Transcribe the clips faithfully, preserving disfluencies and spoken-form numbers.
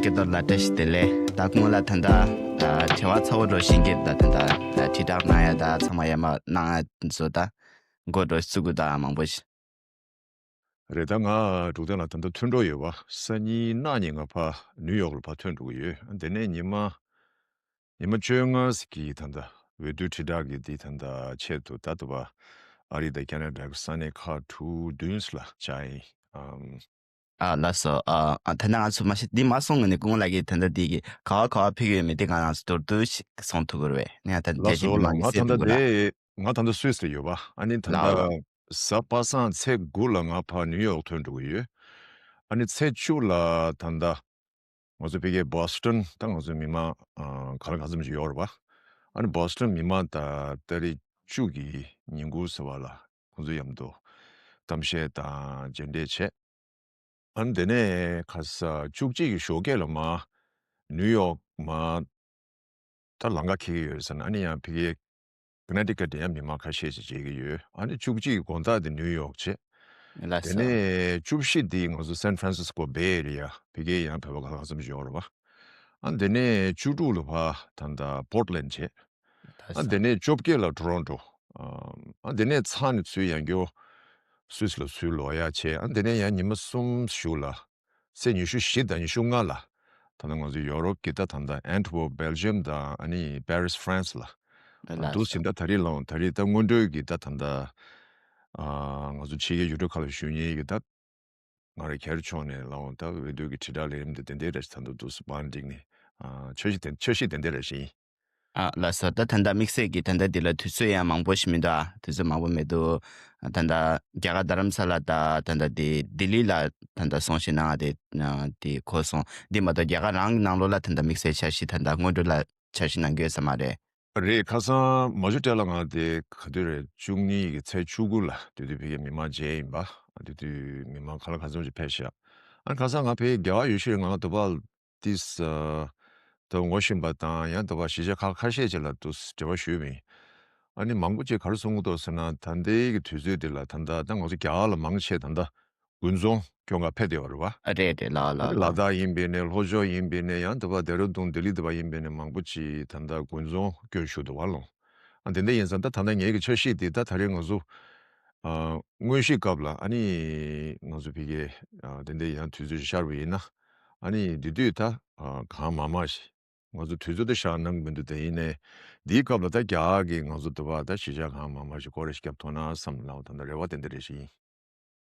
སྐལ་རྡོར་ལགས་བཀྲ་ཤིས་བདེ་ལེགས། ད་སྐུ་ངོ་ལགས་ད་ལྟ་ཨ་བྱ་བ་ཚ་བོ་འགྲོ་བཞིན་གྱི་ད་ད་ལྟ་ཨ་དྲིལ་བསྒྲགས་གནང་ཡ་ད་ཚང་མ་ཡ་མ་གནང་ཡ་བཟོ་ད་འགོ་འགྲོ་བཅུག་གི་ད་མང་པོ་ཞིག་རེད། ད་ང་འབྲུག་ཐོན་ལ་ད་ལྟ་ཐོན་འགྲོ་ཡོད་པ། སང་ཉིན་གནངས་ཉིན་ང་ཕ་ནིའུ་ཡོག་ལ་ཕ་ཐོན་འགྲོ་གི་ཡོད། དེ་ནས་ཉི་མ་ཉི་མ་བཅོ་ལྔ་གི་ད་ལྟ་འོས་བསྡུ་དྲིལ་བསྒྲགས་ཀྱི་འདི་ད་ལྟ་ཆེད་དུ་ད་ལྟ་བ་ཨ་རི་དང་ཁ་ན་ཌ་གི་ས་གནས་ཁག་དྲུག་བདུན་ལ་བཅར་ཡིན། ཨམ། ཨ་ལགས་སོ། ཨ་ཨ་ད་ནང་ང་ཚོ་མ་གཞི་འདི་མ་སོང་ངས་ནས་སྐུ་ངོ་ལགས་ཀྱིས་ད་ལྟ་འདི་གི་ག་བ་ག་བ་ཕེབས་ཡོད་མེད་འདི་ང་རང་ཚོ་མདོར་བསྡུས་ཤིག་གསུང་ཐུབ་ཀྱི་རེད་པས། ནས་ད་ལྟ་ལགས་རྒྱལ་སྤྱི་སོ། མི་ལགས་མང་གིས་ང་གསལ་ད་ཐུབ་ཀྱི་རེད། ལྟ་ང་ད་ལྟ་སུད་སི་ལ་ཡོད་པ། ཨ་ནི་ད་ལྟ་ལགས་གཟའ་པ་སངས་ཚེས་དགུ་ལ་ང་ཕར་ནིའུ་ཡོག་ཐོན་འགྲོ་གི་ཡོད། ཨ་ནི་ཚེས་བཅུ་ལ་ད་ལྟ་ང་ཚོ་ཕ་གིའི་བྷོ་སི་ཊོན་ད་ང་ཚོའི་མི་མང་ཨ་ག་ལ་ག་ཙམ་ཞིག་ཡོད་རེད་པ། ཨ་ནི་བྷོ་སི་ཊོན་མི་མང་དང་ཏ་རིག་བཅུ་གི་ཉིན་གུང་ཟེར་བ་ལ་ཁོང་ཚོ་མཉམ་དུ་གཏམ་བཤད་དང་མཇལ་འཕྲད་བྱས། ཨ་ནི་དེ་ནས་ཁ་ས་བཅུ་གཅིག་གི་ཞོགས་ཀས་ལ་མ་ནིའུ་ཡོག་མ་ད་ལམ་ཁ་འཁེལ་གྱི་ཡོད་ཟེར་ན། ཨ་ནི་ཡང་ཕ་གིའི་ཀོ་ནེ་ཊི་ཀཊ་ཡང་མི་མང་ཁ་ཤས་ཤིག་མཇལ་གྱི་ཡོད། ཨ་ནི་བཅུ་གཅིག་གི་དགོང་དག་དེ་ནིའུ་ཡོག་བྱས། ལགས་དེ་སོ། ནས་བཅུ་བཞི་དེ་ང་ཚོ་སན་ཧྥ་རན་སིས་ཀོ་བྷེ་ཨེ་རི་ཡ་ཕ་གིའི་ཡང་བོད་པ་ཁ་ཁ་ཙམ་ཞིག་ཡོད་རེད་པ། ཨ་ནི་དེ་ནས་བཅུ་དྲུག་ལ་ཕར་ད་ལྟ་པོར་ཊི་ལེན་ཌི་བྱས། ལགས་ཨ་སོ། དེ་ནས་བཅོ་བརྒྱད་ལ་ཊོ་རོན་ཊོ། ཨ་དེ་ནས་ཚར་ནས་ཚུར་ཡང་བསྐྱར་སུད་སི་ལ་ཚུར་ལོག་ཡ་བྱས། ཨ་དེ་ནས་ཡང་ཉི་མ་གསུམ་གཞུག་ལ་ཚེས་ཉི་ཤུ་བཞི་དང་ཉི་ཤུ་ལྔ་ལ་ད་ལྟ་ང་ཚོ་ཡོ་རོབ་ཀྱི་ད་ད་ལྟ་ཨན་ཊི་ཝར་པ་བྷེལ་ཇི་ཡམ་དང་ཨ་ནི་པེ་རིས་ཧྥ་རན་སི་ལ་ལགས་འདུག་སོ། ཟིན། ད་ད་རེས་ལའང་ད་རེས་ད་སྔོན་འགྲོའི་གི་ད་ད་ལྟ་ཨ་ང་ཚོ་ཕྱི་རྒྱལ་ཡུལ་གྲུ་ཁག་ལ་བཞུགས་མཁན་གྱི་ད་ང་རང་སྒེར་ཕྱོགས་ནས་ལའང་ད་འོས་བསྡུ་གི་དྲིལ་བསྒྲགས་ལས་རིམ་དེ་དེ་འདྲའི་རེ་ཞིག་ད་ལྟ་འདུག་སེ་བང་བསྒྲིགས་ནས་ཨ་འཆར་གཞི་དེ་འཆར་གཞི་དེ་འདྲའི་རེ་ཞིག་ཡིན། ཨ་ལགས་སོ། ད་ད་ལྟ་དམིགས་བསལ་གྱི་ད་ལྟ་འདི་ལ་དུས་ཚོད་ཡང་མང་པོ་ཞིག་མི་འདུག་ཨ་དུས་ཚོད་མང་པོ་མི་འདུག་ད་ལྟ་རྒྱ་གར་རྡ་རམ་ས་ལ་དང་ད་ལྟ་དེ་ལྡི་ལི་ལ་ད་ལྟ་གསུང་བཤད་གནང་བ་དེ་དེ་གོ་སོང་། འདི་མ་གཏོགས་རྒྱ་གར་རང་གི་ནང་ལོགས་ལ་ད་ལྟ་དམིགས་བསལ་འཆར་གཞི་ད་ལྟ་སྔོན་འགྲོ་ལ་འཆར་གཞི་གནང་གི་ཡོད་ས་མ་རེད། རེད། ཁ་སང་མ་ཇུ་ཏྲེ་ལ་ང་དེ་ག་དུས་རེད། བཅུ་གཉིས་ཀྱི་ཚེས་བཅུ་དགུ་ལ་དེ་དུས་ཕ་གིའི་མི་མང་མཇལ་ཡིན་པ། དེ་དུས་མི་མང་ག་ལ་ག་ཚོད་ཅིག་ཕེབས་ཤག་ཨ་ཁ་སང་ང་ཕ་གིའི་རྒྱ་གར་ཡུལ་ཤུལ་ང་ལ་དུ་བ་ཏིས་ཨ་དུ་ངོ་ཤེས་པ་དང་ཡང་དུ་བ་གཞིས་ཆགས་ཁག་ཁ་ཤས་ཅིག་ལ་དུ་འབྲེལ་བ་ཞུས་པ་ཡིན། ཨ་ནི་མང་པོ་ཅིག་ག་རེ་གསུང་གི་འདུག་ཟེར་ན། ད་ལྟའི་གི་དུས་ཚོད་འདི་ལ་ད་ལྟ་ད་ང་ཚོ་རྒྱ་གར་ལ་མང་ཆེ་ད་ལྟ་དགུན་ཚོང་སྐྱོང་ག་ཕེབས་བསྡད་ཡོད་རེད་པ། ཨ་རེད་རེད། ལགས་ལགས་ལ་ལགས། དྭགས་ཡིན་པས་ནས་ལྷོ་ཕྱོགས་ཡིན་པས་ནས་ཡང་དུ་བ་ལྡེ་ར་ལྡུན་ལྡི་ལི་དུ་བ་ཡིན་པས་ནས་མང་པོ་ཅིག་ད་ལྟ་དགུན་ཚོང་སྐྱོང་བཞུགས་འདུག་པ་ལགས། ཨ་དེ་འདྲ་ཡིན་ཙང་ད་ད་ལྟ་ངེད་ཀྱི་འཆར་གཞི་འདི་ད་ད་རེས་ང་ཚོ་ཨ་དངོས་གཞི་སྐབས་ལ་ཨ་ནི་ང་ཚོ་ཕ་གིའི་ཨ་དེ་འདྲ་ཡང་དུས་ཚོད་ཤར་བ་ཡིན་ན་ཨ་ནི་འདི་དུས་ད་ཨ་གང་མང་མང་ཞིག་ང་ཚོ་དུས་ཚོད་དེ་བཞག་གནང་གི་མི་འདུག་དེ་ཡིན་ནའི་འདིའི་སྐབས་ལ་ད་རྒྱ་གར་གྱི་ང་ཚོ་དུ་བ་ད་གཞིས་ཆགས་གང་མང་མང་ཞིག་སྐོར་ར་ཞིག་བརྒྱབ་ཐུབ་ན་བསམ་ལ་ད་ལྟ་རེ་བ་དེ་འདྲ་རེ་ཞིག་ཡིན།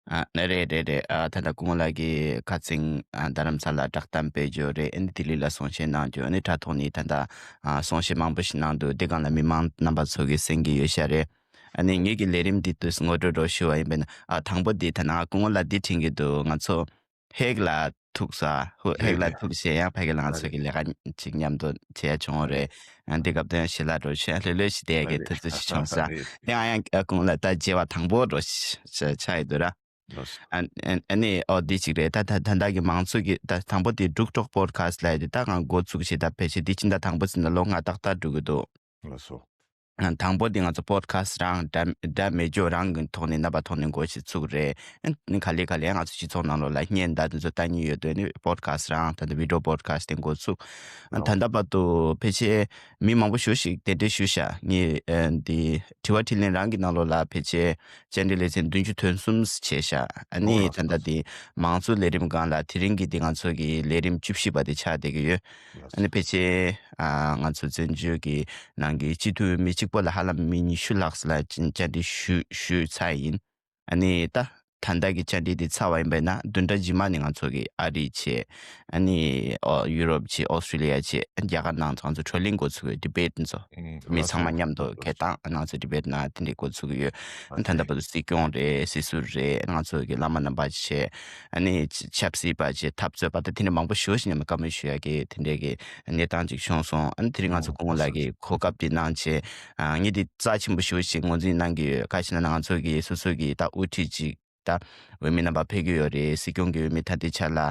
ཨ་ནི་རེད་རེད་རེད། ཨ་ད་ལྟ་སྐུ་ངོ་ལགས་ཀྱིས་ཁ་སང་ཨ་རྡ་རམ་ས་ལ་བསྒྲགས་གཏམ་སྤེལ་རྒྱུ་རེད། ཨ་ནི་ལྡི་ལི་ལ་གསུང་བཤད་གནང་རྒྱུ། ཨ་ནི་དྲ་ཐོག་ནས་ད་ལྟ་ཨ་གསུང་བཤད་མང་པོ་ཞིག་གནང་འདུག་དེ་སྒང་ལ་མི་མང་རྣམ་པ་ཚོ་གིས་གསན་གྱི་ཡོད་ཤག་རེད། ཨ་ནི་ངེད་ཀྱི་ལས་རིམ་འདི་དུས་ངོ་སྤྲོད་རོགས་ཞུ་བ་ཡིན་པས་ན། ཨ་དང་པོ་འདི་ད་ནང་སྐུ་ངོ་ལགས་འདི་དྲན་གྱི་འདུག་ང་ཚོ་ཧེག་ལ་ཐུག་ས། ཧུ་ཧེག་ལ་ཐུག་བྱས་ཡང་ཕ་གི་ལ་ང་ཚོ་གི་ལས་ཀ་ཅིག་མཉམ་དུ་བྱེད་ཡ་བྱུང་བ་རེད། ཨ་འདི་སྐབས་དོན་ཞི་ལ་རོ་ཤན་ལྷོད་ལྷོད་ཞིག་དེ་གི་དུས་ཚོད་ཞིག་བྱུང་ས། དེ་ང་ཡང་ཨ་ཁོང་ལ་ད་མཇལ་བ་དང་པོ་རོ་ཆ་ཡི་འདུག་ར། ཨ་ཨ་ནི་ཨོ་འདི་ཅིག་རེད། ད་ད་ད་ད་གི་མང་ཚོགས་ཀྱི་ད་དང་པོ་དེ་འབྲུག་ཊོག་པོ་ཌི་ཁ་སི་ཊི་ལ་ཡི་དེ་ད་ང་འགོ་བཙུགས་བྱས་ད་ཕལ་ཆེར་འདི་ཕྱི་ཟླ་དང་པོ་ཟིན་ན་ལོ་ལྔ་ཏག་ཏག་འགྲོ་གི་འདུག་ལགས་སོ། དང་པོ་དེ་ང་ཚོ་པོ་ཌི་ཁ་སི་ཊི་རང་འདྲ་འདྲ་མེད་ཅོ་རང་གི་ཐོག་ནས་རྣམ་པ་ཐོག་ནས་འགོ་ཞིག་ཚུགས་རེད། ཨ་ནི་ག་ལེ་ག་ལེ་ང་ཚོ་སྤྱི་ཚོགས་ནང་ལོགས་ལ་བརྙན་ད་དེ་ཚོ་ལྟ་མཁན་ཡོད་དོན་ནི་པོ་ཌི་ཁ་སི་ཊི་རང་ད་ལྟ་བི་ཌི་ཡོ་པོ་ཌི་ཁ་སི་ཊི་དེ་འགོ་ཚུགས། ཨ་ད་ལྟ་བར་དུ་ཕལ་ཆེར་མི་མང་པོ་ཞེ་ཅིག་གདན་འདྲེན་ཞུས་ཤག་ངས་ཨ་འདི་དྲི་བ་དྲིས་ལན་རང་གི་ནང་ལོགས་ལ་ཕལ་ཆེར་བཅར་འདྲི་ལེ་ཚན་བདུན་ཅུ་དོན་གསུམ་བྱས་ཤག་ཨ་ནི་ད་ལྟ་འདི་མང་གཙོ་ལས་རིམ་སྒང་ལ་དེ་རིང་གི་འདི་ང་ཚོ་གི་ལས་རིམ་བཅུ་བཞི་པ་དེ་ཆགས་བསྡད་ཀྱི་ཡོད། ཨ་ནི་ཕལ་ཆེར་ཨ་ང་ཚོ་བཙན་བྱོལ་གྱི་ནང་གི་སྤྱི་འཐུས་མི་གཅིག་པོ་ལ་ཧ་ལམ་མི་ཉི་ཤུ་ལྷག་ཙམ་ལ་བཅར་འདྲི་ཞུས་ཞུས་ཚར་ཡིན། ཨ་ནི་ད་ད་ལྟ་གི་བཅར་འདྲི་འདི་ཚར་བ་ཡིན་པས་ན་བདུན་ཕྲག་རྗེས་མ་ནས་ང་ཚོ་གི་ཨ་རི་བྱས། ཨ་ནི་ཨོ་ཡུ་རོབ་བྱས། ཨོ་སི་ཊྲེ་ལི་ཡ་བྱས། རྒྱ་གར་ནང་ཚོ་ང་ཚོ་བགྲོ་གླེང་འགོ་ཚུགས་ཡོད། ཌི་བེ་ཊི་འདི་ཚོ་མི་ཚང་མ་མཉམ་དུ་འཁེལ་སྟངས་ང་ཚོ་ཌི་བེ་ཊི་ནང་དེ་འདྲའི་འགོ་ཚུགས་ཡོད། ཨ་ད་ལྟ་བར་དུ་སྲིད་སྐྱོང་རེད། སྲིད་ཟུར་རེད། ང་ཚོ་གི་བླ་མ་རྣམ་པ་བྱས། ཨ་ནི་ཆབ་སྲིད་པ་བྱས། འཐབ་རྩོད་པ་དང་དེ་འདྲ་མང་པོ་ཞེ་ཅིག་ནས་བཀའ་མོལ་ཞུ་ཡ་གི་དེ་འདྲའི་གི་གནས་སྟངས་ཅིག་བྱུང་སོང་། ཨ་ནི་དེ་རིང་ང་ཚོ་སྐུ་ངོ་ལགས་ཀྱིས་གོ་སྐབས་འདི་གནང་བྱས། ཨ་ངས་འདི་རྩ་ཆེན་པོ་ཞེ་ཅིག་ངོས་འཛིན་གནང་གི་ཡོད། ག་ཅི་ན་ང་ཚོ་གི་སོ་སོ་གི་ད་དབུ་ཁྲིད་ཅིག་ད་འོས་མི་རྣམ་པ་ཕེབས་ཀྱི་ཡོད་རེད། སྲིད་སྐྱོང་གི་འོས་མི་ད་ལྟའི་ཆ་ལ་ཨ་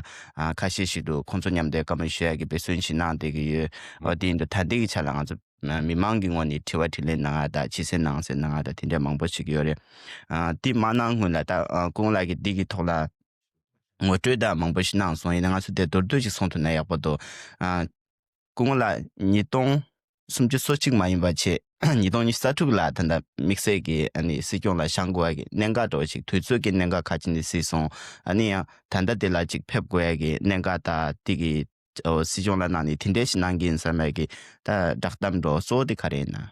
ཁ་ཤས་ཤིག་འདུག་ཁོང་ཚོ་མཉམ་དུ་བཀའ་མོལ་ཞུ་ཡ་གི་འབད་བརྩོན་ཞིག་གནང་བསྡད་ཀྱི་ཡོད། འོ་དེ་ཡིན་དུས་ད་ལྟའི་གི་ཆ་ལ་ང་ཚོ་མི་མང་གི་ངོས་ནས་དྲི་བ་དྲིས་ལན་གནང་ཡ་ད་ཕྱི་གསལ་ནང་གསལ་གནང་ཡ་ད་དེ་འདྲ་མང་པོ་བྱེད་ཀྱི་ཡོད་རེད། ཨ་དེ་མ་གནང་སྔོན་ལ་ད་ཨ་སྐུ་ངོ་ལགས་ཀྱིས་འདི་གི་ཐོག་ལ་ ངོ་སྤྲོད་དང་མང་པོ་ཞིག་གནང་སོང་། ཡིན་ན་ང་ཚོ་དེ་མདོར་བསྡུས་ཅིག་གསུང་ཐུབ་ན་ཡག་པོ་འདུག། ཨ། སྐུ་ངོ་ལགས། ཉིས་སྟོང་སུམ་ཅུ་སོ་གཅིག་མ་ཡིན་པ་བྱས། ཉིས་སྟོང་ཉི་ཤུ་རྩ་དྲུག་ལ་ད་ལྟ་དམིགས་བསལ་གྱི་ཨ་ནི་སྲིད་སྐྱོང་ལ་བཞེངས་དགོས་ཡ་གི་གནད་འགག་འདྲ་བོ་ཞིག་དུས་ཚོད་ཀྱི་གནད་འགག་ག་ཅི་ནས་སྲིད་སོང་། ཨ་ནི་ཡང་ད་ལྟ་དེ་ལ་ཅིག་ཕེབས་དགོས་ཡ་གི་གནད་འགག་དང་དེ་གི་ཨོ་སྲིད་སྐྱོང་ལ་གནང་ནས་དེ་འདྲས་ཞིག་གནང་གི་ཡིན་བསམ་ཡ་གི་ད་བསྒྲགས་གཏམ་འདྲ་བོ་གཙོ་བོ་དེ་ག་རེ་ཡིན་ན།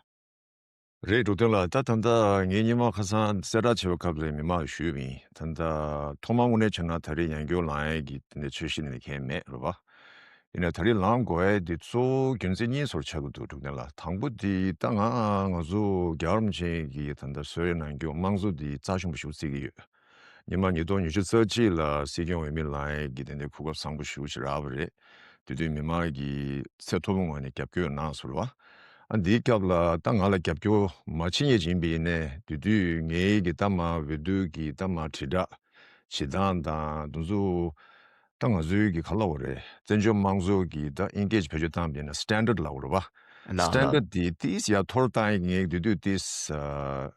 རེད། འགྲོ་དོན་ལ་ད་ད་ལྟ་ངས་སྔོན་མ་ཁ་སང་གསལ་བསྒྲགས་བྱས་པའི་སྐབས་ལ་མི་མང་ལ་ཞུས་པ་ཡིན། ད་ལྟ་ཐོག་མར་དངོས་གནས་བྱས་ན་ད་རེས་ཡང་བསྐྱར་ལངས་ཡས་ཀྱི་དེ་འདྲའི་འཆར་གཞི་ནི་གང་ཡང་མེད་རེད་པ། ཡིན་ནའི་ད་རེས་ལངས་དགོས་ཡས་དེ་གཙོ་བོ་རྒྱུ་མཚན་གཉིས་ཙམ་ཆགས་ཀྱི་འདུག། འགྲོ་དོན་ལ་དང་པོ་དེ་ད་ང་ང་ཚོ་རྒྱལ་བ་རིན་པོ་ཆེ་གི་ད་ལྟ་གསོལ་རས་ནང་བསྐྱར་དམངས་གཙོ་དེ་རྩ་ཆེན་པོ་ཞིག་བརྩི་གི་ཡོད། སྔོན་མ་ཉིས་སྟོང་ཉི་ཤུ་རྩ་གཅིག་ལ་སྲིད་སྐྱོང་འོས་མི་ལངས་ཡས་ཀྱི་དེ་འདྲའི་གོ་སྐབས་བཟང་པོ་ཞེ་པོ་ཅིག་རག་པ་རེད། དེ་དུས་མི་མང་གི་ཚད་མཐོ་པོའི་ངང་ནས་རྒྱབ་སྐྱོར་གནང་སོང་རེད་པ། ཨ་འདིའི་སྐབས་ལ་ད་ང་ལ་རྒྱབ་སྐྱོར་མ་བྱེད་མཁན་ཅིག་ཡིན་པ་ཡིན་ནའི་དེ་དུས་ངའི་གི་ད་མ་འོས་བསྡུ་གི་ད་མ་དྲིལ་བསྒྲགས་བྱེད་སྟངས་དང་དེ་ཚོ་ད་ང་ཚོའི་གི་ག་ལབ་དགོས་རེད། བཙན་བྱོལ་དམངས་གཙོ་གི་ད་ཨིན་སྐད་ཀྱི་བེད་སྤྱོད་བཏང་པ་ཡིན་ན་སི་ཊན་ཌར་ཌི་ལབ་དགོས་རེད་པ། ལགས་སི་ཊན་ཌར་ཌི་དེ་ཏིས་ཡར་མཐོ་རུ་བཏང་ཡས་ཀྱི་ངས་དེ་དུས་ཏིས་ཨ་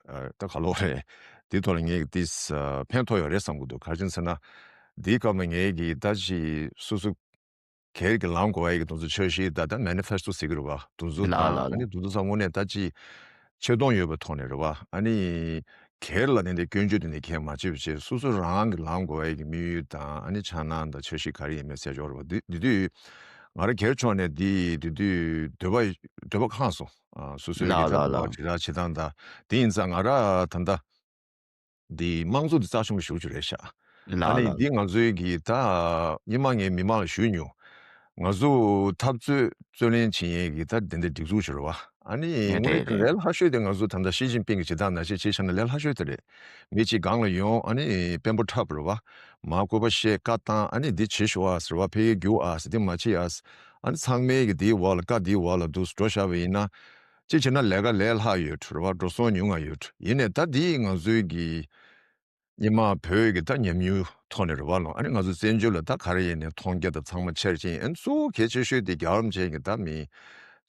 ཨ་ད་ག་ལབ་དགོས་རེད། དེ་ཐོག་ལ་ངས་ཏིས་ཨ་ཕན་ཐོགས་ཡོད་རེད་བསམ་གྱི་འདུག། ག་རེ་བྱས་ཟེར་ན། འདིའི་སྐབས་ལ་ངས་ཀྱི་ད་ཅི་སོ་སོ་སྒེར་གྱི་ལངས་དགོས་པ་ཡི་གི་དེ་ཚོ་འཆར་གཞི་ད་ལྟ་མེ་ནི་ཕེ་སི་ཊོ་ཟེར་གི་རེད་པ། དེ་ཚོ་ལགས་དང་ལགས་ཨ་ནི་ལགས། དེ་ཚོ་ཚང་དངོས་གནས་ད་ཅི་ཆེ་མཐོང་ཡོད་པའི་ཐོག་ནས་རེད་པ། ཨ་ནི་སྒེར་ལ་ནི་འདི་སྐྱོན་བརྗོད་དེ་འདྲ་གང་ཡང་མ་བྱེད་པ་བྱས། སོ་སོ་རང་གི་ལངས་དགོས་པ་ཡི་གི་དམིགས་ཡུལ་དང་ཨ་ནི་འཆར་སྣང་དང་འཆར་གཞི་ག་རེ་ཡིན་མིན་གསལ་ཆོག་རེད་པ། འདི་འདི་དུས་ང་རང་སྒེར་ཕྱོགས་ནས་འདི་འདི་དུས་འདོད་པ་འདོད་པ་ཁེངས་སོང་། ཨ་སོ་སོའི་གི་ལགས་ད་ལགས་ལགས། དྲིལ་བསྒྲགས་བྱེད་སྟངས་དང་དེ་ཡིན་ཙང་ང་རང་ད་ལྟ་འདི་དམངས་གཙོ་འདི་རྩ་ཆེན་པོ་ཞེ་པོ་ཅིག་རེད་ཤག། ཨ་ལགས་ནི་ལགས། འདི་ང་ཚོའི་གི་ད་སྔོན་མ་ངས་མི་མང་ལ་ཞུས་མྱོང་། ང་ཚོ་འཐབ་རྩོད་རྩོད་ལེན་བྱེད་ཡས་གི་ད་དེ་འདྲའི་སྒྲིག་འཛུགས་ཤིག་རེད་པ། ཨ་ནི་ཨེ་དངོས་གནས་རེད་ཀྱི་རེད། ལས་སླ་ཤོས་དེ་ང་ཚོ་ད་ལྟ་ཞི་ཅིན་ཕིང་གི་བྱེད་སྟངས་ནང་བཞིན་བྱས་བཞག་ན་ལས་སླ་ཤོས་དེ་རེད། མི་གཅིག་སྒང་ལ་ཡོང་ཨ་ནི་དཔོན་པོ་འཁྲབ་རེད་པ། མར་སྐུར་པ་བཤད་བཀའ་བཏང་ཨ་ནི་འདི་བྱེད་ཤོག་ཨ་ཟེར་བ། ཕ་གིར་རྒྱུགས་ཨ་ཟེར། འདི་མ་བྱེད་ཨ་ཟེར། ཨ་ནི་ཚང་མས་གི་འདིའི་འོག་ལ་བཀའ་འདིའི་འོག་ལ་འདུག་འགྲོ་བཞག་པ་ཡིན་ན། གཅིག་བྱས་ན་ལས་ཀ་ལས་སླ་ཡོད་རེད་པ། འགྲོ་སོང་ཉུང་ང་ཡོད་རེད། ཡིན་ནའི་ད་འདི་ང་ཚོའི་གི་སྔོན་མ་བོད་ཀྱི་ད་ཉམས་མྱོང་ཐོག་ནས་རེད་པ་ལོ། ཨ་ནི་ང་ཚོ་བཙན་བྱོལ་ལ་ད་ག་རེ་ཡིན་ནའི་མཐོང་རྒྱ་དང་ཚང་མ་ཆེར་ཕྱིན། ཨ་ནི་གཙོ་བོ་གལ་ཆེ་ཤོས་དེ་རྒྱལ་བ་རིན་པོ་ཆེ་གི་ད་མི་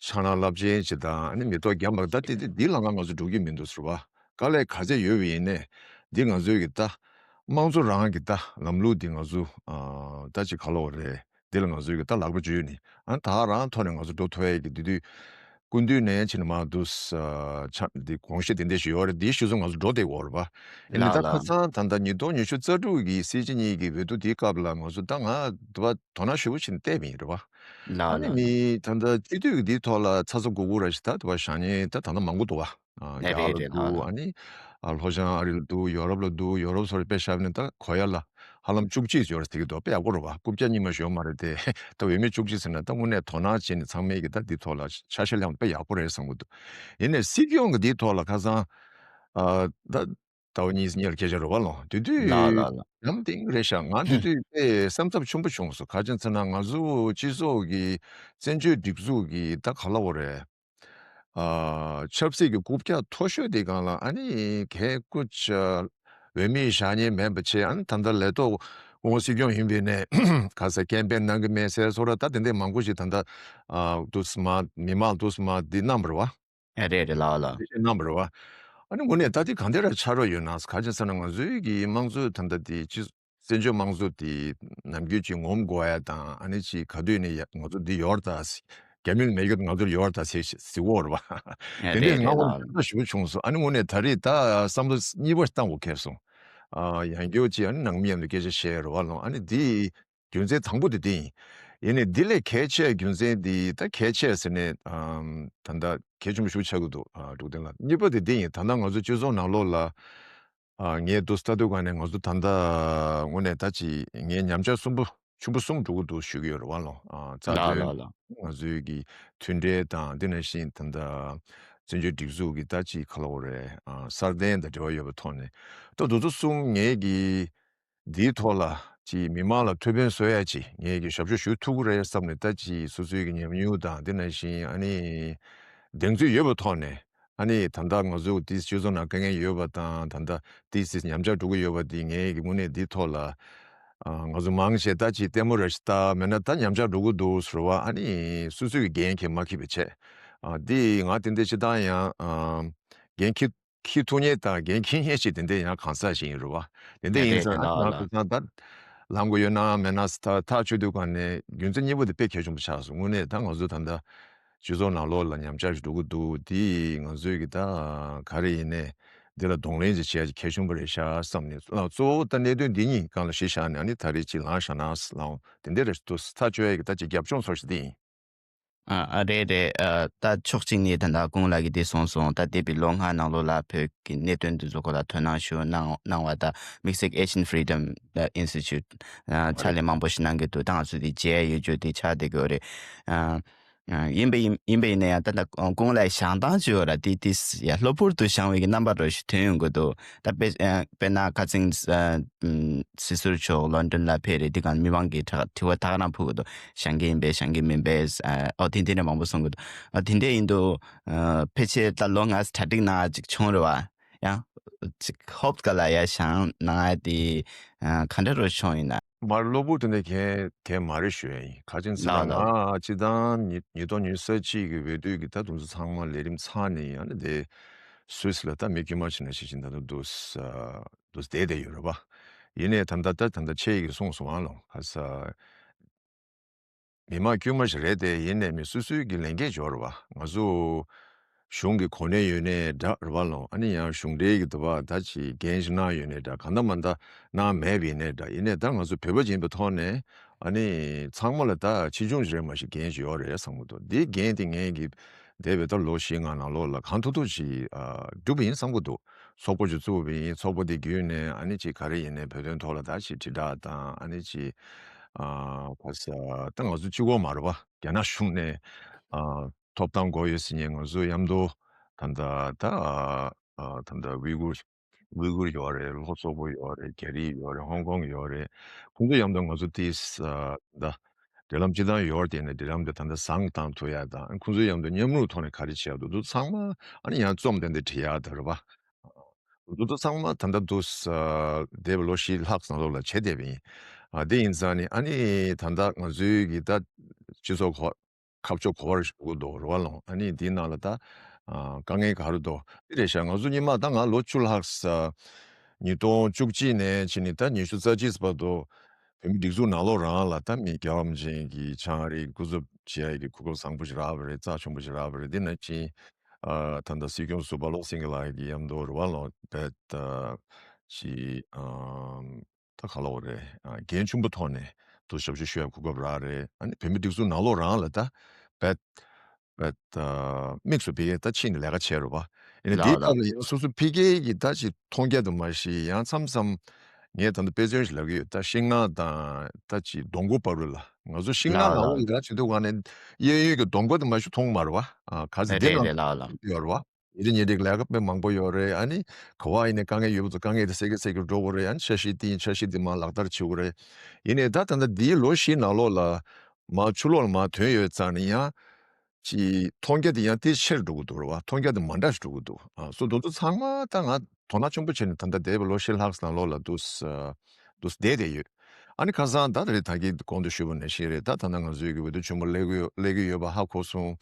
ཕྱག་ན་རླབས་ཆེན་ཅིག་དང་ཨ་ནི་མེ་ཏོག་བརྒྱངས་པ་ད་དེ་དེ་འདི་ལ་ང་ང་ཚོ་འགྲོ་གི་མི་འདུག་ཟེར་བ། དཀའ་ལས་ག་ཚད་ཡོད་པ་ཡིན་ནའི་འདི་ང་ཚོའི་གི་ད་དམངས་གཙོ་རང་གི་ད་ལམ་ལུགས་འདི་ང་ཚོ་ཨ་ད་ཅིག་ག་ལབ་དགོས་རེད། འདི་ལ་ང་ཚོའི་གི་ད་ལག་པ་འཇུས་ནས་ཨ་ད་རང་ཐོག་ནས་ང་ཚོ་འགྲོ་ཐུབ་ཡས་ཀྱི་འདི་དུས་སྐུ་མདུན་ནས་ཕྱིན་ནས་མར་འདུག་ས་ཆ་འདི་དགོངས་གཞི་དེ་འདྲ་ཞིག་ཡོད་རེད། འདིའི་གཞི་བཟུང་ང་ཚོ་འགྲོ་བསྡད་ཡོད་རེད་པ། ཡིན་ནའི་ད་ལགས་ཁ་ལགས། སང་ད་ལྟ་ཉིས་སྟོང་ཉི་ཤུ་རྩ་དྲུག་གི་སྲིད་སྤྱི་གཉིས་ཀྱི་འོས་བསྡུ་དེའི་སྐབས་ལ་ང་ཚོ་ད་ང་དུ་བ་དོ་སྣང་ཞེ་པོ་ཕྱིན་བལྟས་པ་ཡིན་རེད་པ། ལགས་ཨ་ནི་ལགས། མི་ད་ལྟ་སྤྱི་འཐུས་ཀྱི་འདིའི་ཐོག་ལ་ཚ་ཚ་འགུག་འགུག་ར་ཞིག་ད་དུ་བ་བཞེངས་མཁན་ད་ད་ལྟ་མང་པོ་འདུག་པ། ཨ་ཨེ་རྒྱ་གར་རེད་ལ་རེད་ལགས་འདུག། ལགས། ཨ་ནི་ཨ་ལྷོ་བྱང་ཨ་རི་ལ་འདུག། ཡོ་རོབ་ལ་འདུག། ཡོ་རོབ་སོགས་ལ་དཔེ་བཞག་ན་ད་གོ་ཡ་ལ་ཧ་ལམ་བཅུ་གཅིག་ཡོད་རེད་ཟེར་གྱི་འདུག། དཔེ་ཡག་པོ་རེད་པ། རྐུབ་བཀྱག་གཉིས་མ་ཞོན་མ་རེད་དེ། ད་འོས་མི་བཅུ་གཅིག་ཟེར་ན་ད་དངོས་གནས་དོ་སྣང་བྱས་ནས་ཚང་མས་ཀྱི་ད་འདི་ཐོག་ལ་ཆ་ཤས་ལེན་དཔེ་ཡག་པོ་རེད་བསམ་གྱི་འདུག། ཡིན་ནའི་སྲིད་སྐྱོང་གི་འདིའི་ཐོག་ལ་ཁ་སང་ཨ་ད་ཟླ་བ་གཉིས་གཉིས་ལ་སྐད་ཆ་རེད་པ་ལོ། དེ་དུས་ལགས་ལགས་ལགས། ནམ་དེང་རེད་ཤག། ང་དེ་དུས་དཔེ་སེམས་འཚབ་ཆེན་པོ་བྱུང་སོང་། ག་རེ་བྱས་ཟེར་ན་ང་ཚོ་སྤྱི་ཚོགས་ཀྱི་བཙན་བྱོལ་སྒྲིག་འཛུགས་ཀྱི་ད་ག་ལབ་དགོས་རེད། ཨ་ཆབ་སྲིད་ཀྱི་རྐུབ་བཀྱག་མཐོ་ཤོས་དེ་སྒང་ལ་ཨ་ནི་གས་སྐུ་ཆ་འོས་མི་བཞེངས་མཁན་མེད་པ་བྱས། ཨ་ནི་ད་ལྟ་ལས་ཐོག་སྐུ་ངོ་སྲིད་སྐྱོང་ཡིན་པའི་ནས་ག་ས་ཀེམ་པེན་གནང་གི་མེད་ཟེར་སོགས་ར་ད་དེ་འདྲས་མང་པོ་ཞིག་ད་ལྟ་ཨ་འདུག་སེ་མར་མི་མང་འདུག་སེ་མར་འདི་གནང་བ་རེད་པ། ཨ་རེད་རེད་ལགས་ལགས། འདི་གནང་བ་རེད་པ། ཨ་ནི་དངོས་གནས་ད་འདི་གང་འདྲ་ཆགས་རོགས་ཡོད་ན། ག་རེ་བྱས་ཟེར་ན་ང་ཚོའི་གི་དམངས་གཙོའི་ད་ལྟ་འདི་སྤྱི་བཙན་བྱོལ་དམངས་གཙོ་དེ་ནམ་རྒྱུན་ཅིག་ངོམ་དགོས་ཡ་དང་། ཨ་ནི་ཅིག་ག་དུས་ནས་ཡ་ང་ཚོ་འདི་ཡོད་རེད་ད། རྒྱ་མིས་མེད་རྒྱུ་ང་ཚོར་ཡོད་རེད་ད་ཟེར་ཟེར་གོ་རེད་པ། དེ་འདྲས་ང་རེད་རེད་ལགས་ལགས། ཞེ་པོ་བྱུང་སོང་། ཨ་ནི་དངོས་གནས་ད་རེས་ད་བསམ་བློ་གཉིས་པ་བཏང་དགོས་ཁེལ་སོང་། ཨ་ཡང་བསྐྱར་ཅིག་ཨ་ནི་ནང་མི་མཉམ་དུ་སྐད་ཆ་བཤད་རེད་པ་ལོ། ཨ་ནི་འདི་རྒྱུ་མཚན་དང་པོ་དེ་འདི་ཡིན། ཡིན་ནའི་འདི་ལས་གལ་ཆེ་རྒྱུ་མཚན་འདི་ད་གལ་ཆེ་ཟེར་ནས་ཨམ་ད་ལྟ་གལ་ཆེན་པོ་ཞིག་ཆགས་ཀྱི་འདུག། ཨ་འབྲུག་ལྡན་ལགས། གཉིས་པ་དེ་འདི་ཡིན། ད་ལྟ་ང་ཚོ་སྤྱི་ཚོགས་ནང་ལོགས་ལ་ཨ་ངས་འདུག་ལྟ་དུས་ག་ནས་ང་ཚོ་ད་ལྟ་དངོས་གནས་ད་ཅི་ངས་ཉམས་ཆག་གསུམ་པོ་ཆེན་པོ་གསུམ་འགྲོ་གི་འདུག་ཞུ་གི་ཡོད་རེད་པ་ལོ། ཨ་རྩ་ལགས་དོན་ལགས་ལགས། ང་ཚོའི་གི་མཐུན་འབྲེལ་དང་དེ་ནང་བཞིན་ད་ལྟ་བཙན་བྱོལ་སྒྲིག་འཛུགས་ཀྱི་ད་ཅི་ག་ལབ་དགོས་རེད། ཨ་སྲ་བརྟན་དང་འབྲེལ་བ་ཡོད་པའི་ཐོག་ནས་ད་འདུག་ཚོ་གསུམ་ངས་གི་འདིའི་ཐོག་ལ་ཅིག་མི་མང་ལ་ཐུགས་ཕན་གསོས་ཡ་ཅིག་ངས་ཀྱི་ཞབས་ཞུ་ཞུ་ཐུབ་ཀྱི་རེད་བསམ་ནས། ད་ཅིག་སོ་སོའི་གི་ཉམས་མྱོང་དང་དེ་ནང་བཞིན་ཨ་ནི་གདེང་ཚོད་ཡོད་པའི་ཐོག་ནས་ཨ་ནི་ད་ལྟ་ང་ཚོ་དེ་སྤྱི་ཚོགས་ནང་དཀའ་ངལ་ཡོད་པ་དང་ད་ལྟ་དེ་སྲིད་ཉམས་ཆག་འགྲོ་གི་ཡོད་པ་དེ་ངས་ཀྱི་དངོས་གནས་འདིའི་ཐོག་ལ་ཨ་ང་ཚོ་མང་ཆེ་ད་ཅིག་ལྟད་མོ་ར་ཞིག་ལྟ། མེད་ན་ད་ཉམས་ཆག་འགྲོ་གི་འདུག་ཟེར་བ། ཨ་ནི་སོ་སོའི་གི་འགན་ཁྱེར་མ་འཁྱེར་བའི་ཆེད། ཨ་དེ་ང་དེ་འདྲ་ཞིག་ད་ཡང་ཨ་འགན་འཁྱེར་འཁྱེར་ཐུབ་མཁན་དང་འགན་འཁྱེར་མཁན་ཞིག་དེ་འདྲ་ཡང་གང་ཟག་ཞིག་ཡིན་རེད་པ། དེ་འདྲ་ཡིན་ཙང་ང་ཁ་སང་ད་ ལངས་དགོས་ཡོད་ན་མེད་ན་ཐག་ཐག་ཆོད་དུས་ག་ནས་རྒྱུ་མཚན་གཉིས་པོ་དེ་དཔེ་གལ་ཆེན་པོ་ཆགས་སོང་། དངོས་གནས་ད་ང་ཚོ་ད་ལྟ་སྤྱི་ཚོགས་ནང་ལོགས་ལ་ཉམས་ཆག་ཞིག་འགྲོ་གི་འདུག་དེ་ང་ཚོས་གི་ད་ག་རེ་ཡིན་ནས་འདི་ལ་གདོང་ལེན་ཅིག་བྱེད་ཡ་ཅིག་གལ་ཆེན་པོ་རེད་ཤག་བསམ་ནས། གཙོ་བོ་ད་གནད་དོན་འདི་གཉིས་སྒང་ལ་གཞི་བཞག་ནས་ཨ་ནི་ད་རེས་ཅིག་ལངས་བཞག་ན་ལངས་དེ་འདྲ་རེད་འདུག་ཐག་ཆོད་ཡ་གི་ད་ཅིག་རྒྱབ་ལྗོངས་ཚོར་ཞིག་དེ་ཡིན། ཨ་ཨ་རེད་རེད། ཨ་ད་ཕྱོགས་གཅིག་ནས་ད་ལྟ་ཀུན་ལགས་ཀྱིས་འདི་གསུངས་སོང་། ད་འདས་པའི་ལོ་ལྔ་ནང་ལོགས་ལ་བོད་ཀྱི་གནད་དོན་འདི་ཚོ་སྐོར་ལ་དོ་སྣང་ཞུ་གནང་གནང་བ་དང་དམིགས་བསལ་Asian Freedom Institute ཨ་ཕྱག་ལས་མང་པོ་ཞིག་གནང་གི་འདུག་ད་ང་ཚོ་འདི་མཇལ་ཡོད་རྒྱུ་དེ་ཆགས་བསྡད་ཀྱི་ཡོད་རེད། ཨ་ཨ་ཡིན་པ་ཡིན་ཡིན་པ་ཡིན་ན་ཡང་ད་ལྟ་ཀུན་ལགས་བཞེངས་སྟངས་ཅིག་ཡོད་ར། དེ་དེ་ཡ་གློ་བུར་དུ་བཞེངས་པའི་གི་རྣམ་པ་འདྲ་ཞིག་ཐོན་ཡོང་གི་འདུག་ད་དཔེ་ཨ་དཔེར་ན་ཁ་སང་ཨ་ཨམ་སྲིད་ཟུར་མཆོག་ལོན་ཌོན་ལ་ཕེབས་རེད། དེ་ག་མི་མང་གིས་དྲི་དྲི་བ་ད་ག་རང་ཕུལ་གི་འདུག་བཞེངས་ཀྱི་ཡིན་པས་བཞེངས་ཀྱི་མིན་པས། ཨ་ཨོ་དེ་འདྲ་མང་པོ་གསུང་གི་འདུག་ཨ་དེ་འདྲ་ཡིན་དུས་ཨ་ཕལ་ཆེར་ད་ལོ་ལྔ་གྲ་སྒྲིག་གནང་ཡ་ཅིག་བྱུང་རེད་བ། ཡང་ཅིག་ཧོབ་ཀ་ལ་ཡ་བཞེངས་གནང་ཡ་དེ་ཨ་ག་འདྲ་རུ་བྱུང་ཡིན་ན། མར་གློ་བུར་དུ་འདི་གས་དེ་མ་རེད་ཞུ་ཡ་ཡིན། ག་ཅི་ཡིན་ཟེར་ན་ལགས་ལགས། ང་སྤྱི་བཏང་ཉིས་ཉིས་སྟོང་ཉི་ཤུ་རྩ་གཅིག་གི་འོས་བསྡུ་གི་ད་དུང་ཚོ་ཚང་མ་ལས་རིམ་ཚར་ནས་ཡང་ན་དེ་སུད་སི་ལ་ད་མི་དཀྱུས་མ་ཕྱིན་ན་ཕྱིན་ཕྱིན་ད་དུང་འདུག་འདུག་བསྡད་བསྡད་ཡོད་རེད་པ། ཡིན་ནའི་ད་ལྟ་ད་ད་ལྟ་ཆེ་ཡིས་གསུངས་སོང་ཨ་ལོ། ག་ས་མི་མང་དཀྱུས་མ་ཞིག་རེད་དེ། ཡིན་ནའི་མི་སོ་སོའི་གི་ལས་འགན་འབྱོར་བ་ང་ཚོ་གཞུང་གི་གོ་གནས་ཡོད་ནའི་འདྲ་རེད་པ་ལོ། ཨ་ནི་ཡང་གཞུང་འབྲེལ་གི་དུ་བ་ད་ཅི་འགན་ཞིག་གནང་ཡོད་ནའི་འདྲ། གང་ལྟར་མ་ལྟར་གནང་མེད་པ་ཡིན་ནའི་འདྲ། ཡིན་ནའི་ད་ང་ཚོ་བོད་པ་ཡིན་པའི་ཐོག་ནས་ཨ་ནི་ཚང་མ་ལ་ད་ཆེ་ཆུང་ཞིག་རེད་མ་གཞི་འགན་ཞིག་ཡོད་རེད་བསམ་གི་འདུག་འདིའི་འགན་དེ་ངས་གི་འདས་པའི་ད་ལོ་བཞི་ལྔ་ནང་ལོགས་ལ་གང་ཐུབ་ཐུབ་ཅིག་ཨ་བསྒྲུབས་པ་ཡིན་བསམ་གི་འདུག་ཚོགས་པ་ཅིག་བཙུགས་པ་ཡིན། ཚོགས་པ་དེ་བརྒྱུད་ནས་ཨ་ནི་ཅིག་ག་རེ་ཡིན་ནའི་བོད་དོན་ཐོག་ལ་ད་ཅིག་དྲིལ་བསྒྲགས་དང་ཨ་ནི་ཅིག་ཨ་ག་ས་ད་ང་ཚོ་གཅིག་པོ་མ་རེད་པ། རྒྱ་ནག་གཞུང་ནས་ཨ་ཐོབ་ཐང་དགོས་ཡོད་ཟེར་མཁན་ང་ཚོ་མཉམ་དུ་ད་ལྟ་ད་ཨ་ད་ལྟ་ཝི་གུར་ཝི་གུར་ཡོད་རེད། ལྷོ་སོག་པོ་ཡོད་རེད། རྒྱ་རིགས་ཡོད་རེད། ཧོང་ཀོང་ཡོད་རེད། ཁོང་ཚོ་མཉམ་དུ་ང་ཚོ་དེ་ཨ་ད་འབྲེལ་ལམ་སྤྱི་བཏང་ཡོད་དེ་ནས་འབྲེལ་ལམ་དེ་ད་ལྟ་བཟང་བཏང་ཐུབ་ཡ་དང་ཁོང་ཚོ་མཉམ་དུ་མཉམ་རུབ་ཐོག་ནས་ག་རེ་བྱེད་ཡ་འདུག་འདུག་ཚང་མ་ཨ་ནི་ཡང་རྩོམ་དེ་འདྲ་བྲིས་ཡ་ད་རེད་པ། འདུག་འདུག་ཚང་མ་ད་ལྟ་འདུག་ཨ་འདས་པའི་ལོ་བཞི་ལྷག་ཙམ་ལོག་ལ་བྱེད་བསྡད་པ་ཡིན། ཨ་དེ་ཡིན་ཙང་ནི་ཨ་ནི་ད་ལྟ་ང་ཚོའི་གི་ད་སྤྱི་ཚོགས་གོ་ཁ་ཕྱོགས་གོ་བར་ཞུ་གི་འདུག་རེད་པ་ལོ། ཨ་ནི་འདིའི་ནང་ལ་ད་ཨ་དཀའ་ངལ་ག་རེ་འདུག་འདི་རེད་ཤག་ང་ཚོ་སྔོན་མ་ད་ང་ལོ་བཅུ་ལྷག་ཙམ་ཉིས་སྟོང་བཅུ་གཅིག་ནས་ཕྱིན་ནས་ད་ཉི་ཤུ་རྩ་གཅིག་བར་དུ་བོད་མི་སྒྲིག་འཛུགས་ནང་ལོགས་རང་ལ་ད་མི་རྒྱལ་བ་རིན་པོ་ཆེ་གི་ཕྱག་རེས་སྐུ་ཚབ་བྱེད་ཡ་གི་གོ་སྐབས་བཟང་པོ་ཞིག་རག་པ་རེད། རྩ་ཆེན་པོ་ཞིག་རག་པ་རེད། འདི་ནང་བཞིན་ཨ་ད་ལྟ་སྲིད་སྐྱོང་ཟུར་པ་བློ་སེང་གི་ལགས་ཀྱི་མཉམ་དུ་རེད་པ་ལོ། བེད་ཅི་ཨམ་ད་ག་ལབ་དགོས་རེད། ཨ་འགན་ཆེན་པོ་ཐོག་ནས་དུ་ཞབས་ཞུ་ཞུ་ཡ་གོ་སྐབས་རག་རེད། ཨ་ནི་བོད་མི་སྒྲིག་འཛུགས་ནང་ལོགས་རང་ལ་ད་བེད་བེད་ཨ་དམིགས་སུ་ཕ་གིར་ད་ཕྱིན་ནས་ལས་ཀ་བྱས་རེད་པ། ཡིན་ན་ལགས་འདིའི་ལགས། སྐབས་ལ་ཡང་སོ་སོ་ཕ་གིར་གྱི་ད་ཅིག་མཐོང་རྒྱ་དུ་མ་ཤེས་ཡང་མཚམས་མཚམས་ངས་ད་ལྟ་དཔེ་མཚོན་ཞིག་ལབ་ཀྱི་ཡོད། ད་ཤིང་ནགས་དང་ད་ཅིག་སྡོང་པོ་བར་རུ་ལ་ང་ཚོ་ཤིང་ནགས་ལགས་ནང་ལོགས་ལགས། ལས་ཀ་བྱེད་དུས་ག་ནས་གཡས་གཡོན་གྱི་སྡོང་པོ་དུ་མ་ཤུ་མཐོང་མ་རེད་པ། ཨ་ག་ཚོད་འདི་རེད་ནང་རེད་ལགས་ལགས། ཡོད་རེད་པ། ཉིན་རེ་ཉིན་རེ་ལས་ཀ་དཔེ་མང་པོ་ཡོད་རེད། ཨ་ནི་ག་བ་ཡིན་ནའི་དཀའ་ངལ་ཡོད་པ་ཚོ་དཀའ་ངལ་དེ་སེལ་གྱི་སེལ་གྱི་འགྲོ་དགོས་རེད། ཨ་ནི་འཆར་གཞི་དེ་ཡིན་འཆར་གཞི་དེ་མར་ལག་བསྟར་བྱེད་དགོས་རེད། ཡིན་ནའི་ད་ད་ལྟ་འདིའི་ལོ་བཞི་ནང་ལོགས་ལ་མར་ཕྱི་ལོགས་ལ་མར་ཐོན་ཡོད་ཙང་ནི་ཡང་ཅིག་མཐོང་རྒྱ་དེ་ཡང་དེ་ཆེར་འགྲོ་གི་འདུག་རེད་པ། མཐོང་རྒྱ་དེ་མ་འདྲ་ཞིག་འགྲོ་གི་འདུག་ཨ་སོ་དེ་ཚོ་ཚང་མ་ད་ང་དོ་སྣང་ཆེན་པོ་བྱས་ནས་ད་ལྟ་འདས་པའི་ལོ་བཞི་ལྷག་ཙམ་ནང་ལོགས་ལ་འདུག་འདུག་བསྡད་བསྡད་ཡོད། ཨ་ནི་ཁ་སང་ད་ད་རེས་ད་གིན་གོང་དུ་ཞུས་པ་ནང་བཞིན་རེད། ད་ད་ལྟ་ང་ཚོའི་གི་འོས་བསྡུ་ཆེན་མོ་སླེབས་ཀྱི་ཡོད་སླེབས་ཀྱི་ཡོད་པ་ཧ་གོ་སོང་།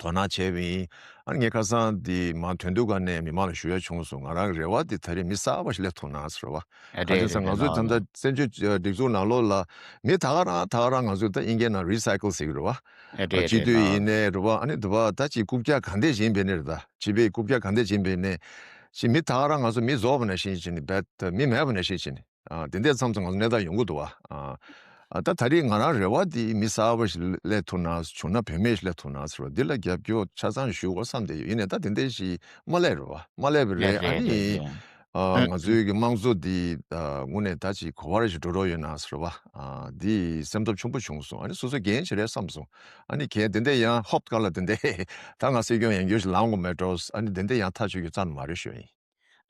དོ་སྣང་བྱས་པ་ཡིན། ཨ་ནི་ངས་ཁ་སང་འདི་མར་ཐོན་དུས་ག་ནས་མི་མང་ལ་ཞུ་ཡ་བྱུང་སོང་། ང་རང་གི་རེ་བ་འདི་ད་རེས་མི་གསར་པ་ཞིག་སླེབས་ཐུབ་ན་ཟེར་བ། ཨ་ག་རེད་ཅེས་ཟེར་ན་རེད་ང་ཚོའི་ད་ལྟ་ལགས་ལགས། བཙན་བྱོལ་སྒྲིག་འཛུགས་ནང་ལོགས་ལ་མི་ད་ག་རང་ད་ག་རང་ང་ཚོས་ད་དབྱིན་སྐད་ནང་recycle་ཟེར་གི་རེད་བ། ཨ་རེད་སྤྱི་རེད་འཐུས་ལགས་ཡིན་ནའི་རེད་བ། ཨ་ནི་དུ་བ་ད་ཅིག་རྐུབ་བཀྱག་གང་འདྲས་བྱིན་པས་ནི་རེད། ད་སྤྱི་པའི་རྐུབ་བཀྱག་གང་འདྲས་བྱིན་པས་ནི་ཅིག་མི་ད་ག་རང་ང་ཚོ་མི་རྫོགས་པ་ནང་བཞིན་བྱས་ནི་བེད་མི་མེད་པ་ནང་བཞིན་བྱས་ནི། ཨ་དེ་འདྲས་མཚམས་མཚམས་ང་ཚོ་གནས་སྟངས་ཡོང་གི་འདུག་བ། ཨ་ཨ་ད་ད་རེས་ང་རང་རེ་བ་དེ་མི་གསར་པ་ཞིག་སླེབས་ཐུབ་ན་བྱུང་ན་བུད་མེད་ཞིག་སླེབས་ཐུབ་ན་ཟེར་བ་འདི་ལ་རྒྱབ་སྐྱོར་ཆ་ཚང་ཞུ་དགོས་བསམ་བསྡད་ཡོད། ཡིན་ནའི་ད་དེ་འདྲས་ཞིག་མ་སླེབས་རེད་བ། མ་སླེབས་པ་རེད། རེད་ཨ་རེད་ནི་རེད་རེད། ཨ་ང་ཚོའི་གི་དམངས་གཙོ་འདི་ཨ་དངོས་གནས་ད་ཅིག་གོ་བ་རེ་ཞིག་འགྲོ་འགྲོ་ཡོད་ན་ཟེར་བ། ཨ་འདི་སེམས་འཚབ་ཆེན་པོ་བྱུང་སོང་། ཨ་ནི་སོ་སོ་འགན་ཆེ་རེད་བསམ་སོང་། ཨ་ནི་གལ་དེ་འདྲས་ཡང་ཧོབ་ཀ་ལ་དེ་འདྲས་ད་ང་སྲིད་སྐྱོང་ཡིན་རྒྱུ་ཞིག་ལངས་དགོས་མེད་འགྲོ། ཨ་ནི་དེ་འདྲས་ཡང་ཐག་ཆོད་རྒྱུ་རྩ་ནས་མ་རེད་ཞུ་ཡིན།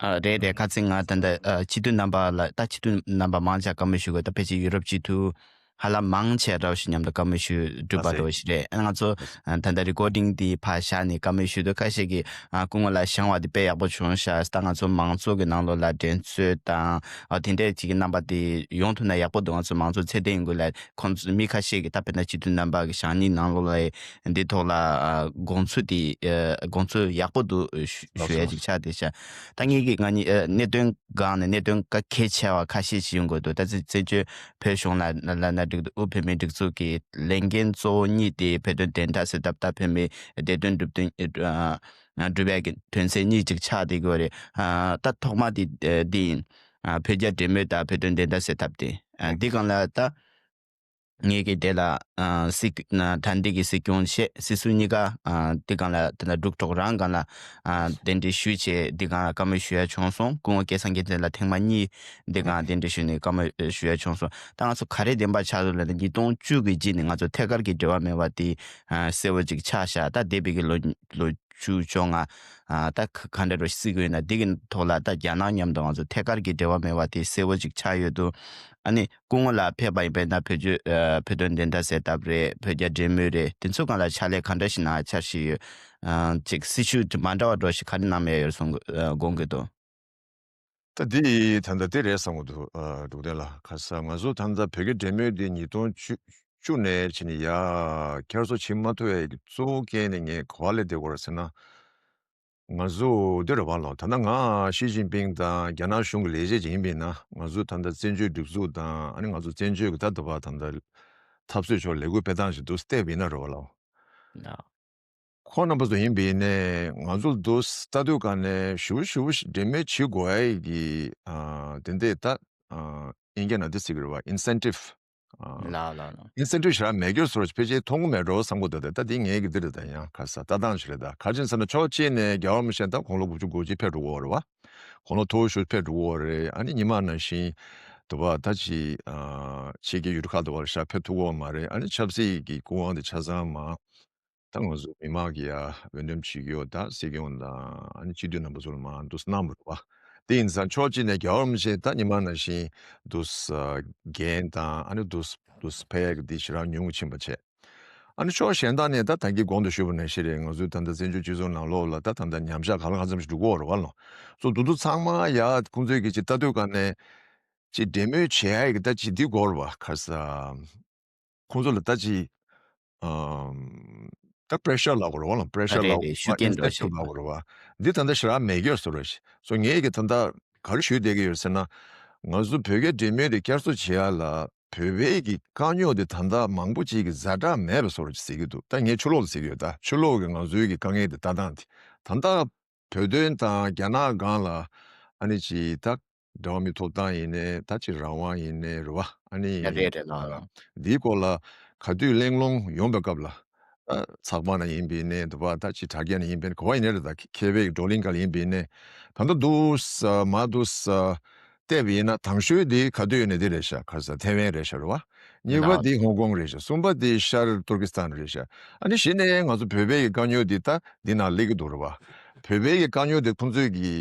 ཨ་རེད་རེད། ཁ་སང་ང་ད་ལྟ་ཨ་སྤྱི་འཐུས་རྣམ་པ་ལ་ད་སྤྱི་འཐུས་རྣམ་པ་མང་ཆེ་བཀའ་མོལ་ཞུ་དགོས། ད་ཕལ་ཆེར་ཡུ་རོབ་སྤྱི་འཐུས་ ཧ་ལམ་མང་ཆེ་འདྲ་བོ་ཞིག་མཉམ་དུ་བཀའ་མོལ་ཞུས་གྲུབ་པ་འདྲ་བོ་ཞིག་རེད། ང་ཚོ་ད་ལྟ་རི་ཀོར་ཌིང་འདི་ཕར་བཞག་ནས་བཀའ་མོལ་ཞུས་དུས་ཁ་ཤས་ཀྱིས་སྐུ་ངོ་ལགས་བཞེངས་པ་འདི་དཔེ་ཡག་པོ་བྱུང་ཤག་ད་ང་ཚོ་མང་ཚོགས་ཀྱི་ནང་ལོགས་ལ་འགྲན་རྩོད་དང་དེ་འདྲས་ཅིག་གི་རྣམ་པ་དེ་ཡོང་ཐུབ་ན་ཡག་པོ་འདུག་ང་ཚོ་མང་གཙོ་ཚད་ལྡན་ཡིན་དགོས་ལ། ཁོང་ཚོ་མི་ཁ་ཤས་ཀྱིས་ད་དཔེར་ན་སྤྱི་འཐུས་རྣམ་པ་གི་བཞེངས་ཉིན་ནང་ལོགས་ལ་འདི་ཐོག་ལ་དགོངས་ཚུལ་དེ་དགོངས་ཚུལ་ཡག་པོ་འདུག་ཞུ་ཞུ་ཡ་ཅིག་ཆགས་བསྡད་ཤག་ད་ངེད་ཀྱིས་ང་གཉིས་གནད་དོན་སྒང་ནས་གནད་དོན་གལ་ཆེ་བ་ཁ་ཤས་ཤིག་ཡོང་དགོས་འདུག་ད་ཚེ་བཙན་བྱོལ་བོད་གཞུང་ལ་ལ་ལ་ན་འགྲིག་འདུག་དབུས་བོད་མིའི་སྒྲིག་འཛུགས་ཀྱི་ལས་འགན་གཙོ་བོ་གཉིས་དེ་བོད་དོན་བདེན་མཐའ་གསལ་ཐབས་དང་བོད་མིའི་བདེ་དོན་སྒྲུབ་དོན་སྒྲུབ་ཡ་གི་དོན་ཚན་གཉིས་ཅིག་ཆགས་བསྡད་ཀྱི་ཡོད་རེད། ད་ཐོག་མ་དེ་འདི་ཡིན། བོད་རྒྱ་འབྲེལ་མོལ་དང་བོད་དོན་བདེན་མཐའ་གསལ་ཐབས་དེ་འདི་སྒང་ལ་ད། ངེད་ཀྱིས་དེ་ལ་ཨ་སྲིད་ཨ་ད་ལྟའི་གི་སྲིད་སྐྱོང་བྱས། སྲིད་ཟུར་གཉིས་ཀ་ཨ་འདི་སྒང་ལ་དེ་ལ་འབྲུག་གྲོགས་རང་སྒང་ལ་ཨ་གདན་འདྲེན་ཞུས་བྱས་འདི་སྒང་ལ་བཀའ་མོལ་ཞུ་ཡ་བྱུང་སོང་། སྐུ་ངོ་སྐལ་བཟང་རྒྱལ་མཚན་ལགས་ཐེངས་མ་གཉིས་འདི་སྒང་གདན་འདྲེན་ཞུས་ནས་བཀའ་མོལ་ཞུ་ཡ་བྱུང་སོང་། ད་ང་ཚོ་ག་རེ་བདེན་པ་ཆགས་འདུག་ལབ་ན་ཉིས་སྟོང་བཅུ་གི་རྗེས་ནས་ང་ཚོ་ཐད་ཀར་གྱི་འབྲེལ་བ་མེད་པ་དེ་ཨ་གསལ་བོ་ཅིག་ཆགས་ཤག་ད་འདས་པའི་གི་ལོ་ལོ་བཅུ་བཅོ་ལྔ་ཨ་ད་ག་ག་འདྲ་རུ་སྲིད་དགོས་ན་འདི་གི་ཐོག་ལ་ད་རྒྱ་ནག་མཉམ་དུ་ང་ཚོ་ཐད་ཀར་གྱི་འབྲེལ་བ་མེད་པ་དེ་གསལ་བོ་ཅིག་ཆགས་ཡོད་འདུག་ཨ་ནི། སྐུ་ངོ་ལགས་ཕེབས་པ་ཡིན་པས་ན་བོད་བརྒྱུད་ཨ་བོད་དོན་བདེན་མཐའ་གསལ་ཐབས་རེད། བོད་རྒྱ་འབྲེལ་མོལ་རེད། དེ་ཚོ་སྒང་ལ་ཕྱག་ལས་ག་འདྲ་ཞིག་གནང་འཆར་གཞི་ཡོད། ཨ་ཅིག་སྲིད་བྱུས་དེ་མ་འདྲ་བ་འདྲ་ཞིག་ག་རེ་གནང་མེད་ཡོད་གསུང་གི་ཨ་དགོངས་ཀྱི་འདུག་ད་འདི་ད་ལྟ་དེ་རེད་བསམ་གྱི་འདུག་ཨ་འབྲུག་བསྟན་ལགས། ཁ་ས་ང་ཚོ་ད་ལྟ་བོད་རྒྱ་འབྲེལ་མོལ་འདི་ཉིས་སྟོང་བཅུ་བཅུ་ནས་བྱས་ནས་ཡར་བསྐྱར་གསོ་བྱེད་མ་ཐུབ་ཡ་གི་གཙོ་བོ་རྐྱེན་ནི་ངས་ག་པར་སླེབས་བསྡད་ཀྱི་ཡོད་རེད་ཟེར་ན། ང་ཚོ་འདི་རེད་བ་ལོ། ད་ལྟ་ང་ཞི་ཅིན་ཕིང་དང་རྒྱ་ནག་གཞུང་གི་ལས་བྱེད་ཅིག་ཡིན་པ་ཡིན་ན། ང་ཚོ་ད་ལྟ་བཙན་བྱོལ་སྒྲིག་འཛུགས་དང་ཨ་ནི་ང་ཚོ་བཙན་བྱོལ་གྱི་ད་ལྟ་བར་ད་ལྟ་འཐབ་རྩོད་ཕྱོགས་ལས་འགུལ་སྤེལ་སྟངས་ཤིག་འདུག་བལྟས་པ་ཡིན་ན་རེད་བ་ལོ། ལགས། ཁོང་རྣམ་པ་ཚོ་ཡིན་པ་ཡིན་ནའི་ང་ཚོ་འདུག་ལྟ་དུས་ག་ནས་ཞུ་ཞུ་འབྲེལ་མོལ་བྱེད་དགོས་ཡ་གི་ཨ་དེ་འདྲས་ད་ཨ་ཨིན་སྐད་ནང་འདི་ཟེར་གི་རེད་བ། ཨིན་སེན་ཊིབ། ལགས་ལགས་ལགས། ཨིན་སེན་ཊིབ་ཞེ་དྲག་མེད་རྒྱུ་བཟོ་འདྲ་ཕལ་ཆེར་མཐོང་གི་མེད་འགྲོ་བསམ་གྱི་འདུག་ད་ད་འདི་ངའི་གི་འདི་རེད། ད་ཡང་ཁ་ས་ལྟ་སྟངས་ཤིག་རེད། ད་ག་རེ་ཟེར་ན་ཕྱོགས་གཅིག་ནས་རྒྱལ་བ་རིན་པོ་ཆེ་ད་དགུང་ལོ་དགུ་བཅུ་གོ་གཅིག་ཕེབས་འགྲོ་གི་ཡོད་རེད་བ། དགུང་ལོ་མཐོ་པོ་ཞིག་ཕེབས་འགྲོ་གི་ཡོད་རེད། ཨ་ནི་ཉི་མ་ནང་བཞིན་དུ་བ་ད་ཅི་ཨ་ཕྱི་རྒྱལ་ཡུལ་གྲུ་ཁག་ཏུ་བ་ལ་ཤར་ཕེབས་ཐུབ་ཀྱི་ཡོད་མ་རེད། ཨ་ནི་ཆབ་སྲིད་ཀྱི་སྐུ་དབང་དེ་ཆ་ཚང་མ་ད་ང་ཚོ་མི་མང་གི་ཡ་འོས་འདེམས་བྱེད་ཀྱི་ཡོད། ད་སྲིད་སྐྱོང་དང་ཨ་ནི་སྤྱི་འཐུས་རྣམ་པ་ཚོ་ལ་མར་འདུག་སེ་གནང་བ་རེད་བ། དེ་ཡིན་ཙང་ཕྱོགས་གཅིག་ནས་རྒྱལ་བ་རིན་པོ་ཆེ་ད་ཉི་མ་ནང་བཞིན་འདུག་སེ་འགན་དང་ཨ་ནི་འདུག་སེ་འདུག་སེ་ཕེབས་ཡག་གི་འདི་ཞེ་དྲག་ཉུང་ངུ་ཕྱིན་པ་བྱས། ཨ་ནི་ཕྱོགས་གཞན་དག་ནས་ད་ད་གིན་གོང་དུ་ཞུས་པ་ནང་བཞིན་རེད། ང་ཚོའི་ད་ལྟ་བཙན་བྱོལ་སྤྱི་ཚོགས་ནང་ལོགས་ལ་ད་ད་ལྟ་ཉམས་ཆག་གང་ལ་གང་འཚམ་ཞིག་འགྲོ་གི་ཡོད་རེད་བ་ལོ། སོ་དེ་ཚོ་ཚང་མ་ཡ་ཁོང་ཚོའི་གི་ཅིག་ལྟ་དུས་ག་ནས་ཅིག་འབྲེལ་མོལ་བྱེད་ཡ་གི་ད་ཅིག་འདི་དགོས་རེད་བ། ཁ་ས་ཁོང་ཚོ་ལ་ད་ཅིག་ཨམ། ད་པེ་རེ་ཤར་ལབ་དགོས་རེད་བ་ལ། པེ་རེ་ཤར་ལབ་དགོས་རེད། ཤུགས་རྐྱེན་འདྲ་ཞིག་ཨིན་སེན་ཊིབ་ལབ་དགོས་རེད་བ། འདི་ད་ལྟ་ཞེ་དྲག་མེད་ཀྱི་ཡོད་བཟོ་འདྲ་ཞིག་སོ་ངས་ཀྱི་ད་ལྟ་ག་རེ་ཞུས་བསྡད་ཀྱི་ཡོད་ཟེར་ན། ང་ཚོ་བོད་རྒྱ་འབྲེལ་མོལ་དེ་བསྐྱར་གསོ་བྱེད་ཡ་ལ་བོད་པའི་གི་དཀའ་རྙོག་དེ་ད་ལྟ་མང་པོ་ཅིག་གི་ཛ་དྲག་མེད་པ་བཟོ་འདྲ་ཞིག་ཟེར་གྱི་འདུག་ད་ངས་ཕྱི་ལོགས་ལ་ཟེར་གྱི་ཡོད། ད་ཕྱི་ལོགས་ཀྱི་ང་ཚོའི་གི་དཀའ་ངལ་དེ་ལྟ་སྟངས་དེ་ད་ལྟ་བོད་དོན་དང་རྒྱ་ནག་སྒང་ལ་ཨ་ནི་ཅིག་ད་འགྲོ་བ་མིའི་ཐོབ་ཐང་ཡིན་ནའི་ད་ཅིག་རང་དབང་ཡིན་ནའི་རེད་བ། ཨ་ནི་རེད་རེད་ལགས་ལགས། འདིའི་སྐོར་ལ་ག་དུས་གླེང་སློང་ཡོང་པའི་སྐབས་ལ་ད་ཚགས་པར་ནང་ཡིན་པ་ཡིན་ནའི་འདི་བ་ད་ཅིག་དྲ་རྒྱ་ནང་ཡིན་པ་ཡིན་ནའི་ག་བ་ཡིན་ནའི་རེད། ད་མཁས་པའི་བགྲོ་གླེང་སྒང་ལ་ཡིན་པ་ཡིན་ནའི་ད་ལྟ་འདུག་སེ་མར་འདུག་སེ་བལྟས་པ་ཡིན་ན་དང་ཤོས་འདི་ག་དུས་ཡོད་ནའི་འདི་རེད་ཤག་ཁ་ས་ཐེ་ཝན་རེད་ཤག་རེད་བ། གཉིས་པ་འདི་ཧོང་ཀོང་རེད་ཤག་གསུམ་པ་འདི་ཤར་ཏུར་ཀི་སི་ཐན་རེད་ཤག་ཨ་ནི་གཞི་ནས་ང་ཚོ་བོད་པའི་གི་དཀའ་རྙོག་འདི་ད་འདི་ནང་སླེབས་ཀྱི་འདུག་རེད་བ། བོད་པའི་གི་དཀའ་རྙོག་འདི་ཁོང་ཚོས་གི་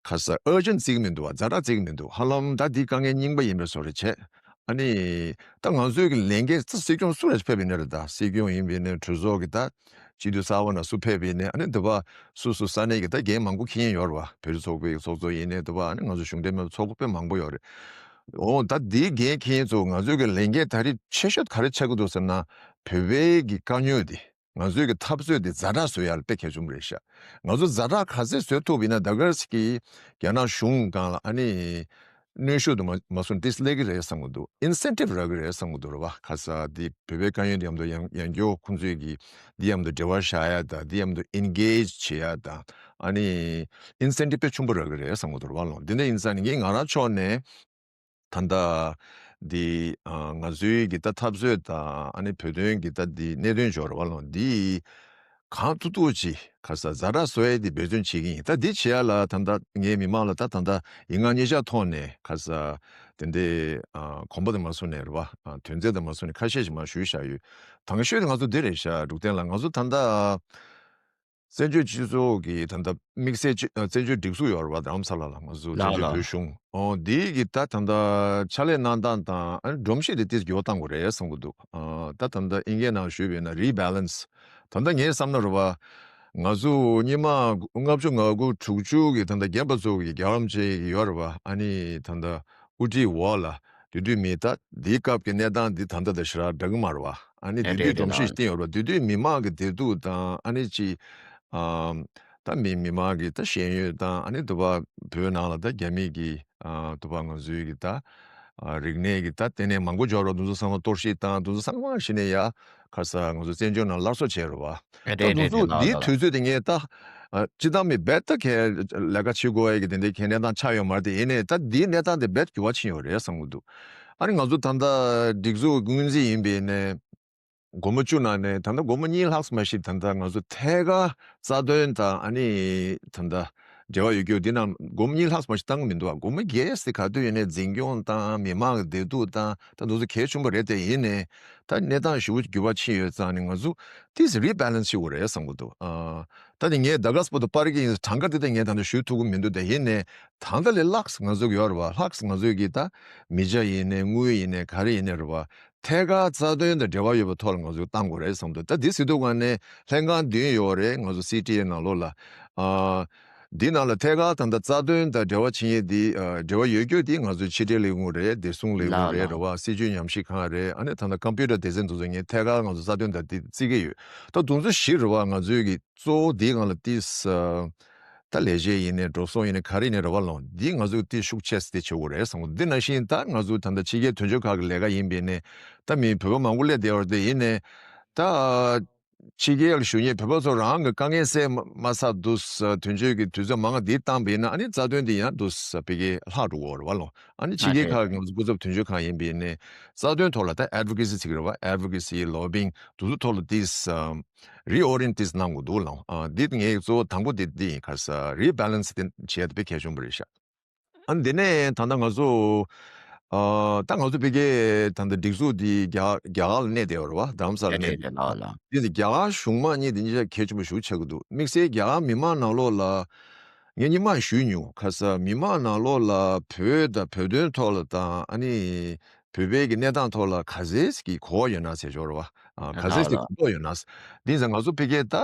ཁ་ས་ཨར་ཇེན་བརྩི་གི་མི་འདུག་བ། ཛ་དྲག་བརྩི་གི་མི་འདུག་ཧ་ལམ་ད་འདི་དཀའ་ངལ་རྙིང་པ་ཡིན་པའི་བཟོ་འདྲ་བྱས། ཨ་ནི་ད་ང་ཚོའི་གི་ལས་འགན་ད་སྲིད་སྐྱོང་སུ་རེད་ཕེབས་ཡིན་ན་རེད། ད་སྲིད་སྐྱོང་ཡིན་པ་ཡིན་ནའི་གྲོས་ཚོགས་གི་ད་སྤྱི་འཐུས་གསར་པ་ནང་སུ་ཕེབས་ཡིན་ནའི་ཨ་ནི་འདི་བ་སུ་སུ་ས་གནས་གི་ད་འགན་མང་པོ་འཁྱེར་མཁན་ཡོད་རེད་བ། བོད་རིགས་ཚོགས་པའི་ཚོགས་གཙོ་ཡིན་ནའི་འདི་བ་ཨ་ནི་ང་ཚོ་གཞུང་འབྲེལ་མེད་པའི་ཚོགས་པ་དཔེ་མང་པོ་ཡོད་རེད། འོ་ད་འདིའི་འགན་འཁྱེར་མཁན་ཚོ་ང་ཚོའི་གི་ལས་འགན་ད་རེས་ཆེ་ཤོས་ག་རེ་ཆགས་ཀྱི་འདུག་ཟེར་ན་བོད་པའི་གི་དཀའ་རྙོག་འདི། ང་ཚོའི་གི་འཐབ་རྩོད་དེ་ཛ་དྲག་བཟོ་ཡ་ལ་དཔེ་གལ་ཆེན་པོ་རེད་ཤག་ང་ཚོ་ཛ་དྲག་ག་ཚད་བཟོ་ཐུབ་ཡིན་ན་ད་གར་སི་ཀི་རྒྱ་ནག་གཞུང་སྒང་ལ་ཨ་ནི་གནོན་ཤུགས་དུ་མ་མ་སོང་ཏིས་ལེག་གི་རེད་བསམ་གི་འདུག་ཨིན་སེན་ཊིབ་རག་གི་རེད་བསམ་གི་འདུག་རེད་བ། ཁ་ས་དེ་བོད་པའི་དཀའ་རྙོག་འདི་མཉམ་དུ་ཡང་ཡང་སྐྱོ་ཁོང་ཚོའི་གི་འདི་མཉམ་དུ་འབྲེལ་བ་བཞག་ཡ་དང་འདི་མཉམ་དུ་ཨེན་གེཇ་བྱེད་ཡ་དང་ཨ་ནི་ཨིན་སེན་ཊིབ་དཔེ་ཆེན་པོ་རག་གི་རེད་བསམ་གི་འདུག་རེད་བ། ལོ་འདི་འདྲ་ཡིན་ཙང་ངས་ང་རང་ཕྱོགས་ནས། ད་ལྟ་འདི་ཨ་ང་ཚོའི་གི་ད་འཐབ་རྩོད་དང་ཨ་ནི་བོད་དོན་གི་ད་འདི་གནད་དོན་འབྱོར་བ་ལོ་འདི་གང་ཐུབ་ཐུབ་ཅིག་ཁ་ས་ཛ་དྲག་བཟོ་ཡས་འདི་འབད་བརྩོན་བྱེད་ཀྱི་ཡིན། ད་འདི་བྱེད་ཡ་ལ་ད་ལྟ་ངའི་མི་མང་ལ་ད་ད་ལྟ་ཡིག་ངག་ཉིས་ཆ་ཐོག་ནས་ཁ་ས་དེ་འདྲའི་ཨ་གོམ་པ་དེ་མ་སོང་ནས་རེད་བ། ཨ་དོན་ཚན་དེ་མ་སོང་ནས་ཁ་ཤས་ཤིག་མ་ཞུས་བཞག་ཡོད། དང་ཤོས་དེ་ང་ཚོ་འདི་རེད་ཤག་འབྲུག་བསྟན་ལ་ང་ཚོ་ད་ལྟ། བཙན་བྱོལ་སྤྱི་ཚོགས་ཀྱི་ད་ལྟ་དམིགས་བསལ་སྤྱི་ཨ་བཙན་བྱོལ་སྒྲིག་འཛུགས་ཡོད་རེད་བ། རྡ་རམ་ས་ལ་ལ་ང་ཚོ་བཙན་ལགས་བཙན་བྱོལ་ལགས། བོད་གཞུང་ཨོ་འདི་གི་ད་ད་ལྟ་ཕྱག་ལས་གནང་སྟངས་དང་ཨ་ནི་སྒྲོམ་གཞི་དེ་ཏིས་འགྱུར་བ་གཏང་དགོས་རེད་བསམ་གྱི་འདུག་ཨ་ད་ད་ལྟ་ཨིན་སྐད་ནང་ཞུས་པ་ཡིན་ན་rebalance། ད་ལྟ་ངའི་བསམ་ན་རེད་བ། ང་ཚོ་སྔོན་མ་ལྔ་བཅུ་ང་དགུ་དྲུག་ཅུ་གི་ད་ལྟ་རྒན་པ་ཚོ་གི་རྒྱལ་བ་རིན་པོ་ཆེ་གི་ཡོད་རེད་བ། ཨ་ནི་ད་ལྟ་དབུ་ཁྲིད་འོག་ལ་དེ་དུས་མི་ད་འདིའི་སྐབས་ཀྱི་གནས་སྟངས་འདི་ད་ལྟ་དང་ཞེ་དྲག་འདྲ་གི་མ་རེད་བ། ཨ་ནི་དེ་དུས་སྒྲོམ་གཞི་བཏིང་ཡོད་རེད་བ། དེ་དུས་མི་མང་གི་བདེ་སྡུག་དང་ཨ་ནི་ཅི་ཨམ། ད་མི་མི་མང་གི་ད་ཤེས་ཡོན་དང་ཨ་ནི་དུ་བ་བོད་ནང་ལ་ད་རྒྱ་མི་གི་ཨ་དུ་བ་ང་ཚོའི་གི་ད་ཨ་རིག་གནས་ཀྱི་ད་ལྟེ་གནས་མང་པོ་འབྱོར་བ་དེ་ཚོ་ཚང་མ་གཏོར་བཤིག་བཏང་། དེ་ཚོ་ཚང་མ་གཞི་ནས་ཡ་ཁ་ས་ང་ཚོ་བཙན་བྱོལ་ནང་སླར་གསོ་བྱས་རེད་བ། ད་དེ་ཚོ་འདིའི་དུས་ཚོད་དེ་ངས་ད་ཨ་སྤྱི་བཏང་མི་རྦད་ད་ཁས་ལས་ཀ་བྱེད་དགོས་ཡ་གི་དེ་འདྲའི་ཁས་གནས་སྟངས་ཆགས་ཡོད་མ་རེད་དེ། ཡིན་ནའི་ད་འདིའི་གནས་སྟངས་དེ་རྦད་འགྱུར་བ་ཕྱིན་ཡོད་རེད་བསམ་གྱི་འདུག་ཨ་ནི་ང་ཚོ་ད་ལྟ་སྒྲིག་འཛུགས་སྔོན་རྩིས་ཡིན་པའི་ནས། སྒོར་མོ་བཅུ་ནང་ནས་ད་ལྟ་སྒོར་མོ་གཉིས་ལྷག་མ་ཞིག་ད་ལྟ་ང་ཚོ་ཐད་ཀར་རྩ་དོན་དང་ཨ་ནི་ད་ལྟ་འབྲེལ་བ་ཡོད་རྒྱུ་འདི་ནང་སྒོར་མོ་གཉིས་ལྷག་མ་ཞིག་བཏང་གི་མི་འདུག་ཨ་སྒོར་མོ་བརྒྱད་ཟེར་ག་དུས་ཡིན་ནའི་འཛིན་སྐྱོང་དང་མི་མང་གི་བདེ་སྡུག་དང་ད་དེ་ཚོ་གལ་ཆེན་པོ་རེད་དེ། ཡིན་ནའི་ད་གནས་སྟངས་ཞེ་པོ་འགྱུར་བ་ཕྱིན་ཡོད་ཙང་ནི་ང་ཚོ་ཏིས་rebalance་བྱེད་དགོས་རེད་བསམ་གི་འདུག་ཨ་ད་ནི་ངས་ད་ག་སྤོ་ཏོ་པར་གི་ཡིན་གྲངས་ཀ་དེ་ད་ངས་ད་ལྟ་ཞུ་ཐུབ་ཀྱི་མི་འདུག་དེ་ཡིན་ནའི་ད་ལྟ་ལས་ལྷག་ང་ཚོ་གི་ཡོད་རེད་བ། ལྷག་ང་ཚོའི་གི་ད་མི་ཆ་ཡིན་ནའི་དངུལ་ཡིན་ནའི་ག་རེ་ཡིན་ནའི་རེད་བ། ཐད་ཀར་རྩ་དོན་དང་འབྲེལ་བ་ཡོད་པའི་ཐོག་ལ་ང་ཚོས་བཏང་དགོས་རེད་བསམ་འདུག་ད་འདི་ཟེར་དུས་ག་ནས་ལྷན་ཁང་བདུན་ཡོད་རེད། ང་ཚོ་སི་ཊི་ཨེ་ནང་ལོགས་ལ། ཨ། འདི་ནང་ལ་ཐད་ཀར་ད་ལྟ་རྩ་དོན་དང་འབྲེལ་བ་བྱེད་མཁན་འདི་ཨ་འབྲེལ་བ་ཡོད་རྒྱུ་འདི་ང་ཚོའི་ཕྱི་དྲིལ་ལས་ཁུངས་རེད། བདེ་སྲུང་ལས་ཁུངས་རེད། རེད་བ། སྲིད་བྱུས་ཉམས་ཞིབ་ཁང་རེད། ཨ་ནི་ད་ལྟ་ཀམ་པུ་ཊར་སྡེ་ཚན་དེ་ཚོ་ངས་ཐད་ཀར་ང་ཚོ་རྩ་དོན་དང་འདི་བརྩི་གི་ཡོད། ད་དེ་ཚོ་བཞི་རེད་བ། ང་ཚོའི་གི་གཙོ་བོ་འདིའི་སྒང་ལ་ཏིས་ཨ། ད་ལས་བྱེད་ཡིན་ནའི་འགྲོ་སོང་ཡིན་ནའི་ག་རེ་ཡིན་ནའི་རེད་བ་ལོ། འདི་ང་ཚོས་ཏིས་ཤུགས་ཆེ་སེ་དེ་བྱེད་དགོས་རེད་བསམ་གི་འདུག་འདི་ནང་བཞིན་ད་ང་ཚོ་ད་ལྟ་ཕྱི་རྒྱལ་དོན་གཅོད་ཁག་གི་ལས་ཀ་ཡིན་པའི་ནས་ད་མི་བོད་པ་མང་པོ་སླེབས་བསྡད་ཡོད་རེད་དེ། ཡིན་ནའི་ད་ཕྱི་རྒྱལ་ལ་བཞུགས་མཁན་བོད་པ་ཚོ་རང་གི་དཀའ་ངལ་སེལ་མ་མ་ཚར་དུས་དོན་གཅོད་ཀྱི་དུས་ཚོད་མང་བ་འདི་བཏང་པ་ཡིན་ན་ཨ་ནི་རྩ་དོན་འདི་ཡང་དུས་ཕ་གི་ལྷག་འགྲོ་གི་རེད་བ་ལོ། ཨ་ནི་ཕྱི་རྒྱལ་ཁག་གི་ང་ཚོ་སྐུ་ཚབ་དོན་གཅོད་ཁང་ཡིན་པའི་ནས་རྩ་དོན་ཐོག་ལ་ད་advocacy་ཟེར་གི་རེད་བ། advocacy lobbying་དེ་ཚོ་ཐོག་ལ་ཏིས་reorientate་གནང་དགོས་འདུག་ལགས། ཨ་འདི་ངའི་གཙོ་བོ་དང་པོ་འདི་འདི་ཡིན། ཁ་ས་rebalance་དེ་བྱས་ཏེ་དཔེ་གལ་ཆེན་པོ་རེད་ཤག་ཨ་འདི་ནས་ད་ལྟ་ང་ཚོ་ཨ་ད་ང་ཚོ་ཕ་གིའི་ད་ལྟ་སྒྲིག་འཛུགས་འདི་རྒྱ་རྒྱ་གར་ལ་གནས་བསྡད་ཡོད་རེད་བ། རྡ་རམ་ས་ལ་གནས་བསྡད་ཡོད། འདི་ནི་རྒྱ་གར་གཞུང་མང་གཉིས་དེ་གཉིས་ཆ་གལ་ཆེན་པོ་ཞེ་པོ་ཆགས་ཀྱི་འདུག་དམིགས་བསལ་རྒྱ་གར་མི་མང་ནང་ལོགས་ལ་ངས་སྔོན་མ་ཞུས་མྱོང་། ཁ་ས་མི་མང་ནང་ལོགས་ལ་བོད་དང་བོད་དོན་ཐོག་ལ་དང་ཨ་ནི་བོད་པའི་གི་གནས་སྟངས་ཐོག་ལ་ག་ཚད་ཀྱི་གོ་བ་ཡོད་ན་ཟེར་ཞོར་བ། ཨ་ག་ཚད་ཀྱི་གོ་རྟོགས་ཡོད་ན། འདི་ཚོ་ང་ཚོ་ཕ་གིའི་ད་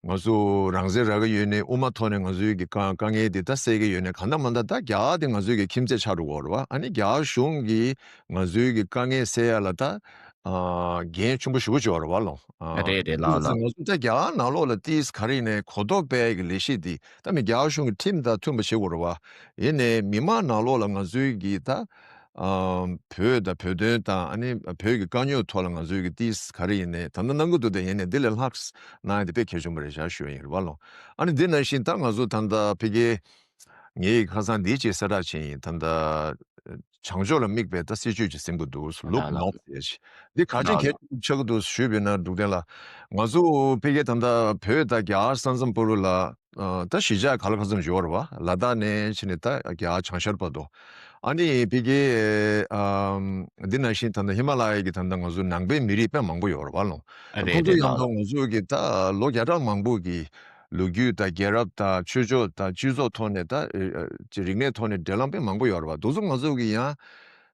ང་ཚོ་རང་བཙན་རག་གི་ཡོད་ནའི་དབུ་མ་ཐོག་ནས་ང་ཚོའི་གི་དཀའ་དཀའ་ངལ་འདི་ད་སེལ་གི་ཡོད་ནའི་གང་ལྟར་མ་ལྟར་ད་རྒྱ་གར་དེ་ང་ཚོའི་གི་ཁྱིམ་མཚེས་ཆགས་འགྲོ་གི་ཡོད་རེད་བ། ཨ་ནི་རྒྱ་གར་གཞུང་གིས་ང་ཚོའི་གི་དཀའ་ངལ་སེལ་ཡ་ལ་ད་ཨ་འགན་ཆེན་པོ་ཞེ་པོ་ཅིག་ཡོད་རེད་བ་ལོ། ཨ་རེད་རེད་ལགས་ལགས། ང་ཚོ་ད་རྒྱ་གར་ནང་ལོགས་ལ་ཏིས་ག་རེ་ཡིན་ནའི་གོ་རྟོགས་སྤེལ་ཡ་གི་ལས་གཞི་འདི་ད་མི་རྒྱ་གར་གཞུང་གི་ཁྲིམས་དང་མཐུན་པ་བྱེད་དགོས་རེད་བ། ཡིན་ནའི་མི་མང་ནང་ལོགས་ལ་ང་ཚོའི་གི་ད་ཨ་བོད་དང་བོད་དོན་དང་ཨ་ནི་བོད་ཀྱི་དཀའ་རྙོག་ཐོག་ལ་ང་ཚོའི་གི་ཏིས་ག་རེ་ཡིན་ནའི་ད་ལྟ་གནང་གི་འདུག་དེ་ཡིན་ནའི་འདི་ལས་ལྷག་གནང་ཡ་དེ་དཔེ་གལ་ཆེན་པོ་རེད་ཤག་ཞུ་ཡ་ཡིན་རེད་བ་ལོ། ཨ་ནི་འདི་ནང་བཞིན་ད་ང་ཚོ་ད་ལྟ་ཕ་གི་ངའི་ཁ་སང་འདིའི་ཆེད་གསལ་བསྒྲགས་བྱས་ཡིན། ད་ལྟ་བྱང་ཕྱོགས་ལ་དམིགས་པའི་ད་སྲིད་བྱུས་ཅིག་ཟིན་པ་འདུག look north་ཟེར་ཞིག་འདི་ག་ཅིག་གལ་ཆེན་པོ་ཆགས་ཀྱི་འདུག་ཞུས་པ་ཡིན་ན་འབྲུག་བསྟན་ལགས། ང་ཚོ་ཕ་གི་ད་ལྟ་བོད་དང་རྒྱ་གར་ས་མཚམས་བར་ལ་ཨ་ད་གཞིས་ཆགས་ག་ལ་ག་ཚོད་ཡོད་རེད་བ། ལ་དྭགས་ནས་ཕྱིན་ནས་ད་རྒྱ་གར་བྱང་ཤར་བར་དུ། ཨ་ནི་ཕ་གི་ཨམ་འདི་ནང་བཞིན་ད་ལྟ་ཧི་མ་ལ་ཡའི་གི་ད་ལྟ་ང་ཚོ་ནང་པའི་མི་རིགས་དཔེ་མང་པོ་ཡོད་རེད་བ་ལོ། ཁོང་ཚོ་ཡང་ད་ང་ཚོ་གི་ད་ལོ་བརྒྱ་ཕྲག་མང་པོ་གི་ལོ་རྒྱུས་དང་རྒྱལ་རབས་དང་ཆོས་ཕྱོགས་དང་སྤྱི་ཚོགས་ཐོག་ནས་ད་ཨ་ཅི་རིག་གནས་ཐོག་ནས་འབྲེལ་ལམ་དཔེ་མང་པོ་ཡོད་རེད་བ། དེ་ཚོ་ང་ཚོ་གི་ཡང་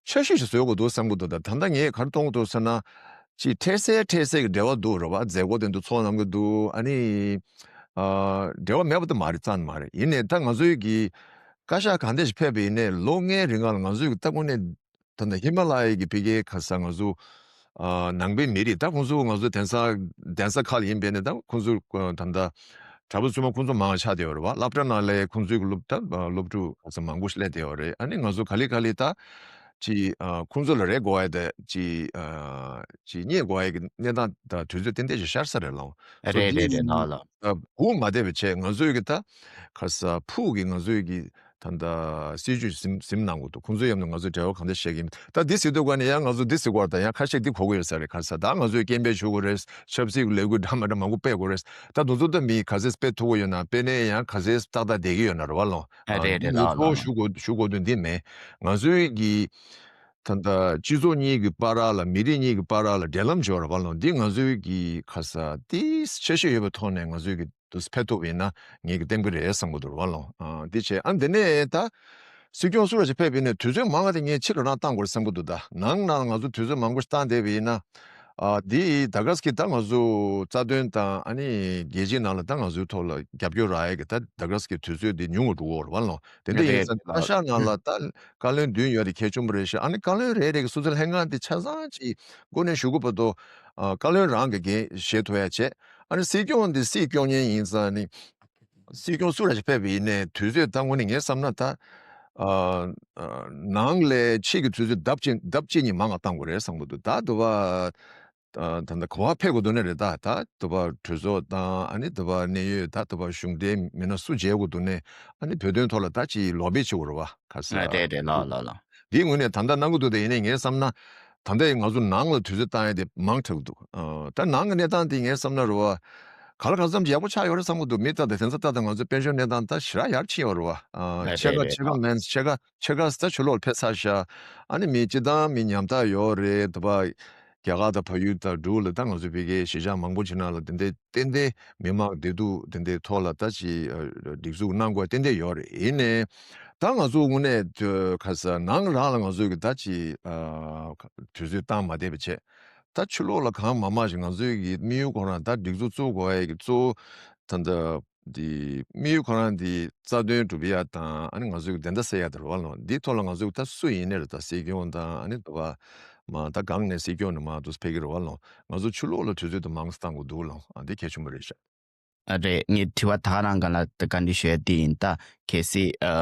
འཆར་གཞི་ཞིག་བཟོ་དགོས་འདུག་བསམ་གི་འདུག་ད་ད་ལྟ་ངས་ག་རེ་གཏོང་གི་འདུག་ཟེར་ན། ཅིག་འཕྲལ་སེལ་འཕྲལ་སེལ་གྱི་འབྲེལ་བ་འདུག་རེད་བ། མཛད་སྒོ་དེ་འདུག་ཚོགས་གནང་གི་འདུག་ཨ་ནི་ཨ་འབྲེལ་བ་མེད་པ་དེ་མ་རེད། རྩ་ནས་མ་རེད། ཡིན་ནའི་ད་ང་ཚོའི་གི་བཀའ་ཤག་གང་འདྲ་ཞིག་ཕེབས་པ་ཡིན་ནའི་ལོ་ལྔའི་རིང་ལ་ང་ཚོའི་གི་ད་དངོས་གནས་ད་ལྟ་ཧི་མ་ལ་ཡའི་གི་ཕ་གིའི་ཁ་ས་ང་ཚོ་ཨ་ནང་པའི་མི་རིགས་ད་ཁོང་ཚོ་ང་ཚོ་གདན་ས་གདན་ས་ཁག་ལ་ཡིན་པས་ནས་ད་ཁོང་ཚོ་ད་ལྟ་གྲྭ་པ་བཙུན་མ་ཁོང་ཚོ་མང་ཆགས་བསྡད་ཡོད་རེད་བ། སློབ་གྲྭ་ནང་ལ་ཁོང་ཚོའི་གི་སློབ་ད་སློབ་ཕྲུག་ཁ་ས་མང་པོ་ཞིག་སླེབས་བསྡད་ཡོད་རེད། ཨ་ནི་ང་ཚོ་ག་ལེ་ག་ལེ་ད་ཅི་ཨ་ཁོང་ཚོ་ལ་རེ་དགོས་ཡ་ད་ཅི་ཨ་ཅི་རྙེད་དགོས་ཡ་གི་གནས་སྟངས་ད་དུས་ཚོད་ཏན་ཏན་ཞིག་ཤར་ས་རེད་ལགས། རེད་རེད་རེད་ལགས་ལགས། སྒུག་མ་བསྡད་པ་བྱས་ང་ཚོའི་གི་ད་ཁ་ས་ཕུགས་གི་ང་ཚོའི་གི་ད་ལྟ་སྲིད་ཇུས་ཟིན་ཟིན་གནང་དགོས་འདུག་ཁོང་ཚོའི་མཉམ་དུ་ང་ཚོ་འབྲེལ་བ་གང་འདྲ་བྱེད་ཀྱི་ཡིན། ད་འདི་ཟེར་དུས་ག་ནས་ཡང་ང་ཚོ་འདི་ཟེར་དགོས་རེད། ད་ཡང་ཁ་ཤས་འདི་གོ་གི་ཡོད་ས་རེད། ཁ་ས་ད་ང་ཚོས་སྐད་འབོད་ཞུ་དགོས་རེད། ཆབ་སྲིད་ཀྱི་ལས་འགུལ་འདྲ་མི་འདྲ་མང་པོ་སྤེལ་དགོས་རེད། ད་དེ་ཚོ་ད་མི་ག་ཚད་སྤེལ་ཐུབ་ཀྱི་ཡོད་ན་སྤེལ་ནས་ཡང་ག་ཚད་ཏག་ཏག་བསྡད་ཀྱི་ཡོད་ན་རེད་བ་ལོ། ཨ་རེད་རེད་ལགས་ལགས། ངས་ཚོ་ཞུ་དགོས་ཞུ་དགོས་དོན་འདི་མེད། ང་ཚོའི་གི་ ད་ལྟ་སྤྱི་ཚོགས་གཉིས་ཀྱི་བར་ལ་མི་རིགས་གཉིས་ཀྱི་བར་ལ་འབྲེལ་ལམ་བྱེད་པ་རེད་བ་ལོ། འདི་ང་ཚོའི་གི་ཁ་ས་ཏིས་ཆ་ཤས་ཡོད་པའི་ཐོག་ནས་ང་ཚོའི་གི་དུ་ཕེབས་ཐུབ་ཡིན་ན་ངེད་ཀྱི་བསྟན་པ་རེད་བསམ་གི་འདུག་རེད་བ་ལོ། ཨ་འདི་བྱས་ཨ་འདི་ནས་ད་སྲིད་སྐྱོང་སུ་ར་ཞིག་ཕེབས་པ་ཡིན་ན་དུས་ཚོད་མང་བ་དེ་ངས་ཕྱི་ལ་རང་བཏང་དགོས་རེད་བསམ་གི་འདུག་ད་ནང་ནང་ང་ཚོ་དུས་ཚོད་མང་པོ་ཞིག་བཏང་བསྡད་པ་ཡིན་ན། ཨ་འདི་ད་ག་ས་གི་ད་ང་ཚོ་རྩ་དོན་དང་ཨ་ནི་རྒྱལ་སྤྱིའི་ནང་ལ་ད་ང་ཚོའི་ཐོག་ལ་རྒྱབ་སྐྱོར་རག་ཡས་ཀྱི་ད་ད་ག་ས་གི་དུས་ཚོད་འདི་ཉུང་བ་འགྲོ་གི་ཡོད་རེད་བ་ལོ། དེ་འདྲ་ཡིན་ཙང་ཨ་ཤ་ནང་ལ་ད་བཀའ་བློན་བདུན་ཡོད་དེ་གལ་ཆེན་པོ་རེད་ཤག་ཨ་ནི་བཀའ་བློན་རེ་རེ་གི་སོ་སོའི་ལྷན་ཁང་འདི་ཆ་ཚང་ཅིག་འགོ་ནས་ཞུ་དགོས་པ་དོ། ཨ་བཀའ་བློན་རང་གི་འགན་བཞེས་ཐུབ་ཡ་བྱས། ཨ་ནི་སྲིད་སྐྱོང་འདི་སྲིད་སྐྱོང་མཁན་ཡིན་ཙང་ནི། སྲིད་སྐྱོང་སུ་ར་ཞིག་ཕེབས་པ་ཡིན་ནའི་དུས་ཚོད་ད་དངོས་གནས་ངས་བསམ་ན་ད། ཨ་ཨ་ནང་ལས་ཕྱི་གི་དུས་ཚོད་ལྡབ་གཅིག་ལྡབ་གཅིག་གཉིས་མང་བ་བཏང་དགོས་རེད་བསམ་གི་འདུག་ད་དུ་བ། ཨ་ད་ད་ག་བ་ཕེབས་དགོས་འདུག་ནི་རེད། ད་ད་དུ་བ་གྲོས་ཚོགས་དང་ཨ་ནི་དུ་བ་གནད་ཡོད་ད་དུ་བ་གཞུང་འབྲེལ་མི་སྣ་སུ་མཇལ་དགོས་འདུག་ནས་ཨ་ནི་བོད་དོན་ཐོག་ལ་ད་ཅིག་ལོ་བེད་བྱེད་དགོས་རེད་བ་ཁ་ས། ཨ་དེ་དེ་ལོ་ལོ་ལོ། འདིའི་ངོས་ནས་ད་ལྟ་གནང་གི་འདུག་དེ་ཡིན་ནའི་ངས་བསམ་ན། ད་ལྟ་ང་ཚོ་ནང་ལ་དུས་ཚོད་བཏང་ཡ་དེ་མང་དྲགས་འདུག་ཨ་ད་ནང་གི་གནས་སྟངས་དེ་ངས་བསམ་ན་རེད་བ། ག་ལ་གང་འཚམ་ཡག་པོ་ཆགས་ཡོད་རེད་བསམ་གི་འདུག་མི་ལྟ་དང་དེ་ཚོ་ལྟ་དང་ང་ཚོའི་དཔལ་འབྱོར་གནས་སྟངས་ད་ཞེ་དྲག་ཡར་ཕྱིན་ཡོད་རེད་བ། ཨ་ཕྱེད་ཀ་ཕྱེད་ཀ་མིན་ཕྱེད་ཀ་ཕྱེད་ཀ་ད་ཕྱི་ལོགས་ལ་ཕེབས་ཚར་ཤག་ཨ་ནི་མི་སྤྱི་བཏང་མི་ཉམ་ཐག་ཡོད་རེད་དུ་བ། རྒྱ་གར་དང་བལ་ཡུལ་དང་འབྲུག་ལ་ད་ང་ཚོ་ཕ་གིའི་གཞིས་ཆགས་མང་པོ་ཅིག་ནང་ལ་དེ་འདྲའི་ཏན་ཏན་མི་མང་བདེ་སྡུག་དེ་འདྲའི་ཐོག་ལ་ད་ཅིག་ཨ་སྒྲིག་འཛུགས་གནང་དགོས་ཏན་ཏན་ཡོད་རེད། ཡིན་ནའི་ད་ང་ཚོ་དངོས་གནས་ཁ་ས་ནང་རང་ལ་ང་ཚོའི་གི་ད་ཅིག་ཨ་དུས་ཚོད་བཏང་མ་བསྡད་པ་བྱས། ད་ཕྱི་ལོགས་ལ་གང་མང་མང་ཞིག་ང་ཚོའི་གི་དམིགས་ཡུལ་ཁོ་རང་ད་སྒྲིག་འཛུགས་བཙུགས་དགོས་ཡ་གི་གཙོ་བོ་ད་ད་འདི་དམིགས་ཡུལ་ཁོ་རང་འདི་རྩ་དོན་སྒྲུབ་ཡ་དང་ཨ་ནི་ང་ཚོའི་གི་བདེན་མཐའ་གསལ་ཡ་དེ་རེད་བ་ལོ། འདིའི་ཐོག་ལ་ང་ཚོའི་གི་ད་སུ་ཡིན་ནའི་རེད་ད་སྲིད་སྐྱོང་དང་ཨ་ནི་ད་བ་མ་ད་གང་ནས་སྲིད་སྐྱོང་ནས་མ་འདུག་ཕེབས་ཀྱི་རེད་བ་ལོ། ང་ཚོ་ཕྱི་ལོགས་ལ་དུས་ཚོད་དུ་མང་ཙམ་བཏང་དགོས་འདུག་ལོ། ཨ་འདི་གལ་ཆེན་པོ་རེད་ཤག་ཨ་རེད། ངས་དྲི་བ་ད་ག་རང་སྒང་ལ་བཀའ་འདྲི་ཞུ་ཡ་དེ་ཡིན། ད་གལ་སྲིད་ཨ་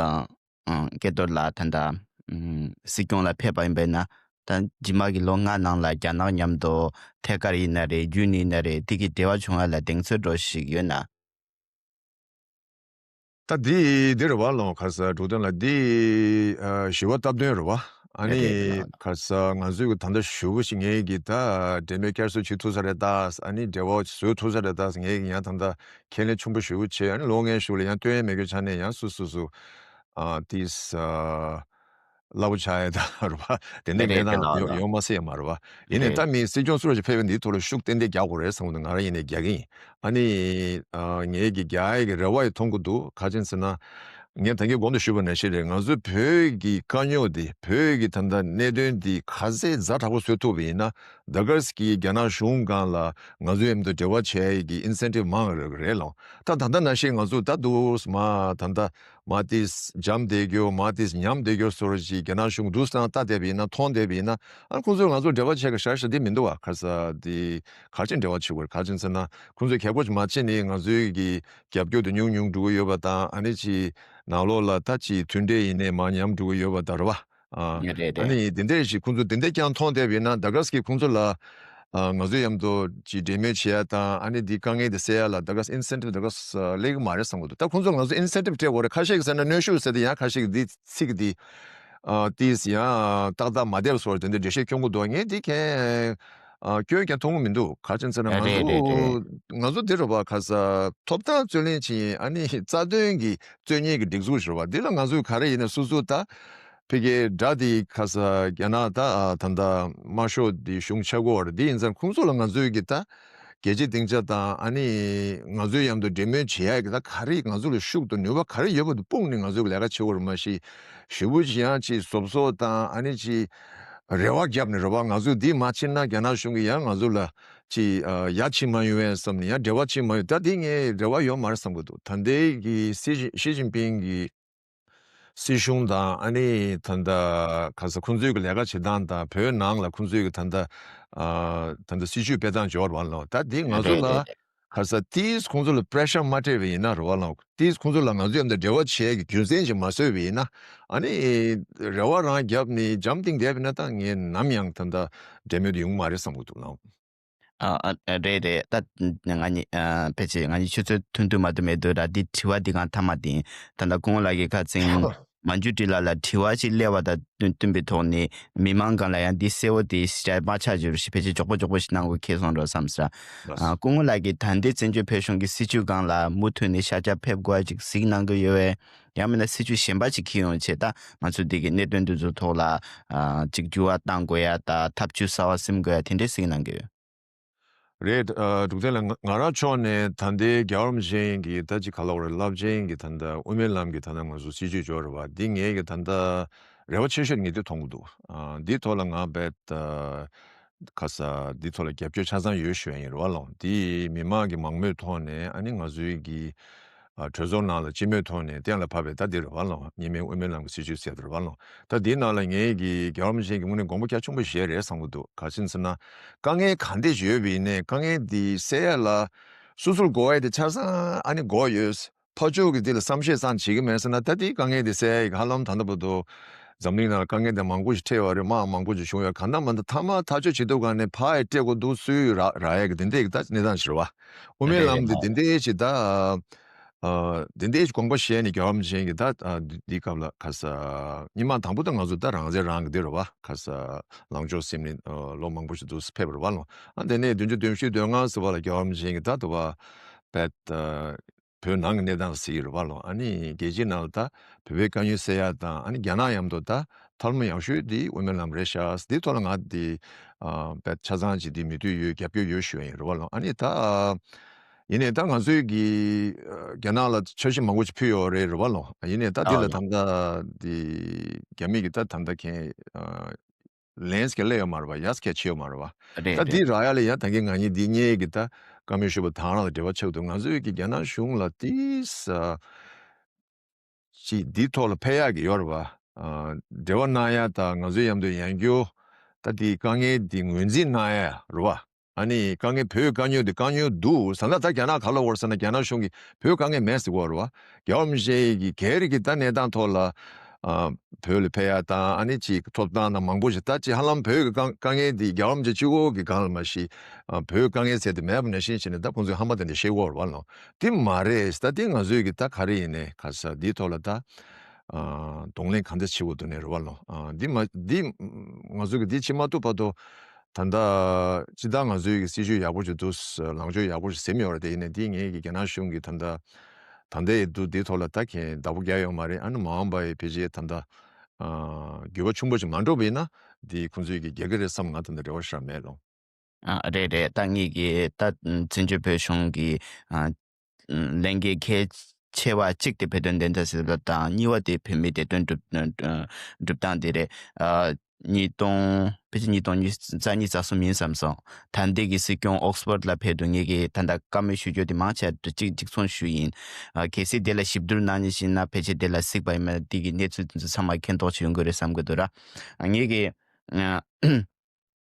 ཨ་སྐལ་རྡོར་ལགས་ད་ལྟ་ཨམ་སྲིད་སྐྱོང་ལ་ཕེབས་པ་ཡིན་པས་ན་ད་རྗེས་མ་གི་ལོ་ལྔ་ནང་ལ་རྒྱ་ནག་མཉམ་དུ་ཐད་ཀར་ཡིན་ན་རེད་རྒྱུན་ཡིན་ན་རེད་དེ་གི་འབྲེལ་བ་བྱུང་ཡ་ལ་གདེང་ཚོད་འདྲ་ཞིག་ཡོད་ན། ད་འདི་འདི་རེད་བ་ལོ། ཁ་ས་འགྲོ་དོན་ལ་འདི་ཨ་ཞི་བ་སྟབས་བསྟུན་རེད་བ། ཨ་ནི་རེད་རེད། ཁ་ས་ང་ཚོའི་གི་ད་ལྟ་ཞུ་བ་ཞིག་ངེད་ཀྱི་ད་འབྲེལ་མོལ་བསྐྱར་གསོ་བྱེད་ཐུབ་ས་རེད་ད། ཨ་ནི་འབྲེལ་བ་བཟོ་ཐུབ་ས་རེད་ད། ངེད་ཀྱི་ཡང་ད་ལྟ་ཁས་ལེན་ཆེན་པོ་ཞུ་བ་བྱས། ཨ་ནི་ལོ་ལྔའི་གཞུག་ལ་ཡང་སྟོན་ཡས་མེད་རྒྱུ་ཆ་ནས་ཡང་སུ་སུ་སུ་ཨ་ཏིས་ཨ་སླ་པོ་ཆགས་ཡས་ད་རེད་བ། དེ་འདྲ་རེད་མེད་ན་རེད་ཡོང་ཡོང་མ་སྲིད་ཡ་མ་རེད་བ། ཡིན་ནའི་ད་རེད། མི་སྲིད་སྐྱོང་སུ་ར་ཞིག་ཕེབས་པའི་འདིའི་ཐོག་ལ་ཤུགས་ཏན་ཏན་རྒྱག་དགོས་རེད་བསམ་གི་འདུག་ང་རང་ཡིན་ནའི་རྒྱག་གི་ཡིན། ཨ་ནི་ཨ་ངེད་ཀྱི་རྒྱག་ཡས་ཀྱི་རེ་བ་ཡི་མཐོང་གི་འདུག་ག་ཅིག་ཟེར་ན། ངས་ད་གིན་གོང་དུ་ཞུས་པ་ནང་བཞིན་རེད། ང་ཚོའི་བོད་ཀྱི་དཀའ་རྙོག་འདི་བོད་ཀྱི་ད་ལྟ་གནད་དོན་འདི་ག་ཚད་ཛ་དྲག་པོ་བཟོ་ཐུབ་པ་ཡིན་ན་ད་ག་ཟེ་གི་རྒྱ་ནག་གཞུང་སྒང་ལ་ང་ཚོའི་མཉམ་དུ་འབྲེལ་བ་བྱེད་ཡས་ཀྱི་ཨིན་སེན་ཊིབ་མང་རེད་རེད་ལོ། ད་ད་ལྟ་ནང་བཞིན་ང་ཚོ་ད་འདུག་མ་ད་ལྟ་མ་ཏིས་འཇམ་བསྡད་རྒྱུ་མ་ཏིས་ཉམས་བསྡད་རྒྱུ་སོར་ཅིག་རྒྱ་ནག་གཞུང་འདུག་སང་ལྟ་བསྡད་པ་ཡིན་ན་མཐོང་བསྡད་པ་ཡིན་ན་ཨ་ཁོང་ཚོས་ང་ཚོ་འབྲེལ་བ་བྱེད་ག་ཤར་ཤར་འདི་མི་འདུག་བ། ག་ས་འདི་ག་ཅིག་འབྲེལ་བ་བྱེད་དགོས་རེད། ག་ཅིག་ཟེར་ན་ཁོང་ཚོས་གལ་པོ་ཅིག་མ་བྱེད་ནི་ང་ཚོའི་གི་རྒྱབ་སྐྱོར་དེ་ཉུང་ཉུང་འགྲོ་གི་ཡོད་པ་དང་ཨ་ནི་ཅིག་ནང་ལོགས་ལ་ད་ཅིག་མཐུན་འབྲེལ་ཡིན་ནའི་མར་ཉམས་འགྲོ་གི་ཡོད་པ་དང་རེད་བ། ཨ་རེད་ཨ་རེད། ནི་དེ་འདྲས་ཞིག་ཁོང་ཚོ་དེ་འདྲས་ཀྱང་མཐོང་བསྡད་པ་ཡིན་ན་ད་ག་ཟེ་གི་ཁོང་ཚོ་ལ་ཨ་ང་ཚོ་མཉམ་དུ་ཅིག་འབྲེལ་མོལ་བྱེད་ཡ་དང་ཨ་ནི་འདི་དཀའ་ངལ་དེ་སེལ་ཡ་ལ་ད་ག་ཟེ་ཨིན་སེན་ཊིབ་ད་ག་ཟེ་སླེབས་ཀྱི་མ་རེད་བསམ་གི་འདུག་ད་ཁོང་ཚོ་ང་ཚོ་ཨིན་སེན་ཊིབ་སྤྲད་དགོས་རེད། ཁ་ཤས་ཀྱིས་ཟེར་ན་གནོན་ཤུགས་ཟེར་དེ་ཡང་ཁ་ཤས་ཀྱིས་འདི་ཚིག་འདི་ཨ་ཏིས་ཡང་ཏག་ཏག་མ་བསྡད་པ་སོགས་དེ་འདྲ་འགྲེལ་བཤད་སྐྱོན་གྱི་འདུག་ངས་འདི་གས་ཨ་སྐྱོན་ཀྱང་མཐོང་གི་མི་འདུག་ག་ཅིག་ཟེར་ན་ང་རེད་རེད་རེད། ཚོ་ང་ཚོ་འདི་རུ་བ་ཁ་ས་ཐོབ་ཐང་རྩོད་ལེན་བྱེད་ཡིན། ཨ་ནི་རྩ་དོན་གྱི་རྩོད་གཉིས་ཀྱི་སྒྲིག་འཛུགས་ཞུ་བ་འདི་ལ་ང་ཚོས་ག་རེ་ཡིན་ན་སོ་སོ་ད་ཕ་གིའི་དགྲ་དེ་ཁ་ས་རྒྱ་ནག་ད་ཨ་ད་ལྟ་དམར་ཤོག་དེ་གཞུང་ཆགས་ཀྱི་ཡོད་རེད། དེ་ཡིན་ཙང་ཁོང་ཚོ་ལ་ང་ཚོས་གི་ད་རྒྱལ་སྤྱིའི་སྡིངས་ཆ་དང་ཨ་ནི་ང་ཚོའི་མཉམ་དུ་འབྲེལ་མོལ་བྱེད་ཡ་གི་ད་ག་རེ་ང་ཚོ་ལ་ཤུགས་དང་ནུས་པ་ག་རེ་ཡོད་པ་དེ་སྤུངས་ནས་ང་ཚོས་ལས་ཀ་བྱེད་དགོས་རེད། མ་གཞི་ཞེ་པོ་ཅིག་ཡང་ཅིག་ཟོབ་ཟོབ་དང་ཨ་ནི་ཅིག་རེ་བ་བརྒྱབ་ནས་རེད་བ། ང་ཚོས་འདི་མ་བྱེད་ན་རྒྱ་ནག་གཞུང་གིས་ཡང་ང་ཚོ་ལ་ཅིག་ཡ་བྱེད་མ་ཡོང་བས་བསམ་ནས་ཡང་འབྲེལ་བ་བྱེད་མ་ཡོང་། ད་འདི་ངས་རེ་བ་ཡོད་མ་རེད་བསམ་གི་འདུག་ད་ལྟའི་གི་སི་ཞི་ཅིན་ཕིང་གི་སྲིད་གཞུང་དང་ཨ་ནི་ད་ལྟ་ག་ས་ཁོང་ཚོའི་གི་ལས་ཀ་བྱེད་སྟངས་དང་བོད་ནང་ལ་ཁོང་ཚོའི་གི་ད་ལྟ་ཨ་ད་ལྟ་སྲིད་བྱུས་སྤེལ་སྟངས་འབྱོར་བ་ལོ། ད་འདི་ང་ཚོ་རེད་ལ་རེད་རེད། ག་ས་ཏིས་ཁོང་ཚོ་ལ་པེ་རེ་ཤར་མ་སྤྲད་པ་ཡིན་ན་རེད་བ་ལོ། ཏིས་ཁོང་ཚོ་ལ་ང་ཚོའི་མཉམ་དུ་འབྲེལ་བ་བྱེད་ཀྱི་རྒྱུ་མཚན་ཞིག་མ་བཟོས་པ་ཡིན་ན་ཨ་ནི་རེ་བ་རང་བརྒྱབ་ནས་འཇམ་ཐིང་བསྡད་པ་ཡིན་ན་ད་ངས་ནམ་ཡང་ད་ལྟ་འབྲེལ་མོལ་དུ་ཡོང་གི་མ་རེད་བསམ་གི་འདུག་ལོ། ཨ་ཨ་རེད་རེད། ད་ང་གཉིས་ཨ་ཕལ་ཆེར་ང་གཉིས་ཆུ་ཚོད་ཐུང་ཐུང་མ་གཏོགས་མེད་འདུག་ར། འདི་དྲི་བ་འདི་གང་ཐ་མ་དེ་ཡིན། ད་ལྟ་སྐུ་ངོ་ལགས་ཀྱིས་ཁ་སང་ མ་འཇུ་ཀྲི་ལགས་ལ་དྲི་བ་ཅིག་སླེབས་པ་དང་བསྟུན་བསྟུན་པའི་ཐོག་ནས་མི་མང་སྒང་ལ་ཡང་འདི་གསལ་བོ་དེ་ཞིག་མ་ཆགས་རྒྱུར་ཞིག་ཕལ་ཆེར་མགྱོགས་པོ་མགྱོགས་པོ་ཞིག་གནང་དགོས་ཁེལ་སོང་འགྲོ་བསམ་ས། ལགས། ཨ། སྐུ་ངོ་ལགས་ཀྱིས་ད་ལྟའི་བཙན་བྱོལ་བོད་གཞུང་གི་སྲིད་བྱུས་སྒང་ལ་མུ་མཐུད་ནས་ཤར་རྒྱག་ཕེབས་དགོས་ཡ་ཅིག་གཟིགས་གནང་གི་ཡོད་པས། ཡང་མིན་ན་སྲིད་བྱུས་གཞན་པ་ཅིག་འཁྱེར་ཡོང་ཆེད་ད་ང་ཚོ་འདི་གི་གནད་དོན་འདི་ཚོ་ཐོག་ལ། ཨ། ཅིག་འགྱུར་བ་གཏང་དགོས་ཡ་ད་ཐབས་ཇུས་གསར་བ་སེམས་དགོས་ཡ་དེ་འདྲས་གཟིགས་གནང་གི་ཡོད། རེད། ཨ། འབྲུག་བསྟན་ལགས། ང་ང་རང་ཕྱོགས་ནས་ད་ལྟའི་རྒྱལ་བ་རིན་པོ་ཆེ་གི་ད་ཅིག་ག་ལ་བར་རླབས་ཆེན་གྱི་ད་ལྟ་དབུ་མའི་ལམ་གྱི་ད་ལྟ་ང་ཚོ་སྲིད་བྱུས་འབྱོར་བ་འདི་ངས་ཀྱི་ད་ལྟ་རེ་བ་ཆེ་ཤོས་ངས་འདི་མཐོང་གི་འདུག། ཨ། འདིའི་ཐོག་ལ་ང་རྦད་ཁ་ས་འདིའི་ཐོག་ལ་རྒྱབ་སྐྱོར་ཆ་ཚང་ཡོད་ཞུ་ཡ་ཡིན་རེད་བ་ལོ། འདི་མི་མང་གི་མང་མོས་ཐོག་ནས། ཨ་ནི་ང་ཚོའི་གི་ཨ། གྲོས་ཚོགས་ནང་ལ་སྤྱི་མོས་ཐོག་ནས་གཏན་ལ་ཕབ་པའི་ད་འདི་རེད་བ་ལོ། གཉིས་སྨན་དབུ་མའི་ལམ་གྱི་སྲིད་བྱུས་ཟེར་དེ་རེད་བ་ལོ། ད་འདིའི་ནང་ལ་ངས་ཀྱི་རྒྱལ་བ་རིན་པོ་ཆེ་གི་དངོས་གནས་དགོངས་པ་རྒྱ་ཆེན་པོ་བཞེས་རེད་བསམ་གྱི་འདུག། ག་རེ་ཟེར་ན། དཀའ་ངལ་གང་འདྲ་ཞིག་ཡོད་པ་ཡིན་ནའི་དཀའ་ངལ་འདི་སེལ་ཡ་ལ་སོ་སོར་དགོས་ཡ་དེ་ཆ་ཚང་ཨ་ནི་དགོས་ཡོད། ཕར་ཕྱོགས་ཀྱི་འདི་ལ་བསམ་ཤེས་ཙམ་བྱེད་ཀྱི་མེད་ཟེར་ན། ད་འདི་དཀའ་ངལ་འདི་སེལ་ཡ་ཡི་ཧ་ལམ་ད་ལྟ་བར་དུ་འཛམ་གླིང་ནང་ལ་དཀའ་ངལ་འདི་མང་པོ་ཞིག་འཕྲད་ཡོད་རེད། དམག་མང་པོ་ཞིག་བྱུང་ཡོད། གང་ལྟར་མ་ལྟར་མཐའ་མ་ཐག་གཅོད་བྱེད་ཐུབ་ག་ནས་ཕར་ཡ་སྤྲད་དགོས་འདུག། སུས་རག་རག་ཡ་གི་འདི་འདྲས་ཀྱི་ད་གནས་སྟངས་ཤིག་རེད་བ། དབུ་མའི་རེད་ལམ་འདི་རེད། འདི་འདྲས་ཞིག་ད། ཨ། འདི་འདྲས་ཞིག་དགོངས་པ་བཞེས་ནས་རྒྱལ་བ་རིན་པོ་ཆེ་གིས་ད། ཨ། འདི་འདི་སྐབས་ལ་ཁ་ས་སྔོན་མ་དང་པོ་ད་ང་ཚོ་ད་རང་བཙན་རང་གི་འདི་རེད་བ། ཁ་ས་ལངས་ཕྱོགས་ཟིན་ནས། ཨ། ལོ་མང་པོ་ཞིག་འདུག་ཕེབས་པ་རེད་བ་ལོ། ཨ། དེ་ནས་བདུན་ཅུ་དོན་བཞི་དོན་ལྔ་ཟེར་བ་ལ་རྒྱལ་བ་རིན་པོ་ཆེ་གིས་ད་དུ་བ་བད། ཨ། བོད་ནང་གི་གནས་སྟངས་ཟེར་གྱི་རེད་བ་ལོ། ཨ་ནི་རྒྱལ་སྤྱིའི་ནང་ལ་ད་བོད་པའི་དཀའ་རྙོག་སེལ་ཡ་དང་། ཨ་ནི་རྒྱ་ནག་མཉམ་དུ་ད་ཐབས་ལམ་ཡག་ཤོས་འདི་དབུ་མའི་ལམ་རེད་ཤག། འདི་ཐོག་ལ་ང་འདི། ཨ། བད་ཆ་ཚང་ཅིག་འདི་མོས་མཐུན་ཡོད། རྒྱབ་སྐྱོར་ཡོད་ཞུ་ཡ་ཡིན་རེད་བ་ལོ། ཨ་ནི་ད། ཡིན་ནའི་ད་ང་ཚོས་ཀྱི། ཨ། རྒྱ་ནག་ལ་འཆར་གཞི་མང་པོ་ཞིག་ཕུལ་ཡོད་རེད་རེད་བ་ལོ། ཡིན་ནའི་ད་འདི་ལ་ད་ལྟ་འདི་རྒྱ་མི་གི་ད་ད་ལྟ་ཁྱེད། ཨ། ལན་སྐད་སླེབས་ཡོད་མ་རེད་བ། ཡ་སྐད་ཆེ་ཡོད་མ་རེད་བ། རེད་ད་རེད། འདི་རག་ཡ་ལ་ཡ་ད་གིན་ང་གཉིས་འདི་གཉིས་ཀྱི་ད་བཀའ་མོལ་ཞུས་པ་དང་རང་ལ་འབྲེལ་བ་ཆགས་འདུག། ང་ཚོས་ཀྱི་རྒྱ་ནག་གཞུང་ལ་ཏིས། ཨ། ཅིག་འདི་ཐོག་ལ་ཕེབས་ཡག་གི་ཡོད་རེད་བ། ཨ། འབྲེལ་བ་གནང་ཡ་དང་ང་ཚོའི་མཉམ་དུ་ཡང་སྐྱོ། ད་འདི་དཀའ་ངལ་འདི་ངོས་འཛིན་གནང་ཡ་རེད་བ། ཨ་ནི་དཀའ་ངལ་བོད་དཀའ་རྙོག་འདི་དཀའ་རྙོག་འདུག་ཟེར་ན། ད་རྒྱ་ནག་ག་ལ་བོར་ཟེར་ན། རྒྱ་ནག་གཞུང་གིས་བོད་དཀའ་ངལ་མེད་ཟེར་གོ་རེད་བ། རྒྱལ་བ་རིན་པོ་ཆེ་གི་སྒེར་གྱི་ད་གནས་སྟངས་ཐོག་ལ། ཨ། བོད་ལ་ཕེབས་ཡ་དང་། ཨ་ནི་ཅིག་ཐོབ་ཐང་དང་མང་པོ་ཞིག་ད་ཅིག་ཧ་ལམ་བོད་ཀྱི་དཀའ་དཀའ་ངལ་འདི་རྒྱལ་བ་རིན་པོ་ཆེ་གཅིག་པོ་གི་སྒང་ལ་མ་གཞི། ཨ། བོད་དཀའ་ངལ་ཟེར་དེ་མེད་པ་ནང་བཞིན་བྱས་ནས་ད་ཁོང་ཚོས་ཧམ་པ་དེ་འདྲ་བཤད་ཀྱི་ཡོད་རེད་བ་ལོ། དེ་མ་རེད། ད་དེ་ང་ཚོས་ཀྱི་ད་ག་རེ་ཡིན་ནའི་ཁ་ས་འདིའི་ཐོག་ལ་ད། ཨ། གདོང་ལེན་གང་འདྲ་བྱེད་དགོས་འདུག་ནས་རེད་བ་ལོ། ཨ། འདི་མ་འདི་ང་ཚོས་ཀྱི་འདི་བྱེད་མ་ཐུབ་བར་དུ། ད་ལྟ་སྤྱི་བཏང་ང་ཚོས་ཀྱི་སྲིད་བྱུས་ཡག་པོ་ཞིག་འདུག། ལངས་ཕྱོགས་ཡག་པོ་ཞིག་ཟིན་ཡོད་རེད། དེ་ཡིན་ནའི་འདི་ངས་ཀྱི་རྒྱ་ནག་གཞུང་གི་ད་ལྟ། ད་ལྟའི་འདུག་འདིའི་ཐོག་ལ་ད་ཁྱེད་བདག་པོ་རྒྱག་ཡོད་མ་རེད། ཨ་ནི་མ་འོངས་པའི་ཕལ་ཆེར་ད་ལྟ། ཨ། འགྱུར་བ་ཆེན་པོ་ཞིག་མ་འགྲོ་བ་ཡིན་ན་འདི་ཁོང་ཚོས་ཀྱི་རྒྱག་གི་རེད་བསམ་ང་ད་ལྟ་རེ་བ་ཞེ་དྲག་མེད་ལོ། ཨ། རེད་རེད། ད་ངེད་ཀྱིས་ད་བཙན་བྱོལ་བོད་གཞུང་གི། ཨ། ལས་འགན་གལ་ཆེ་བ་གཅིག་དེ་བོད་དོན་བདེན་མཐའ་གསལ་ཐབས་དང་། གཉིས་པ་དེ་བོད་མིའི་བདེ་དོན་སྒྲུབ་སྒྲུབ་སྟངས་དེ་རེད། ཨ། ཉིས་སྟོང་། ཕལ་ཆེར་ཉིས་སྟོང་ཉི་ཤུ་རྩ་གཉིས་རྩ་གསུམ་ཡིན་བསམ་སོང་། ད་ལྟའི་གི་སྲིད་སྐྱོང་ཨོག་སི་ཕོར་ལ་ཕེབས་དུས་ངེད་ཀྱིས་ད་ལྟ་བཀའ་མོལ་ཞུ་རྒྱུ་དེ་མང་ཆེ་བ་གཅིག་གཅིག་མཚུངས་ཞུས་ཡིན། ཨ། གལ་སྲིད་དེ་ལ་ཞིབ་བསྡུར་གནང་ནི་ཞིག་ན་ཕལ་ཆེར་དེ་ལ་གཟིགས་པ་ཡིན་ན་དེ་གི་གནས་ཚུལ་དེ་ཚོ་ཚང་མ་མཁྱེན་རྟོགས་བྱེད་ཡོང་གི་རེད་བསམ་གི་འདུག་ར། ངེད་ཀྱིས། ཨ།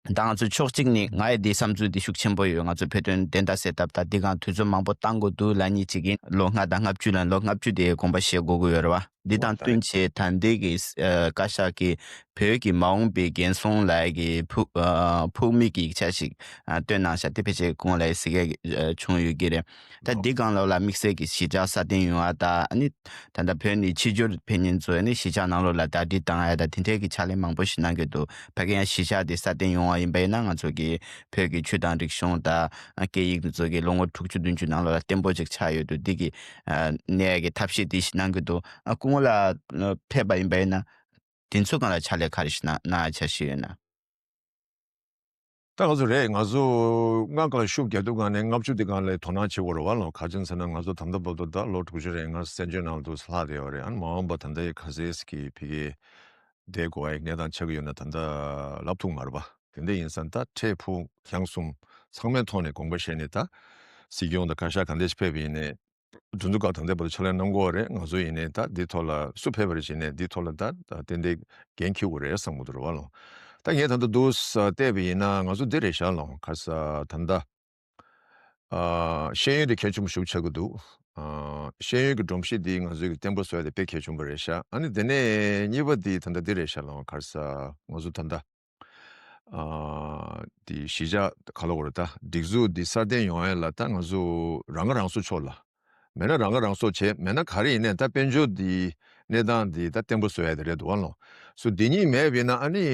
ད་ང་ཚོ་ཕྱོགས་གཅིག་ནས་ང་ཡི་འདི་བསམ་ཚུལ་འདི་ཤུགས་ཆེན་པོ་ཡོད། ང་ཚོ་བོད་དོན་བདེན་མཐའ་གསལ་ཐབས་དང་འདི་སྒང་དུས་ཚོད་མང་པོ་བཏང་དགོས་འདུག་ལབ་མཁན་ཅིག་ཡིན། ལོ་ལྔ་དང་ལྔ་བཅུ་ལ། ལོ་ལྔ་བཅུ་དེ་དགོངས་པ་བཞེས་དགོས་ཀྱི་ཡོད་རེད་བ། འདི་དང་བསྟུན་བྱས་ད་ལྟའི་གི། ཨ། བཀའ་ཤག་གིས་བོད་ཀྱི་མ་འོངས་པའི་འགན་སྲུང་ལབ་ཡ་གི་ཕུགས། ཨ། ཕུགས་དམིགས་ཀྱི་ཡིག་ཆ་ཞིག་ཨ། བཏོན་གནང་ཤག། དེ་ཕལ་ཆེར་སྐུ་ངོ་ལགས་ཀྱིས་གཟིགས་ཡ་བྱུང་ཡོད་ཀྱི་རེད། ད་འདི་སྒང་ལོགས་ལ་དམིགས་བསལ་གྱི་གཞིས་ཆགས་སྲ་བརྟན་ཡོང་བ་དང་། ཨ་ནི་ད་ལྟ་བོད་ནས་ཕྱི་འབྱོར་ཕེབས་མཁན་ཚོ་ནི་གཞིས་ཆགས་ནང་ལོགས་ལ་ཟླ་སྒྲིལ་བཏང་ཡ་དང་དེ་འདྲའི་གི་ཕྱག་ལས་མང་པོ་ཞིག་གནང་གི་འདུག། ཕ་གི་ཡང་གཞིས་ཆགས་དེ་སྲ་བརྟན་ཡོང་བ་ཡིན་པ་ཡིན་ན་ང་ཚོ་གི་བོད་ཀྱི་ཆོས་དང་རིག་གཞུང་དང་སྐད་ཡིག་འདི་ཚོ་གི་ལོ་ངོ་དྲུག་ཅུ་བདུན་ཅུ་ནང་ལོགས་ལ་བརྟན་པོ་ཅིག་ཆགས་ཡོད་འདུག། འདི་གི་གནས་ཡ་གི་ཐབས་ཤེས་དེ་ཞིག་གནང་གི་འདུག། ཨ། སྐུ་ངོ་ལགས་ཕེབས་པ་ཡིན་པ་ཡིན་ན་དེ་ཚོ་སྒང་ལ་ཕྱག་ལས་ག་རེ་ཞིག་གནང་གནང་ཡ་འཆར་གཞི་ཡོད་ན། ད་ང་ཚོ་རེད། ང་ཚོ་ལྔ་སྒང་ལ་ཤུགས་རྒྱག་དུས་སྒང་ནས་ལྔ་བཅུ་དེ་སྒང་ལ་དོ་སྣང་བྱེད་དགོས་རེད་བ་ལོ། ག་རེ་ཟེར་ན་ང་ཚོ་ད་ལྟ་བར་དུ་ད་ལོ་དྲུག་ཅུ་རེ་ལྔ་བཙན་བྱོལ་ནང་དུ་ལྷག་བསྡད་ཡོད་རེད། ཨ་ནི་མ་འོངས་པ་ད་ལྟ་ཡི་ག་ཚོད་ཀྱི་ཕ་གིའི་བསྡད་དགོས་པའི་གནས་སྟངས་ཆགས་ཀྱི་ཡོད་ན་ད་ལྟ་ལབ་ཐུབ་མ་རེད་པ། དེ་འདྲ་ཡིན་ཙང་ད་འཕྲལ་ཕུགས་རྒྱང་གསུམ་ཚང་མའི་ཐོག་ནས་དགོངས་པ་བཞེས་ནས། ད་སྲིད་སྐྱོང་དང་བཀའ་ཤག་ག་འདྲ་ཞིག་ཕེབས་པ་ཡིན་ནའི། དེ་ཚོ་ག་ད་ལྟ་བར་དུ་ཕྱག་ལས་གནང་དགོས་རེད། ང་ཚོ་ཡིན་ནའི་ད་འདི་ཐོག་ལ་སུ་ཕེབས་པ་རེད་བྱས་ནས་འདི་ཐོག་ལ་ད་ད་ཏན་ཏན་འགན་འཁྱེར་དགོས་རེད་བསམ་གྱི་འདུག་རེད་བ་ལོ། ད་ངས་ད་ལྟ་འདུག་ས་བལྟས་པ་ཡིན་ན་ང་ཚོ་འདི་རེད་ཤག་ལོ། ག་ས་ད་ལྟ། ཨ། ཤེས་ཡོན་དེ་གལ་ཆེན་པོ་ཞིག་ཆགས་ཀྱི་འདུག། ཨ། ཤེས་ཡོན་གྱི་སྒྲོམ་གཞི་འདི་ང་ཚོས་ཀྱི་བརྟན་པོ་བཟོ་ཡ་དེ་དཔེ་གལ་ཆེན་པོ་རེད་ཤག། ཨ་ནི་དེ་ནས་གཉིས་པ་འདི་ད་ལྟ་འདི་རེད་ཤག་ལོ། ག་ས་ང་ཚོ་ད་ལྟ། ཨ། དེ་གཞིས་ཆགས་ག་ལ་བར་ད་སྒྲིག་འཛུགས་འདི་སྲ་བརྟན་ཡོང་ཡ་ལ་ད་ང་ཚོ་རང་ཁ་རང་གསོ་ཕྱོགས་ལ། མེད་ན་རང་ཁ་རང་གསོ་བྱས། མེད་ན་ག་རེ་ཡིན་ནའི་ད་དཔལ་འབྱོར་འདི་ གནས་སྟངས་འདི་ད་བརྟན་པོ་བཟོ་ཡ་དེ་རེད་འདུག་བ་ལོ། སོ་འདི་གཉིས་མེད་པ་ཡིན་ན་ཨ་ནི་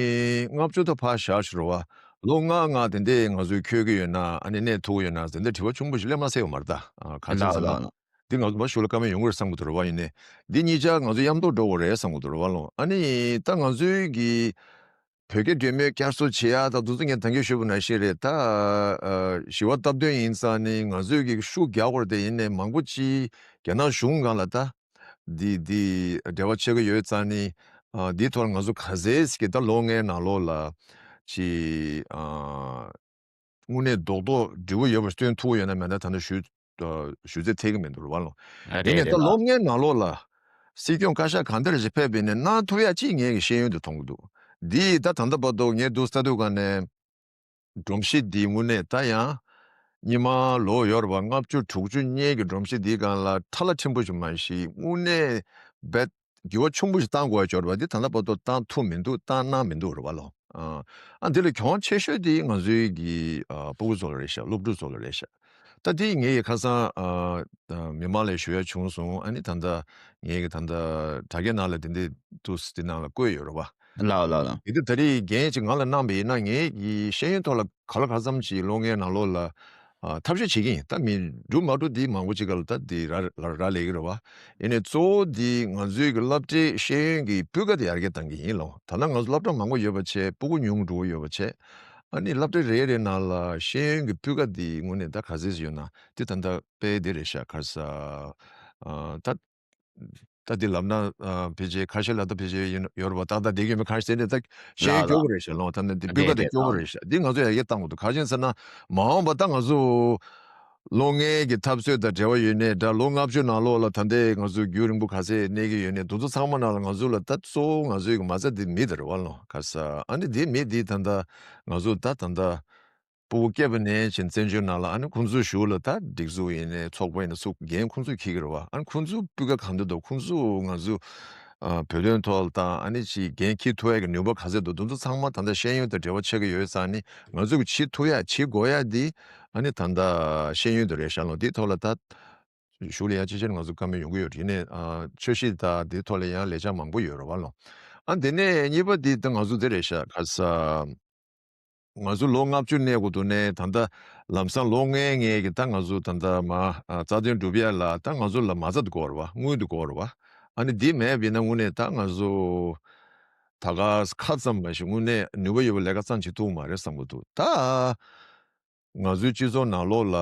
ལྔ་བཅུ་ད་ཕར་བཞག་ཤོག་རོ་བ། ལོ་ལྔ་ལྔ་དེ་འདྲས་ང་ཚོས་འཁྱོལ་གྱི་ཡོད་ན་ཨ་ནི་གནས་ཐུབ་ཀྱི་ཡོད་ན་ཟེར་འདི་དྲི་བ་ཆུང་པོ་ཞིག་སླེབས་མ་སྲིད་ཡོད་མ་རེད་ད། ཨ་ག་ཅི་ཟེར་ན། འདི་ང་ཚོ་མ་ཞུ་ལ་བཀའ་མོལ་ཡོང་གི་རེད་བསམ་གྱི་འདུག་རོ་བ། ཡིན་ནའི་འདི་གཉིས་ཆ་ང་ཚོ་མཉམ་དུ་འགྲོ་དགོས་རེད་བསམ་གྱི་འདུག་རོ་བ་ལོ། ཨ་ནི་ད་ང་ཚོའི་གི་བོད་སྐད་འགྲེམས་སྤེལ་བསྐྱར་གསོ་བྱེད་ཡ་དང་དུས་ཚོད་ངས་ད་གིན་ཞུས་པ་ནང་བཞིན་རེད་ད། ཨ་ཞི་བ་སྟབས་བསྟུན་ཡིན་ཙང་ནི་ང་ཚོས་ཀྱི་ཤུགས་རྒྱག་དགོས་རེད་དེ། ཡིན་ནའི་མང་པོ་ཅིག་རྒྱ་ནག་གཞུང་སྒང་ལ་ད་འདི་འདི་འབྲེལ་བ་བྱེད་ཀྱི་ཡོད་ཙང་ནི། ཨ་འདིའི་ཐོག་ལ་ང་ཚོ་ག་ཚད་ཀྱི་ད་ལོ་ལྔའི་ནང་ལོགས་ལ་ཅིག་ཨ་དངོས་གནས་རྡོག་རྡོག་འབྲས་བུ་ཡོད་པ་སྟོན་ཐུབ་ཡོད་ན་མེད་ན་ད་ལྟ་ཞུ་ཨ་ཞུ་ཚད་ཐེག་གི་མི་འདུག་རེད་བ་ལོ། ཨ་ཡིན་རེད་ནའི་རེད་ད་ལོ་ལགས། ལྔའི་ནང་ལོགས་ལ་སྲིད་སྐྱོང་བཀའ་ཤག་གང་ལྟར་ཞིག་ཕེབས་པ་ཡིན་ནའི་གནང་ཐུབ་ཡ་ཅིག་ངས་ཀྱི་ཤེས་ཡོན་དུ་མཐོང་གི་འདུག་འདི་ད་ད་ལྟ་བར་དུ་ངས་འདུག་ལྟ་དུས་ག་ནས་སྒྲོམ་གཞི་འདི་དངོས་གནས་ད་ཡང་སྔོན་མ་ལོ་ཡོད་རེད་བ། ལྔ་བཅུ་དྲུག་ཅུ་སྔོན་གྱི་སྒྲོམ་གཞི་འདིའི་སྒང་ལ་ཁྲ་ལ་ཕྲན་བུ་ཞིག་མ་ཞིག་དངོས་གནས་རྦད་འགྱུར་བ་ཆེན་པོ་ཞིག་བཏང་དགོས་ཡ་ཅིག་ཡོད་རེད་བ། འདི་ད་ལྟ་བར་དུ་བཏང་ཐུབ་མི་འདུག་བཏང་གནང་མི་འདུག་རེད་བ་ལོ། ཨ་ཨ་འདི་ལས་གྱོང་ཆེ་ཤོས་དེ་ང་ཚོའི་གི་ཨ་སྤུ་གུ་ཚོ་ལ་རེད་ཤག་སློབ་ཕྲུག་ཚོ་ལ་རེད་ཤག་ད་དེ་ངས་ཁ་སང་ཨ་ཨ་མི་མང་ལ་ཞུ་ཡ་བྱུང་སོང་། ཨ་ནི་ད་ལྟ་ངས་ཀྱི་ད་ལྟ་དྲ་རྒྱའི་ནང་ལ་དེ་འདྲ་འདུག་དེ་ནང་ལ་བཀོད་ཡོད་རེད་བ། ལགས་ལགས་ལགས། དེ་དུས་ད་རེས་འགན་ཅིག་ང་ལ་གནང་བ་ཡིན་ན་ངས་ཀྱི་ཤེས་ཡོན་ཐོག་ལ་ག་ལ་ག་ཙམ་ཅིག་ལོ་ལྔའི་ནང་ལོགས་ལ་ཨ་ཐབས་ཤེས་བྱེད་ཀྱི་ཡིན། ད་མི་འགྲུབ་མ་འགྲུབ་འདི་མང་པོ་ཅིག་ག་ལ་ད་འདི་ར་ར་ར་ལས་ཀྱི་རེད་བ། ཡིན་ནའི་གཙོ་བོ་འདི་ང་ཚོའི་གི་སློབ་གྲྭའི་ཤེས་ཡོན་གྱི་སྤུས་ཀ་དེ་ཡར་རྒྱས་གཏང་གི་ཡིན་ལོ། ད་ལྟ་ང་ཚོ་སློབ་གྲྭ་མང་པོ་ཡོད་པ་བྱས། སྤུ་གུ་ཉུང་འགྲོ་གི་ཡོད་པ་བྱས། ཨ་ནི་སློབ་གྲྭ་རེ་རེ་ནང་ལ་ཤེས་ཡོན་གྱི་སྤུས་ཀ་འདི་དངོས་གནས་ད་ག་ཚད་ཡོད་ན་འདི་ད་ལྟ་དཔེ་འདི་རེད་ཤག་ག་རེ་ཟ། ཨ་ད་ད་འདི་ལབ་ན་ཨ་ཕལ་ཆེར་ཁ་ཤས་ལ་ད་ཕལ་ཆེར་ཡིན་ཡོད་རེད་བ། ཏག་ཏག་བསྡད་ཀྱི་ཡོད་མེད་གང་ཤེས་ནས་ད་ཤེས་ཡོན་ལགས་སྐྱོ་ལགས། པོ་རེད་ཤག་ལོ། ད་ནི་འདི་སྤུས་ཀ་རེད་དེ་ལགས། སྐྱོ་པོ་རེད་ཤག་འདི་ང་ཚོ་ཡར་རྒྱས་གཏང་དགོས་འདུག་ག་རེ་ཡིན་ཟེར་ན་མ་འོངས་པ་ད་ང་ཚོ་ལོ་ལྔའི་གི་འཐབ་རྩོད་དང་འབྲེལ་བ་ཡོད་ནའི་འདྲ། ལོ་ལྔ་བཅུ་ནང་ལོགས་ལ་ད་ལྟའི་ང་ཚོ་རྒྱུན་རིང་པོ་ག་ཚད་གནས་ཀྱི་ཡོད་ནའི་དེ་ཚོ་ཚང་མ་ནང་ལ་ང་ཚོ་ལ་ད་གཙོ་བོ་ང་ཚོའི་གི་མ་རྩ་འདི་མི་དེ་རེད་བ་ལོ། ག་རེ་ཟ། ཨ་ནི་འདི་མི་འདི་ད་ལྟ་ང་ཚོ་ད་ད་ལྟ་སྤུ་གུ་སྐྱེས་པ་ནས་བྱས་བཙན་བྱོལ་ནང་ལ་ཨ་ནི་ཁོང་ཚོའི་གཞུག་ལ་ད་སྒྲིག་འཛུགས་ཡིན་ནའི་ཚོགས་པ་ཡིན་ནའི་སུ་འགན་ཁོང་ཚོས་འཁྱེར་གྱི་རེད་བ། ཨ་ནི་ཁོང་ཚོའི་སྤུས་ཀ་གང་འདྲ་འདུག་ཁོང་ཚོ་ང་ཚོ་ཨ་བོད་དོན་ཐོག་ལ་དང་ཨ་ནི་ཅིག་འགན་འཁྱེར་ཐུབ་ཡ་གི་ནུས་པ་ག་ཚད་འདུག་དེ་ཚོ་ཚང་མ་ད་ལྟ་ཤེས་ཡོན་དང་འབྲེལ་བ་ཆགས་ཀྱི་ཡོད་ཙང་ནི་ང་ཚོས་བྱེད་ཐུབ་ཡ་བྱེད་དགོས་ཡ་འདི་ཨ་ནི་ད་ལྟ་ཤེས་ཡོན་དུ་རེད་ཤག་ལོ། འདི་ཐོག་ལ་ད་གཞུག་ལ་ཡང་ཅི་བྱས་ནས་ང་ཚོ་བཀའ་མོལ་ཡོང་གི་ཡོད་རེད། ཡིན་ནའི་ཨ་ཆོས་སྲིད་དང་འདི་ཐོག་ལ་ཡང་ལས་འཆར་མང་པོ་ཡོད་རེད་བ་ལོ། ཨ་དེ་ནས་གཉིས་པ་འདི་ད་ང་ཚོ་འདི་རེད་ཤག་ག་རེ་ཟ། ང་ཚོ་ལོ་ལྔ་བཅུ་གནས་དགོས་འདུག་ནའི་ད་ལྟ་ལམ་སང་ལོ་ལྔའི་ངེས་ཀྱི་ད་ང་ཚོ་ད་ལྟ་མ་ཨ་རྩ་དོན་སྒྲུབ་ཡ་ལ་ད་ང་ཚོ་ལ་མ་རྩ་འདུག་གོ་རེད་བ། དངུལ་འདུག་གོ་རེད་བ། ཨ་ནི་འདི་མེད་པ་ཡིན་ན་དངོས་གནས་ད་ང་ཚོ་ད་ག་ཁ་ཙམ་མ་ཞིག་དངོས་གནས་ནུས་པ་ཡོད་པ་ལས་ཀ་ཙམ་བྱེད་ཐུབ་མ་རེད་བསམ་གྱི་འདུག་ད་ང་ཚོའི་སྤྱི་ཚོགས་ནང་ལོགས་ལ་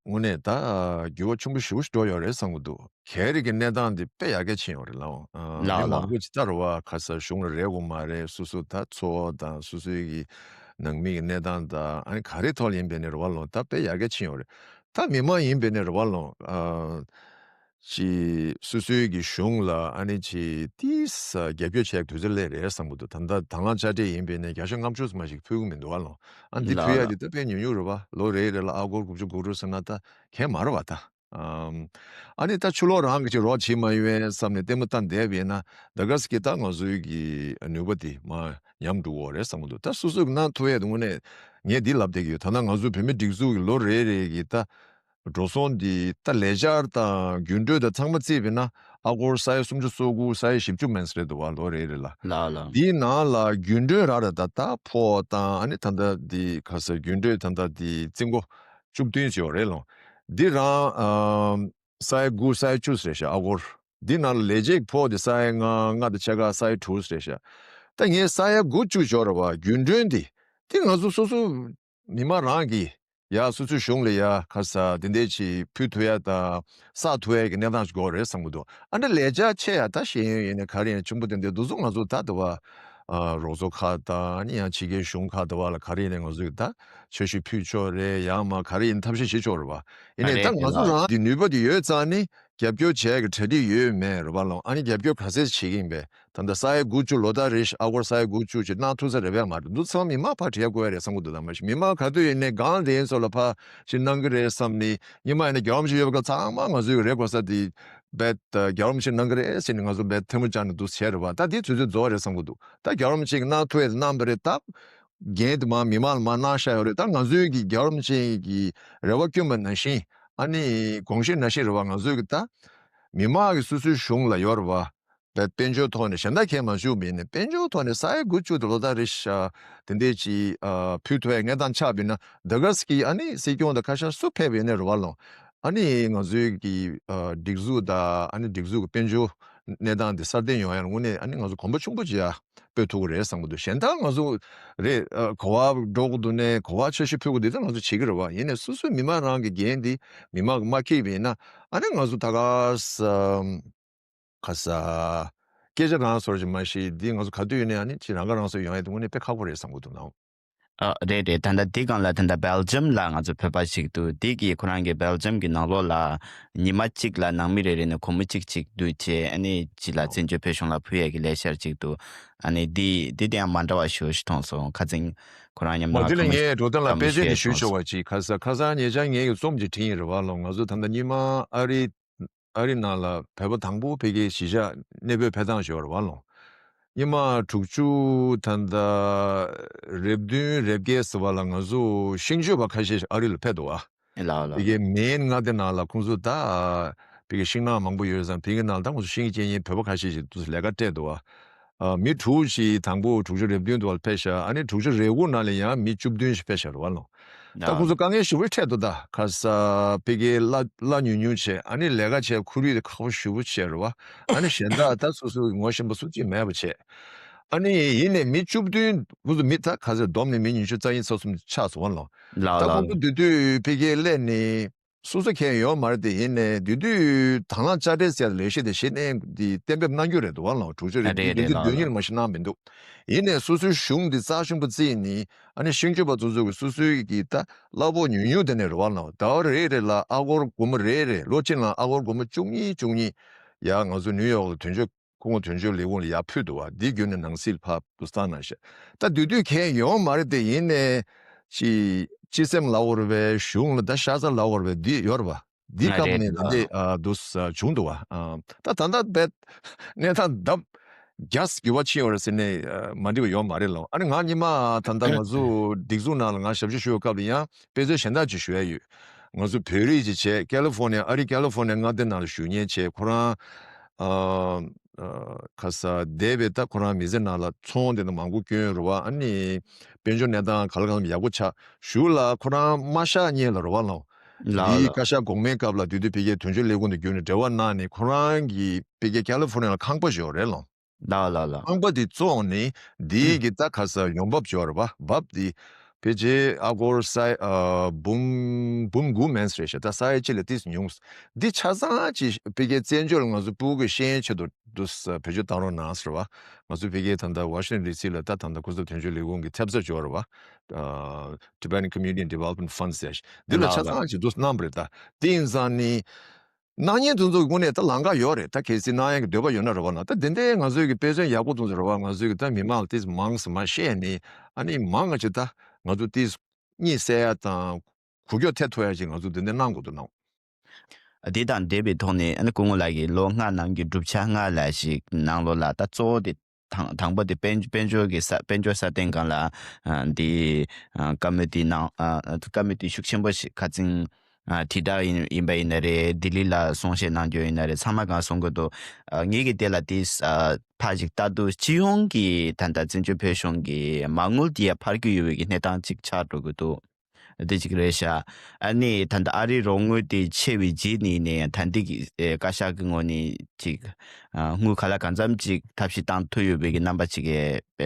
དངོས་གནས་ད་འགྱུར་བ་ཆེན་པོ་ཞེ་པོ་ཞིག་འགྲོ་ཡོད་རེད་བསམ་གྱི་འདུག་ག་རེ་གི་གནས་སྟངས་འདི་དཔེ་ཡར་རྒྱས་ཕྱིན་ཡོད་རེད་ལགས། ཨ་ལགས་མི་ལགས། མང་པོ་ཅིག་ལྟ་རེད་བ། ག་རེ་ཟ། གཞུང་ལ་རེ་དགོས་མ་རེད། སོ་སོ་ད་འཚོ་བ་དང་སོ་སོའི་གི་ནང་མི་གི་གནས་སྟངས་དང་ཨ་ནི་ག་རེ་ཐོག་ལ་ཡིན་པའི་ནས་རེད་བ་ལོ། ད་དཔེ་ཡར་རྒྱས་ཕྱིན་ཡོད་རེད། ད་མི་མང་ཡིན་པའི་ནས་རེད་བ་ལོ། ཨ་ཅིག་སོ་སོའི་གི་གཞུང་ལ་ཨ་ནི་ཅིག་ཏིས་རྒྱབ་སྐྱོར་བྱེད་དུས་ཚོད་སླེབས་རེད་བསམ་གྱི་འདུག་ད་ལྟ་དང་བླངས་དཔྱ་ཁྲལ་ཡིན་པའི་ནས་བརྒྱ་ཆ་ལྔ་བཅུ་ཙམ་ཞིག་ཕུལ་གི་མི་འདུག་བ་ལོ། ཨ་ནི་འདི་ལགས་ཕུལ་ཡ་ལགས། འདི་ད་དཔེ་ཉུང་ཉུང་རེད་བ། ལོ་རེ་རེ་ལ་ཨ་སྒོར་དགུ་བཅུ་གོ་དྲུག་ཟེར་ན་ད་གང་ཡང་མ་རེད་བ་ད། ཨམ། ཨ་ནི་ད་ཕྱི་ལོགས་རང་གི་ཅིག་རོགས་བྱེད་མ་ཡོང་བསམ་ནས་ལྟད་མོ་ལྟ་བསྡད་པ་ཡིན་ན་ད་ག་ཟེ་གི་ད་ང་ཚོའི་གི་ནུས་པ་དེ་མར་ཉམས་འགྲོ་གི་རེད་བསམ་གྱི་འདུག་ད་སོ་སོ་གི་གནང་ཐུབ་ཡས་དེ་དངོས་གནས་ངས་འདི་ལབ་བསྡད་ཀྱི་ཡོད། ད་ལྟ་ང་ཚོ་བོད་མི་སྒྲིག་འཛུགས་ཀྱི་ལོ་རེ་རེ་གི་ད་འགྲོ་སོང་འདི་ད་ལས་འཆར་དང་རྒྱུན་གྲོན་དང་ཚང་མ་བརྩིས་པ་ཡིན་ན་ཨ་སྒོར་ས་ཡ་སུམ་ཅུ་སོ་དགུ་ས་ཡ་བཞི་བཅུ་མན་ཙམ་རེད་འདུག་བ། ལོ་རེ་རེ་ལ། ལགས་ལགས། འདིའི་ནང་ལ་རྒྱུན་གྲོན་རག་རེད། ད་ད་ཕོགས་དང་ཨ་ནི་ད་ལྟ་འདི་ག་ཟེར་རྒྱུན་གྲོན་ད་ལྟ་འདི་རྩིས་འགོ་བཅུ་བདུན་ཙམ་ཡོད་རེད་ལོ། འདི་རང་ཨམ། ས་ཡ་དགུ་ས་ཡ་བཅུ་ཟེར་ཤག་ཨ་སྒོར། འདི་ནང་ལ་ལས་བྱེད་ཀྱི་ཕོགས་དེ་ས་ཡ་ལྔ་ལྔ་དང་ཕྱེད་ཀ་ས་ཡ་དྲུག་ཟེར་ཤག་ད་ངས་ས་ཡ་དགུ་བཅུ་འབྱོར་བ་རྒྱུན་གྲོན་འདི་འདི་ང་ཚོ་སོ་སོ་མི་མང་རང་གིས་ཡ་སོ་སོའི་གཞུང་ལ་ཡ་ག་ས་དེ་འདྲས་ཅིག་ཕུལ་ཐུབ་ཡ་དང་བསགས་ཐུབ་ཡ་གི་གནས་སྟངས་ཤིག་དགོས་རེད་བསམ་གྱི་འདུག་ཨ་འདྲ་ལས་འཆར་ཆེ་ཡ་ད་ཤེས་ཡོན་ཡིན་ནའི་ག་རེ་ཡིན་ཆེན་པོ་དེ་འདྲས་འདུག་ཚོ་ང་ཚོ་ད་དུ་བ་རོགས་ཚོགས་ཁག་དང་ཨ་ནི་ཡང་ཕྱི་རྒྱལ་གཞུང་ཁག་དུ་བ་ལ་ག་རེ་ཡིན་ནའི་ང་ཚོ་གི་ད་ཆོས་ཞུ་ཕུལ་ཆོག་རེད། ཡང་མ་ག་རེ་ཡིན་ཐབས་ཤེས་བྱེད་ཆོག་རེད་བ། ཡིན་ནའི་ད་ང་ཚོ་རང་གི་ནུས་པ་དེ་ཡོད་ཙང་ནི། རྒྱབ་སྐྱོར་བྱས་ཀྱི་གྲ་སྒྲིག་ཡོད་མེད་རེད་བ་ལོ། ཨ་ནི་རྒྱབ་སྐྱོར་ག་ཚད་བྱེད་ཀྱི་ཡིན་པས། ད་ལྟ་ས་ཡ་དགུ་བཅུ་ལོ་ལྟར་རེ་བཞིན་ཨ་སྒོར་ས་ཡ་དགུ་བཅུ་ཅིག་གནང་ཐུབ་ས་རེད་པས་མ་རེད། འདུག་ཚང་མི་མང་ཕར་བྲིས་དགོས་ཡ་རེད་བསམ་གྱི་འདུག་ད་མ་གཞི་མི་མང་ག་དུས་ཡིན་ནའི་སྒང་དེ་ཚོ་ལ་ཕར་ཞིག་གནང་གི་རེད་བསམ་ནི། སྔོན་མ་ཡིན་ན་རྒྱལ་བ་རིན་པོ་ཆེ་ཡོད་པའི་སྐབས་ཚང་མ་ང་ཚོའི་རེད་དགོས་ས་དེ་རྦད་རྒྱལ་བ་རིན་པོ་ཆེ་གནང་གི་རེད་ཟེར་ནས་ང་ཚོ་རྦད་ཐལ་མོ་སྦྱར་ནས་འདུག་བྱས་རེད་བ། ད་དེ་དུས་ཚོད་རྫོགས་རེད་བསམ་གྱི་འདུག་ད་རྒྱལ་བ་རིན་པོ་ཆེ་གིས་གནང་ཐུབ་ཡ་དེ་གནང་བ་རེད། ད་འགན་དེ་མར་མི་མང་ལ་མར་གནང་བཞག་ཡོད་རེད། ད་ང་ཚོའི་གི་རྒྱལ་བ་རིན་པོ་ཆེ་གི་རེ་བ་བསྐྱོན་པ་ནང་བཞིན་ཨ་ནི་དགོངས་བཞེས་ནང་བཞིན་རེད་བ། ང་ཚོའི་གི་ད་མི་མང་གི་སོ་སོའི་གཞུང་ལ་ཡོད་རེད་བ། དཔལ་དཔལ་འབྱོར་ཐོག་ནས་གཞན་དག་གས་མ་བྱུང་བ་ཡིན་ན། དཔལ་འབྱོར་ཐོག་ནས་ས་ཡ་དགུ་བཅུ་དེ་ལོ་ལྟར་རེ་བཞིན་དེ་འདྲས་ཅིག་ཨ་ཕུལ་ཐུབ་པའི་གནས་སྟངས་ཆགས་པ་ཡིན་ན། ད་ག་ཟེ་གི་ཨ་ནི་སྲིད་སྐྱོང་དང་ཁ་ཤས་སུ་ཕེབས་པ་ཡིན་ནའི་རེད་བ་ལོ། ཨ་ནི་ང་ཚོའི་གི་ཨ་སྒྲིག་འཛུགས་དང་ཨ་ནི་སྒྲིག་འཛུགས་ཀྱི་དཔལ་འབྱོར་གནས་སྟངས་འདི་སྲ་བརྟན་ཡོང་ཡ་ལ་དངོས་གནས་ཨ་ནི་ང་ཚོ་གོམ་པ་ཆེན་པོ་ཅིག་ཡར་སྤོ་ཐུབ་ཀྱི་རེད་བསམ་གྱི་འདུག་གཞན་དག་ང་ཚོ་རེད། ཨ་ག་པར་འགྲོ་དགོས་འདུག་ནའི་ག་པར་འཆར་གཞི་ཕུལ་དགོས་འདུག་དེ་ང་ཚོ་བྱེད་ཀྱི་རེད་བ། ཡིན་ནའི་སོ་སོའི་མི་མང་རང་གི་འགན་འདི་མི་མང་གིས་མ་འཁྱེར་བ་ཡིན་ན། ཨ་ནི་ང་ཚོ་ད་ག་ས་ག་ས་སྐད་ཆ་རང་སོར་ཅིག་མ་གཞི་འདི་ང་ཚོ་ག་དུས་ཡིན་ནའི་ཨ་ནི་ཅིག་རང་ཁ་རང་གསོ་ཡོང་ཡ་དེ་དངོས་གནས་དཔེ་ཁག་པོ་རེད་བསམ་གྱི་འདུག་ནའོ། ཨ་རེད་རེད། ད་ལྟ་འདི་སྒང་ལ་ད་ལྟ་སྦེལ་ཇམ་ལ་ང་ཚོ་བོད་པ་ཞིག་འདུག་འདི་གིས་ཁོ་རང་གི་སྦེལ་ཇམ་གྱི་ནང་ལོགས་ལ་ཉི་མ་གཅིག་ལ་ནང་མི་རེ་རེ་ནས་སྒོར་མོ་གཅིག་གཅིག་བསྡུས་བྱས། ཨ་ནི་ཅིག་ལ་བཙན་བྱོལ་བོད་གཞུང་ལ་ཕུལ་ཡས་ཀྱི་ལས་འཆར་ཅིག་འདུག་ཨ་ནི་འདི་འདི་དེ་ཡང་མ་འདྲ་བ་ཞེ་པོ་ཞིག་མཐོང་སོང་། ཁ་སང་ཁོ་རང་མཉམ་ཨོ་དུ་དེ་ལ་ངས་འགྲོ་སྟངས་ལ་དཔེ་ཆ་ནས་ཞུ་ཆོག་པ་ཅིག་ཁ་ས་ཁ་སང་ཉེ་ཆར་ངས་ཀྱི་རྩོམ་ཅིག་བྲིས་ཡིན་རེད་བ་ལོ། ང་ཚོ་ད་ལྟ་སྔོན་མ་ཨ་རི་ཨ་རི་ནང་ལ་བོད་པ་དང་པོ་ཕ་གིའི་གཞིས་ཆགས་གནས་སྤོས་ཕེབས་སྟངས་ཞིག་ཡོད་རེད་བ་ལོ། སྔོན་མ་དྲུག་ཅུ་ད་ལྟ་རེ་བདུན་རེ་བརྒྱད་ཟེར་བ་ལ་ང་ཚོ་ཤིང་གཅོད་པ་ཁ་ཤས་ཤིག་ཨ་རི་ལ་ཕེབས་འདུག་བ། ལགས་ལགས། ཕ་གིའི་མེན་མངའ་སྡེ་ནང་ལ་ཁོང་ཚོ་ད་ཕ་གིའི་ཤིང་ནགས་མང་པོ་ཡོད་ཙང་། ཕ་གི་ནང་ལ་ད་ཁོང་ཚོ་ཤིང་སྐྱེལ་མཁན་བོད་པ་ཁ་ཤས་ཤིག་ཏུ་ལས་ཀ་སྤྲད་འདུག་བ། ཨ་མི་དྲུག་ཅིག་དང་པོ་དྲུག་ཅུ་རེ་བདུན་དུ་བ་ཕེབས་ཤག་ཨ་ནི་དྲུག་ཅུ་རེ་དགུ་ནང་ལ་ཡང་མི་བཅུ་བདུན་ཞིག་ཕེབས་ཤག་རེད་བ་ལོ། ད་ཁོང་ཚོ་དཀའ་ངལ་ཞེ་པོ་འཕྲད་འདུག་ད་ཁ་ས་ཕ་གིའི་གླ་གླ་ཉུང་ཉུང་བྱས། ཨ་ནི་ལས་ཀ་བྱས་ཁོར་ཡུག་དེ་ཁག་པོ་ཞེ་པོ་བྱས་རེད་བ། ཨ་ནི་གཞན་དག་ད་སོ་སོའི་ངོ་ཤེས་པ་སུ་གཅིག་མེད་པ་བྱས། ཨ་ནི་ཡིན་ནའི་མི་བཅུ་བདུན་ཁོང་ཚོ་མི་ད་ཁ་ས་བསྡོམས་ནས་མི་ཉི་ཤུ་རྩ་གཉིས་རྩ་གསུམ་ཆགས་སོང་བ་ལོ། ད་ཁོང་ཚོ་དེ་དུས་ཕ་གིར་སླེབས་ནས། སོ་སོ་མཁན་ཡོད་མ་རེད་དེ། ཡིན་ནའི་དེ་དུས་དང་བླངས་དཔྱ་ཁྲལ་ཟེར་ལས་གཞི་དེ་གཞི་ནས་འདི་གཏན་འབེབས་གནང་རྒྱུ་རེད་འདུག་བ་ལོ། དྲུག་ཅུ་རེ་ཨ་རེད་བདུན་ཅུ་རེད་ལགས་བདུན་ཉིན་ལ་མ་གཞི་གནང་མི་འདུག་ཡིན་ནའི་སོ་སོའི་གཞུང་འདི་རྩ་ཆེན་པོ་བརྩིས་ནས། ཨ་ནི་ཤིང་གཅོད་པ་ཚོ་ཚོ་གི་སོ་སོའི་གི་ད་གླ་ཕོགས་ཉུང་ཉུང་དེ་ནས་རེད་བ་ལོ། ཟླ་བ་རེ་རེ་ལ་ཨ་སྒོར་སྒོར་མོ་རེ་རེ། ལོ་གཅིག་ལ་ཨ་སྒོར་སྒོར་མོ་བཅུ་གཉིས་བཅུ་གཉིས་ཡ་ང་ཚོ་ནིའུ་ཡོག་ལ་དོན་གཅོད་སྐུ་ངོ་དོན་གཅོད་ལས་ཁུངས་ལ་ཡར་ཕུལ་འདུག་བ། འདི་བརྒྱུད་ནས་ནང་སྲིད་ལ་ཕར་བསྡུ་སྟངས་གནང་ཤག་ད་དེ་དུས་མཁན་ཡོད་མ་རེད་དེ། ཡིན་ནའི་ཅི་སྤྱི་སེམས་ལབ་དགོས་རེད་པས། གཞུང་ལ་ད་ཤ་ཚ་ལབ་དགོས་རེད་པས། འདི་ཡོད་རེད་པ། འདི་ཨ་སྐབས་རེད་ནས་ད་ལྟ་ལགས། ཨ་འདུག་ས་བྱུང་འདུག་བ། ཨ་ད་ད་ལྟ་རྦད་གནས་སྟངས་ལྡབ་བརྒྱ་འགྱུར་བ་ཕྱིན་ཡོད་རེད་ཟེར་ནས་ཨ་མ་འགྲིག་པ་ཡོད་མ་རེད་ལོ། ཨ་ནི་ང་སྔོན་མ་ད་ལྟ་ང་ཚོ་སྒྲིག་འཛུགས་ནང་ལ་ང་ཞབས་ཕྱི་ཞུ་བའི་སྐབས་ལ་ཡང་དཔེ་མཚོན་གཞན་དག་ཅིག་ཞུ་ཡ་ཡོད། ང་ཚོ་བོད་རིགས་ཅིག་བྱས། ཀ་ལི་ཧྥོ་ནི་ཡ། ཨ་རི་ཀ་ལི་ཧྥོ་ནི་ཡ་མངའ་སྡེ་ནང་ལ་བཞུགས་མཁན་བྱས། ཁོ་རང་ཨ་ཨ་ཁ་ས་འདས་པའི་ད་ཁོ་རང་མི་ཚེ་ནང་ལ་ཚོང་དེ་ནང་མང་པོ་བསྐྱོན་རེད་བ། ཨ་ནི་དཔལ་འབྱོར་གནས་སྟངས་ག་ལ་གང་ལ་ཡག་པོ་ཆགས། གཞུག་ལ་ཁོ་རང་མ་གཤགས་སྔོན་ལ་རེད་བ་ལོ། ལགས་འདིའི་ལགས། བཀའ་ཤག་གོང་མའི་སྐབས་ལ་དེ་དུས་ཕ་གིའི་དོན་གཅོད་ལས་ཁུངས་དང་བརྒྱུད་ནས་འབྲེལ་བ་གནང་ནས། ཁོ་རང་གིས་ཕ་གིའི་ཀ་ལི་ཧྥོ་ནི་ཡ་ལ་ཁང་པ་ཞིག་ཡོད་རེད་ལོ། ལགས་ལགས་ལགས། ཁང་པ་དེ་བཙོངས་ནས་འདིའི་གི་ད་ཁ་ས་ཡོང་འབབ་ཅིག་ཡོད་རེད་བ། འབབ་དེ་ཕལ་ཆེར་ཨ་སྒོར་ས་ཡ་ཨ་འབུམ་འབུམ་དགུ་མིན་ས་རེད་ཤག་ད་ས་ཡ་གཅིག་ལས་ཏོག་ཙམ་ཉུང་། འདི་ཆ་ཚང་ཅིག་ཕ་གིའི་བཙན་བྱོལ་ང་ཚོ་ཕྲུ་གུའི་ཤེས་ཡོན་ཆེད་དུ་འདུག་སེ་བེད་སྤྱོད་བཏང་རོགས་གནང་ཟེར་བ། ང་ཚོ་ཕ་གིའི་ད་ལྟ་ཝ་ཤིང་ཊོན་ཌི་སི་ལ་ད་ད་ལྟ་སྐུ་ཚབ་དོན་གཅོད་ལས་ཁུངས་ཀྱི་ཐེབས་རྩ་ཅིག་ཡོད་རེད་བ། ཨ་Tibetan Community Development Fund ཟེར། འདི་ལ་ལགས་ཆ་ལགས། ཚང་ཅིག་འདུག་གནང་བ་རེད། ད་དེ་ཡིན་ཙང་ནི། གནང་མཁན་དེ་ཚོ་དངོས་གནས་ད་ལམ་ཁ་ཡོད་རེད། ད་གལ་སྲིད་གནང་ཡག་གི་འདོད་པ་ཡོད་ན་རེད་བ་ན། ད་དེ་འདྲའི་ང་ཚོའི་གི་དཔེ་མཚོན་ཡག་པོ་དེ་ཚོ་རེད་བ། ང་ཚོའི་གི་ད་མི་མང་ལ་ཏོག་ཙམ་མང་ཙམ་མར་བཤད་ནས། ཨ་ནི་མང་ང་ཅིག་ད་ང་ཚོ་ཏོག་ཙམ་གཉིད་སད་ཡ་དང་འགུལ་སྐྱོད་ཐེབས་ཐུབ་ཡ་ཅིག་ང་ཚོ་དེ་འདྲ་གནང་དགོས་འདུག་ནའོ། འདི་དང་འབྲེལ་བའི་ཐོག་ནས་ཨ་ནི་སྐུ་ངོ་ལགས་ཀྱིས་ལོ་ལྔ་ནང་གི་གྲུབ་ཆ་ལྔ་ལ་ཞིག་ནང་ལོགས་ལ། ད་གཙོ་བོ་དེ་དང་དང་པོ་དེ་དཔལ་དཔལ་འབྱོར་གྱི་ས་དཔལ་འབྱོར་སྲ་བརྟན་སྒང་ལ་ཨ་འདི་ཨ་བཀའ་མོལ་དེ་གནང་། ཨ་བཀའ་མོལ་དེ་ཤུགས་ཆེན་པོ་ཞིག་ཁ་སང་ཨ་དྲིལ་བསྒྲགས་ཡིན་ཡིན་པ་ཡིན་ན་རེད། ལྡི་ལི་ལ་གསུང་བཤད་གནང་རྒྱུ་ཡིན་ན་རེད། ཚང་མ་གང་གསུང་གི་འདུག་ཨ་ངེད་ཀྱིས་དེ་ལ་དེ་ཨ་ཕར་ཞིག་ལྟ་དུས། སྤྱི་ཡོངས་ཀྱི་ད་ལྟ་བཙན་བྱོལ་བོད་གཞུང་གི་མ་དངུལ་དེ་ཡར་འཕར་གྱི་ཡོད་པའི་གི་གནས་སྟངས་ཅིག་ཆགས་འགྲོ་གི་འདུག་དེ་གཅིག་རེད་ཤག་ཨ་ནི་ད་ལྟ་ཨ་རིའི་རོགས་དངུལ་དེ་ཆེ་བའི་རྗེས་ནས་ནས་ད་འདི་གི་ཨེ་བཀའ་ཤག་གི་ངོས་ནས་ཅིག་ཨ་དངུལ་ག་ལ་གང་འཚམ་ཅིག་ཐབས་ཤེས་བཏང་ཐུབ་ཡོད་པའི་གི་རྣམ་པ་ཅིག་གི་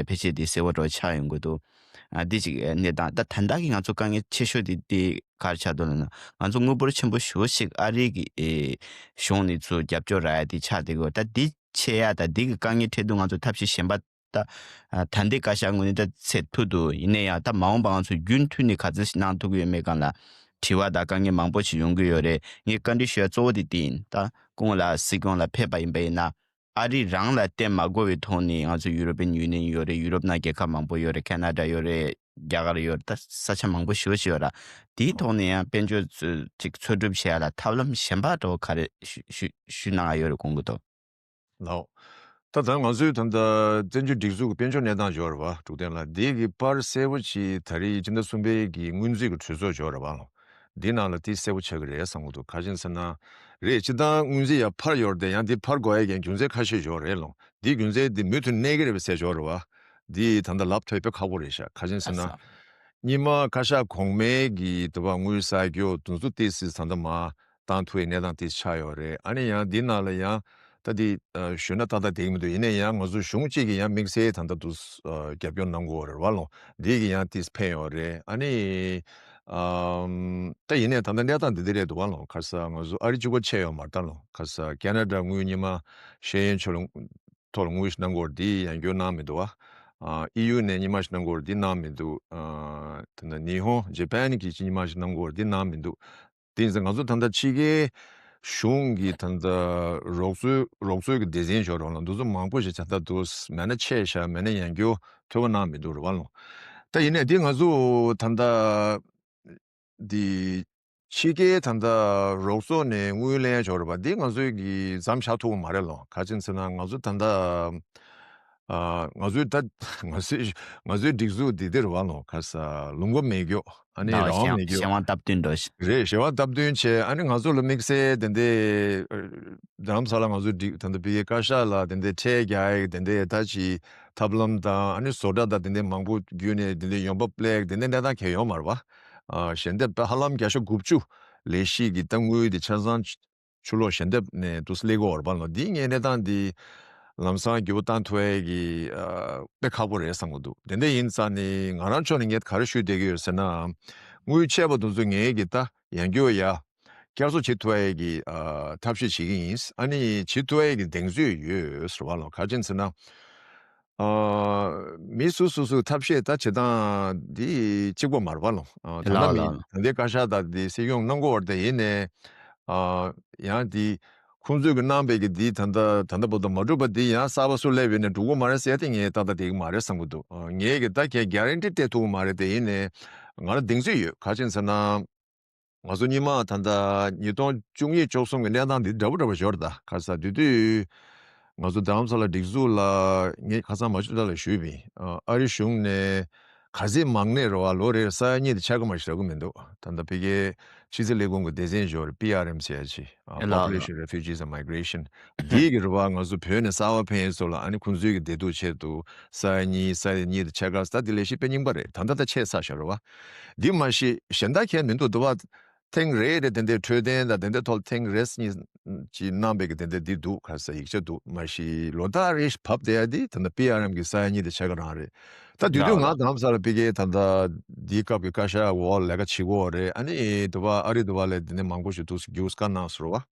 ཕལ་ཆེར་དེ་གསལ་བོ་འདྲ་ཆགས་ཡོང་གི་འདུག་ཨ་འདི་གཅིག་གནས་སྟངས། ད་ད་ལྟ་གི་ང་ཚོ་དཀའ་ངལ་ཆེ་ཤོས་དེ་དེ་ག་རེ་ཆགས་འདུག་ལབ་ན། ང་ཚོ་དངུལ་འབོར་ཆེན་པོ་ཞེ་པོ་ཞིག་ཨ་རི་གི་ཨེ་གཞུང་ནས་ཚུར་རྒྱབ་སྐྱོར་རག་ཡ་དེ་ཆགས་བསྡད་ཀྱི་ཡོད། ད་འདི་ཆད་ཡ་དང་འདི་གི་དཀའ་ངལ་འཕྲད་དུས་ང་ཚོ་ཐབས་ཤེས་གཞན་པ་ད་ཨ་ད་ལྟའི་བཀའ་ཤག་ངོས་ནས་ད་སེལ་ཐུབ་འདུག་ཡིན་ན་ཡང་ད་མ་འོངས་པ་ང་ཚོ་རྒྱུན་མཐུད་ནས་ག་ཚོད་ཞིག་གནང་ཐུབ་ཀྱི་ཡོད་མེད་སྒང་ལ་དྲི་བ་དང་དཀའ་ངལ་མང་པོ་ཞིག་ཡོང་གི་ཡོད་རེད། ངས་བཀའ་འདྲི་ཞུ་ཡ་གཙོ་བོ་དེ་དེ་ཡིན། ད་སྐུ་ངོ་ལགས་སྲིད་སྐྱོང་ལ་ཕེབས་པ་ཡིན་པ་ཡིན་ན། ཨ་རི་རང་ལ་བརྟེན་མ་དགོས་པའི་ཐོག་ནས་ང་ཚོ་ཡུ་རོ་པན་ཡུ་ནི་ཡན་ཡོད་རེད། ཡུ་རོབ་ནང་རྒྱལ་ཁབ་མང་པོ་ཡོད་རེད། ཁེ་ན་ཌ་ཡོད་རེད། རྒྱ་གར་ཡོད་རེད། ད་ས་ཆ་མང་པོ་ཞེ་པོ་ཞིག་ཡོད་ར། དེའི་ཐོག་ནས་ཡང་དཔལ་འབྱོར་ཚོ་ཅིག་འཚོལ་སྒྲུབ་བྱེད་ཡ་ལ་ཐབས་ལམ་གཞན་པ་འདྲ་བོ་ག་རེ་ཞུ་ཞུ་ཞུ་གནང་ཡ་ཡོད་རེད་དགོངས་ཀྱི་འདུག་ལགས། ད་ད་ང་ཚོའི་ད་ལྟ་བཙན་བྱོལ་སྒྲིག་འཛུགས་ཀྱི་དཔལ་འབྱོར་གནས་སྟངས་ཡོད་རེད་བ། འབྲུག་བསྟན་ལགས། འདི་གི་པར་གསལ་པོ་ཅིག་ད་རེས་ཕྱི་ཟླ་གསུམ་པའི་གི་སྔོན་རྩིས་ཀྱི་གྲོས་ཚོགས་ཡོད་རེད་བ་ལགས། འདི་ནང་ལ་དེ་གསལ་པོ་ཆགས་ཀྱི་རེད་བསམ་གྱི་འདུག་ག་རེ་ཡིན་ཟེར་ན། རེད། སྤྱིར་བཏང་སྔོན་རྩིས་ཡར་འཕར་ཡོད་རེད་དེ། ཡང་འདི་འཕར་དགོས་ཡ་གི་རྒྱུ་མཚན་ཁ་ཤས་ཡོད་རེད་ལོ། འདིའི་རྒྱུ་མཚན་འདི་མུ་མཐུད་གནས་ཀྱི་རེད་པས་ཟེར་ཡོད་རེད་བ། འདི་ད་ལྟ་ལབ་ཐུབ་དཔེ་ཁག་པོ་རེད་ཤག་ག་རེ་ཟེར་ན། ཨ་ས། སྔོན་མ་བཀའ་ཤག་གོང་མའི་གི་དུ་བ་དངུལ་གསར་འགྱུར་དུ་ཚོད་ཏིས་ད་ལྟ་མ་བཏང་ཐུབ་པའི་གནས་སྟངས་ཏིས་ཆགས་ཡོད་རེད། ཨ་ནི་ཡང་འདི་ནང་ལ་ཡང་ད་འདི་ཨ་ཞུས་ན་ཏག་ཏག་འགྲིག་མི་འདུག་ཡིན་ན་ཡང་ང་ཚོ་གཞུང་གཅིག་གིས་ཡང་དམིགས་བསལ་ད་ལྟ་དུ་ཨ་རྒྱབ་སྐྱོར་གནང་དགོས་རེད་བ་ལོ། འདི་གི་ཡང་ཏིས་ཕན་ཡོད་རེད། ཨ་ནི་ཨམ་ད་ཡིན་ནའི་ད་ལྟ་གནས་སྟངས་འདི་འདི་རེད་འདུག་བ་ལོ། ཁ་ས་ང་ཚོ་ཨ་རི་གཅིག་པོ་ཆད་ཡོད་མ་རེད་ད་ལོ། ཁ་ས་ཁེ་ན་ཌ་དངུལ་སྔོན་མ་ཤེས་ཡོན་ཆོས་ལ་ཐོག་ལ་དངུལ་ཞིག་གནང་དགོས་རེད། འདི་ཡང་བསྐྱར་གནང་མི་འདུག་བ། ཨ་ཨི་ཡུ་ནས་སྔོན་མ་ཞིག་གནང་དགོས་རེད། འདི་གནང་མི་འདུག་ཨ་ད་ནི་ཉི་ཧོང་ཇེ་པན་གྱིས་སྔོན་མ་ཞིག་གནང་དགོས་རེད། འདི་གནང་མི་འདུག་དེ་ཡིན་ཙང་ང་ཚོ་ད་ལྟ་ཕྱི་རྒྱལ་གཞུང་གི་ད་ལྟ་རོགས་ཚོད་རོགས་ཚོད་ཀྱི་སྡེ་ཚན་ཞོར་རོགས་ལ་འདུ་འཛོམས་མང་པོ་ཞིག་ད་ལྟ་འདུག་མེད་ན་ཆད་བཞག་མེད་ན་ཡང་བསྐྱར་ཐོ་འགོད་གནང་མི་འདུག་རེད་བ་ལོ། ད་ཡིན་ནའི་འདི་ང་ཚོ་ད་ལྟ་འདི་ཕྱི་རྒྱལ་ད་ལྟ་རོགས་ཚོགས་ནས་དངུལ་ལེན་ཆོག་རེད་པ། འདི་ང་ཚོའི་གི་མཚམས་བཞག་ཐུབ་ཀྱི་མ་རེད་ལོ། ག་ཅི་ཟེར་ན་ང་ཚོ་ད་ལྟ་ཨ་ང་ཚོའི་ད་ང་ཚོའི་ང་ཚོའི་སྒྲིག་འཛུགས་འདི་འདིར་བ་ལོ། ཁ་ས་ལུང་པ་མེད་རྒྱུ། ཨ་ནི་ད་རང་དབང་མེད་རྒྱུ། གཞན་དབང་སྟབས་བསྟུན་འགྲོ་ཞིག་རེད། གཞན་དབང་སྟབས་བསྟུན་བྱས། ཨ་ནི་ང་ཚོ་ལ་དམིགས་བསལ་དེ་འདྲའི་རྡ་རམ་ས་ལ་ང་ཚོའི་སྒྲིག་ད་ལྟ་བི་ཀའི་བཀའ་ཤག་ལ་དེ་འདྲའི་ཁྲལ་རྒྱག་ཡག་དེ་འདྲའི་ད་ཅི་ཐབས་ལམ་དང་། ཨ་ནི་བཟོ་གྲྭ་དང་དེ་འདྲའི་མང་པོ་བརྒྱུད་ནས་དེ་འདྲའི་ཡོང་འབབ་སླེབས་དེ་འདྲའི་གནས་སྟངས་གང་ཡང་ཡོད་མ་རེད་པ། ཨ་ཞལ་འདེབས་ད་ཧ་ལམ་བརྒྱ་ཆ་དགུ་བཅུ་ལས་གཞི་གི་ད་དངུལ་དེ་ཆ་ཚང་ཕྱི་ཕྱི་ལོགས་ཞལ་འདེབས་ནས་དུ་སླེབས་ཀྱི་ཡོད་རེད་པ་ལོ། འདིའི་ངའི་གནས་སྟངས་འདི་ལམ་སང་འགྱུར་བ་བཏང་ཐུབ་ཡག་གི་ཨ་དཔེ་ཁག་པོ་རེད་བསམ་གྱི་འདུག་དེ་འདྲ་ཡིན་ཙང་ནི་ང་རང་ཕྱོགས་ནས་ངས་ག་རེ་ཞུ་བསྡད་ཀྱི་ཡོད་ཟེར་ན། དངུལ་ཆད་པ་དེ་ཚོ་ངས་གི་ད་ཡང་བསྐྱར་ཡ་བསྐྱར་གསོ་བྱེད་ཐུབ་ཡག་གི་ཨ་ཐབས་ཤེས་བྱེད་ཀྱི་ཡིན། ཨ་ནི་བྱེད་ཐུབ་ཡག་གི་གདེང་ཚོད་ཡོད་ཟེར་བ་ལོ། ག་ཅི་ཟེར་ན། ཨ་མི་སུ་སུ་སུ་ཐབས་ཤེས་ད་བྱེད་སྟངས་འདི་གཅིག་པ་མ་རེད་པ་ལོ། ཨ་ད་ལྟ་ལགས་མི་ལགས། ད་ལྟའི་བཀའ་ཤག་དང་འདི་སྲིད་སྐྱོང་གནང་དགོས་པ་རེད། དེ་ཡིན་ནའི་ཨ་ཡང་འདི་ཁོང་ཚོས་ཀྱི་གནང་བའི་གི་འདི་ད་ལྟ་ད་ལྟ་བར་དུ་མ་འགྲུབ་པ་འདི་ཡང་གསར་པ་སུ་སླེབས་ཡོད་ནའི་འགྲུབ་ཀྱི་མ་རེད་ཟེར་ཏེ་ངས་ཏག་ཏག་འགྲིག་གི་མ་རེད་བསམ་གྱི་འདུག་ཨ་ངས་གི་ད་གའི་གྷ་རན་ཊི་སྤྲད་ཐུབ་ཀྱི་མ་རེད། དེ་ཡིན་ནའི་ང་ལ་གདེང་ཚོད་ཡོད། ག་ཅི་ཟེར་ན། ང་ཚོ་སྔོན་མ་ད་ལྟ་ཉིས་སྟོང་བཅུ་གཉིས་བཅུ་གསུམ་གྱི་གནས་སྟངས་འདི་འདྲ་པོ་འདྲ་པོ་ཞིག་ཡོད་རེད་ད། ག་ས་དེ་དུས་ང་ཚོ་རྡ་རམ་ས་ལ་སྒྲིག་འཛུགས་ལ་ངས་ཁ་སང་མ་ཞུ་ད་ལ་ཞུས་པ་ཡིན། ཨ་རི་གཞུང་ནས་ག་ཚད་མང་ནས་རེད་བ། ལོ་རེར་ས་ཡ་གཉིས་དང་ཕྱེད་ཀ་མ་ཞིག་རག་གི་མི་འདུག་ད་ལྟ་ཕ་གིའི་ཕྱི་སྲིད་ལས་ཁུངས་ཀྱི་སྡེ་ཚན་ཞིག་ཡོད་རེད། པི་ཨར་ཨེམ་ཟེར་ཡ་ཅིག་ཨ་ཨེ་ལགས་ལགས། Population, Refugees and Migration། འདིའི་གི་རེད་བ། ང་ཚོ་བོད་ནས་གསར་པ་ཕེབས་མཁན་ཚོ་ལ་ཨ་ནི་ཁོང་ཚོའི་གི་བདེ་སྡུག་ཆེད་དུ་ས་ཡ་གཉིས། ས་ཡ་གཉིས་དང་ཕྱེད་ཀ། ད་དེ་ལས་གཞི་དཔེ་རྙིང་པ་རེད། ད་ལྟ་ད་ཆད་ཚར་ཤག་རེད་བ། འདི་མ་གཞི་གཞན་དག་གང་མི་འདུག་འདུག་བ། ཐེངས་རེ་རེ་དེ་འདྲའི་འཕྲོད་བསྟེན་དང་དེ་འདྲའི་ཐོག་ཐེངས་རེ་གཉིས་ཅིག་གནང་བའི་གི་དེ་འདྲ་འདི་འདུག་ག་ས་ཡིག་ཆ་འདུག་མ་གཞི་ལོ་ལྟར་རེ་བབས་བསྡད་ཡ་འདི་ད་ལྟ་པི་ཨར་ཨེམ་གི་ས་ཡ་གཉིས་དང་ཕྱེད་ཀ་རང་རེད། ད་དུས་དུས་ལགས་ང་ལགས། རྡ་རམ་ས་ལ་ཕ་གིའི་ད་ལྟ་འདིའི་སྐབས་ཀྱི་བཀའ་ཤག་འོག་ལས་ཀ་བྱེད་ཀྱི་ཡོད་རེད། ཨ་ནི་འདུག་བ། ཨ་རི་འདུག་བ་ལས་དེ་འདྲ་མང་པོ་ཞིག་འདུག་རྒྱུགས་བཀའ་གནང་ཟེར་བ།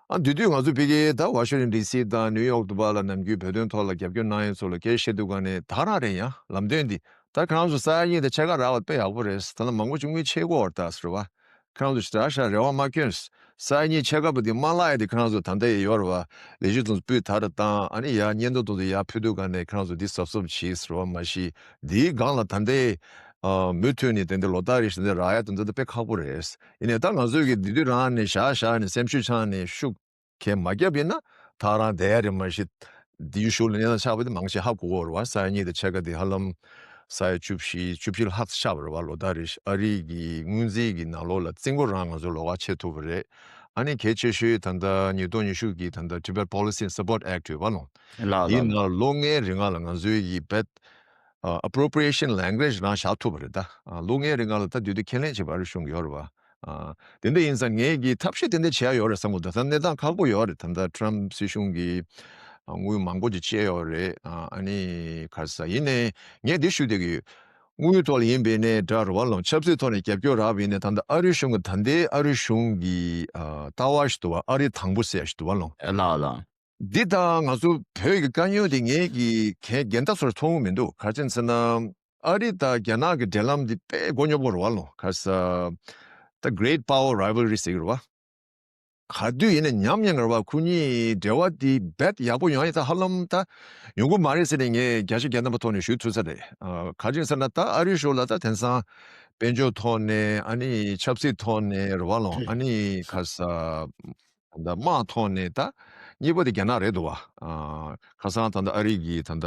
ཨ་དུས་དུས་ང་ཚོ་ཕ་གིའི་ད་ཝ་ཤིང་ཊོན་ཌི་སི་དང་ནིའུ་ཡོག་འདུག་བ་ལ་ནམ་རྒྱུན་བོད་དོན་ཐོག་ལ་རྒྱབ་སྐྱོར་གནང་མཁན་ཚོ་ལ་སྐད་བཤད་དུས་ག་ནས་ད་རང་རེད། ཡང་ལམ་སྟོན་འདི་ད་ཁྱེད་རང་ཚོ་ས་ཡ་གཉིས་དང་ཕྱེད་ཀ་རག་པ་དཔེ་ཡག་པོ་རེད། ད་ལ་མང་པོ་ཅིག་དངུལ་ཆད་ཀྱི་ཡོད་རེད་ད་ཟེར་བ། ཁྱེད་རང་ཚོ་ཞེ་དྲག་ཞེ་དྲག་རེ་བ་མ་བསྐྱོན། ས་ཡ་གཉིས་ཕྱེད་ཀ་བུ་དེ་མ་བརླག་ཡ་དེ་ཁྱེད་རང་ཚོ་ད་ལྟ་ཡི་ཡོད་རེད་བ། ལས་གཞི་དེ་ཚོ་སྤུས་དག་རུ་བཏང་། ཨ་ནི་ཡར་སྙན་ཐོ་དེ་ཚོ་ཡར་ཕུལ་དུས་ག་ནས་ཁྱེད་རང་ཚོ་འདི་གཟབ་གཟབ་བྱེད་ཟེར་བ་མ་གཞི། འདིའི་སྒང་ལ་ད་ལྟའི་ཨ་མུ་མཐུད་ནས་དེ་འདྲ་ལོ་ལྟར་རེ་བཞིན་དེ་རག་ཡ་དེ་ཚོ་དེ་དཔེ་ཁག་པོ་རེད། ཡིན་ནའི་ད་ང་ཚོས་ཀྱི་དེ་དུས་རང་ནས་བཞག་བཞག་ནས་སེམས་ཤུགས་ཆག་ནས་ཤུགས་གས་མ་བརྒྱབ་ཡིན་ན་ད་རང་བསྡད་ཡ་རེད། མ་གཞི་འདིའི་གཞུག་ལ་གནས་སྟངས་ཆགས་པ་དེ་མང་ཆེ་ཧ་གོ་གི་ཡོད་རེད་བ། ས་ཡ་གཉིས་དང་ཕྱེད་ཀ་དེ་ཧ་ལམ་ས་ཡ་བཅུ་བཞི་བཅུ་བཞི་ལྷག་ཆགས་པ་རེད་བ། ལོ་ལྟར་རེ་བཞིན་ཨ་རི་གི་སྔོན་རྩིས་ཀྱི་ནང་ལོགས་ལ་བཙོན་འགོག་རང་ང་ཚོ་ལོགས་ཀ་ཆད་ཐུབ་པ་རེད། ཨ་ནི་གལ་ཆེ་ཤོས་ད་ལྟ་ཉིས་སྟོང་ཉི་ཤུ་གི་ད་ལྟ་Tibet Policy and Support Act ཡོད་བ་ལོ། ལགས་འདིའི་ལགས་ནང་ལོ་ལྔའི་རིང་ལ་ང་ཚོའི་གི་བེད་ཨ་appropriation language རང་བཞག་ཐུབ་པ་རེད་ད། ཨ་ལོ་ལྔའི་རིང་ལ་ད་དུས་དུས་ཁས་ལེན་བྱེད་པ་ཨ་རི་གཞུང་གི་ཡོད་རེད་བ། ཨ་དེ་འདྲ་ཡིན་ཙང་ངས་ཀྱི་ཐབས་ཤེས་དེ་འདྲ་བྱས་ཡོད་རེད་བསམ་གྱི་འདུག་ད་གནས་སྟངས་ཁག་པོ་ཡོད་རེད། ད་ལྟ་ཊམ་སྲིད་གཞུང་གིས་ཨ་དངུལ་མང་པོ་ཅིག་བཅད་ཡོད་རེད། ཨ་ཨ་ནི་ག་རེ་ཟེར། ཡིན་ནའི་ངས་འདི་ཞུ་བསྡད་ཀྱི་ཡོད། དངུལ་ཐོག་ལ་ཡིན་པའི་ནས་འདྲ་རེད་བ་ལོ། ཆབ་སྲིད་ཐོག་ནས་རྒྱབ་སྐྱོར་རག་པ་ཡིན་ནའི་ད་ལྟ་ཨ་རི་གཞུང་གི་ད་ལྟའི་ཨ་རི་གཞུང་གི་ཨ་ལྟ་བ་ཞིག་འདུག་བ། ཨ་རི་དང་པོ་ཟེར་ཡ་ཞིག་འདུག་བ་ལོ། ལགས་ལགས། འདི་དང་ང་ཚོ་བོད་ཀྱི་དཀའ་རྙོག་དེ་ངས་ཀྱི་གན་རྒན་ད་ཚོར་མཐོང་གི་མི་འདུག་ག་རེ་ཟེར་ན། ཨ་རི་དང་རྒྱ་ནག་གི་འབྲེལ་ལམ་འདི་དཔེ་མགོ་རྙོག་པོ་རེད་བ་ལོ། ག་རེ་ཟེར། The Great Power Rivalry ཟེར་གྱི་རེད་བ། ག་དུས་ཡིན་ན་ཉམས་ཉམས་རེད་བ། ཁོ་གཉིས་འབྲེལ་བ་འདི་རྦད་ཡག་པོ་ཡོང་ཡ་ད་ཧ་ལམ་ད་ཡོང་གི་མ་རེད་ཟེར་ནས་ངས་བརྒྱ་ཆ་བརྒྱ་རྣམ་པ་ཐོག་ནས་ཞུ་ཐུབ་ས་རེད། ཨ་ག་རེ་ཟེར་ན་ད་ཨ་རི་གཞུང་ལ་ད་དེང་སང་དཔལ་འབྱོར་ཐོག་ནས་ཨ་ནི་ཆབ་སྲིད་ཐོག་ནས་རེད་བ་ལོ། ཨ་ནི་ག་རེ་ཟེར། ད་ལྟ་དམག་ཐོག་ནས་ད་གཉིས་པ་དེ་རྒྱ་ནག་རེད་འདུག་བ། ཨ་ཁ་སང་ད་ལྟ་ཨ་རི་གི་ད་ལྟ་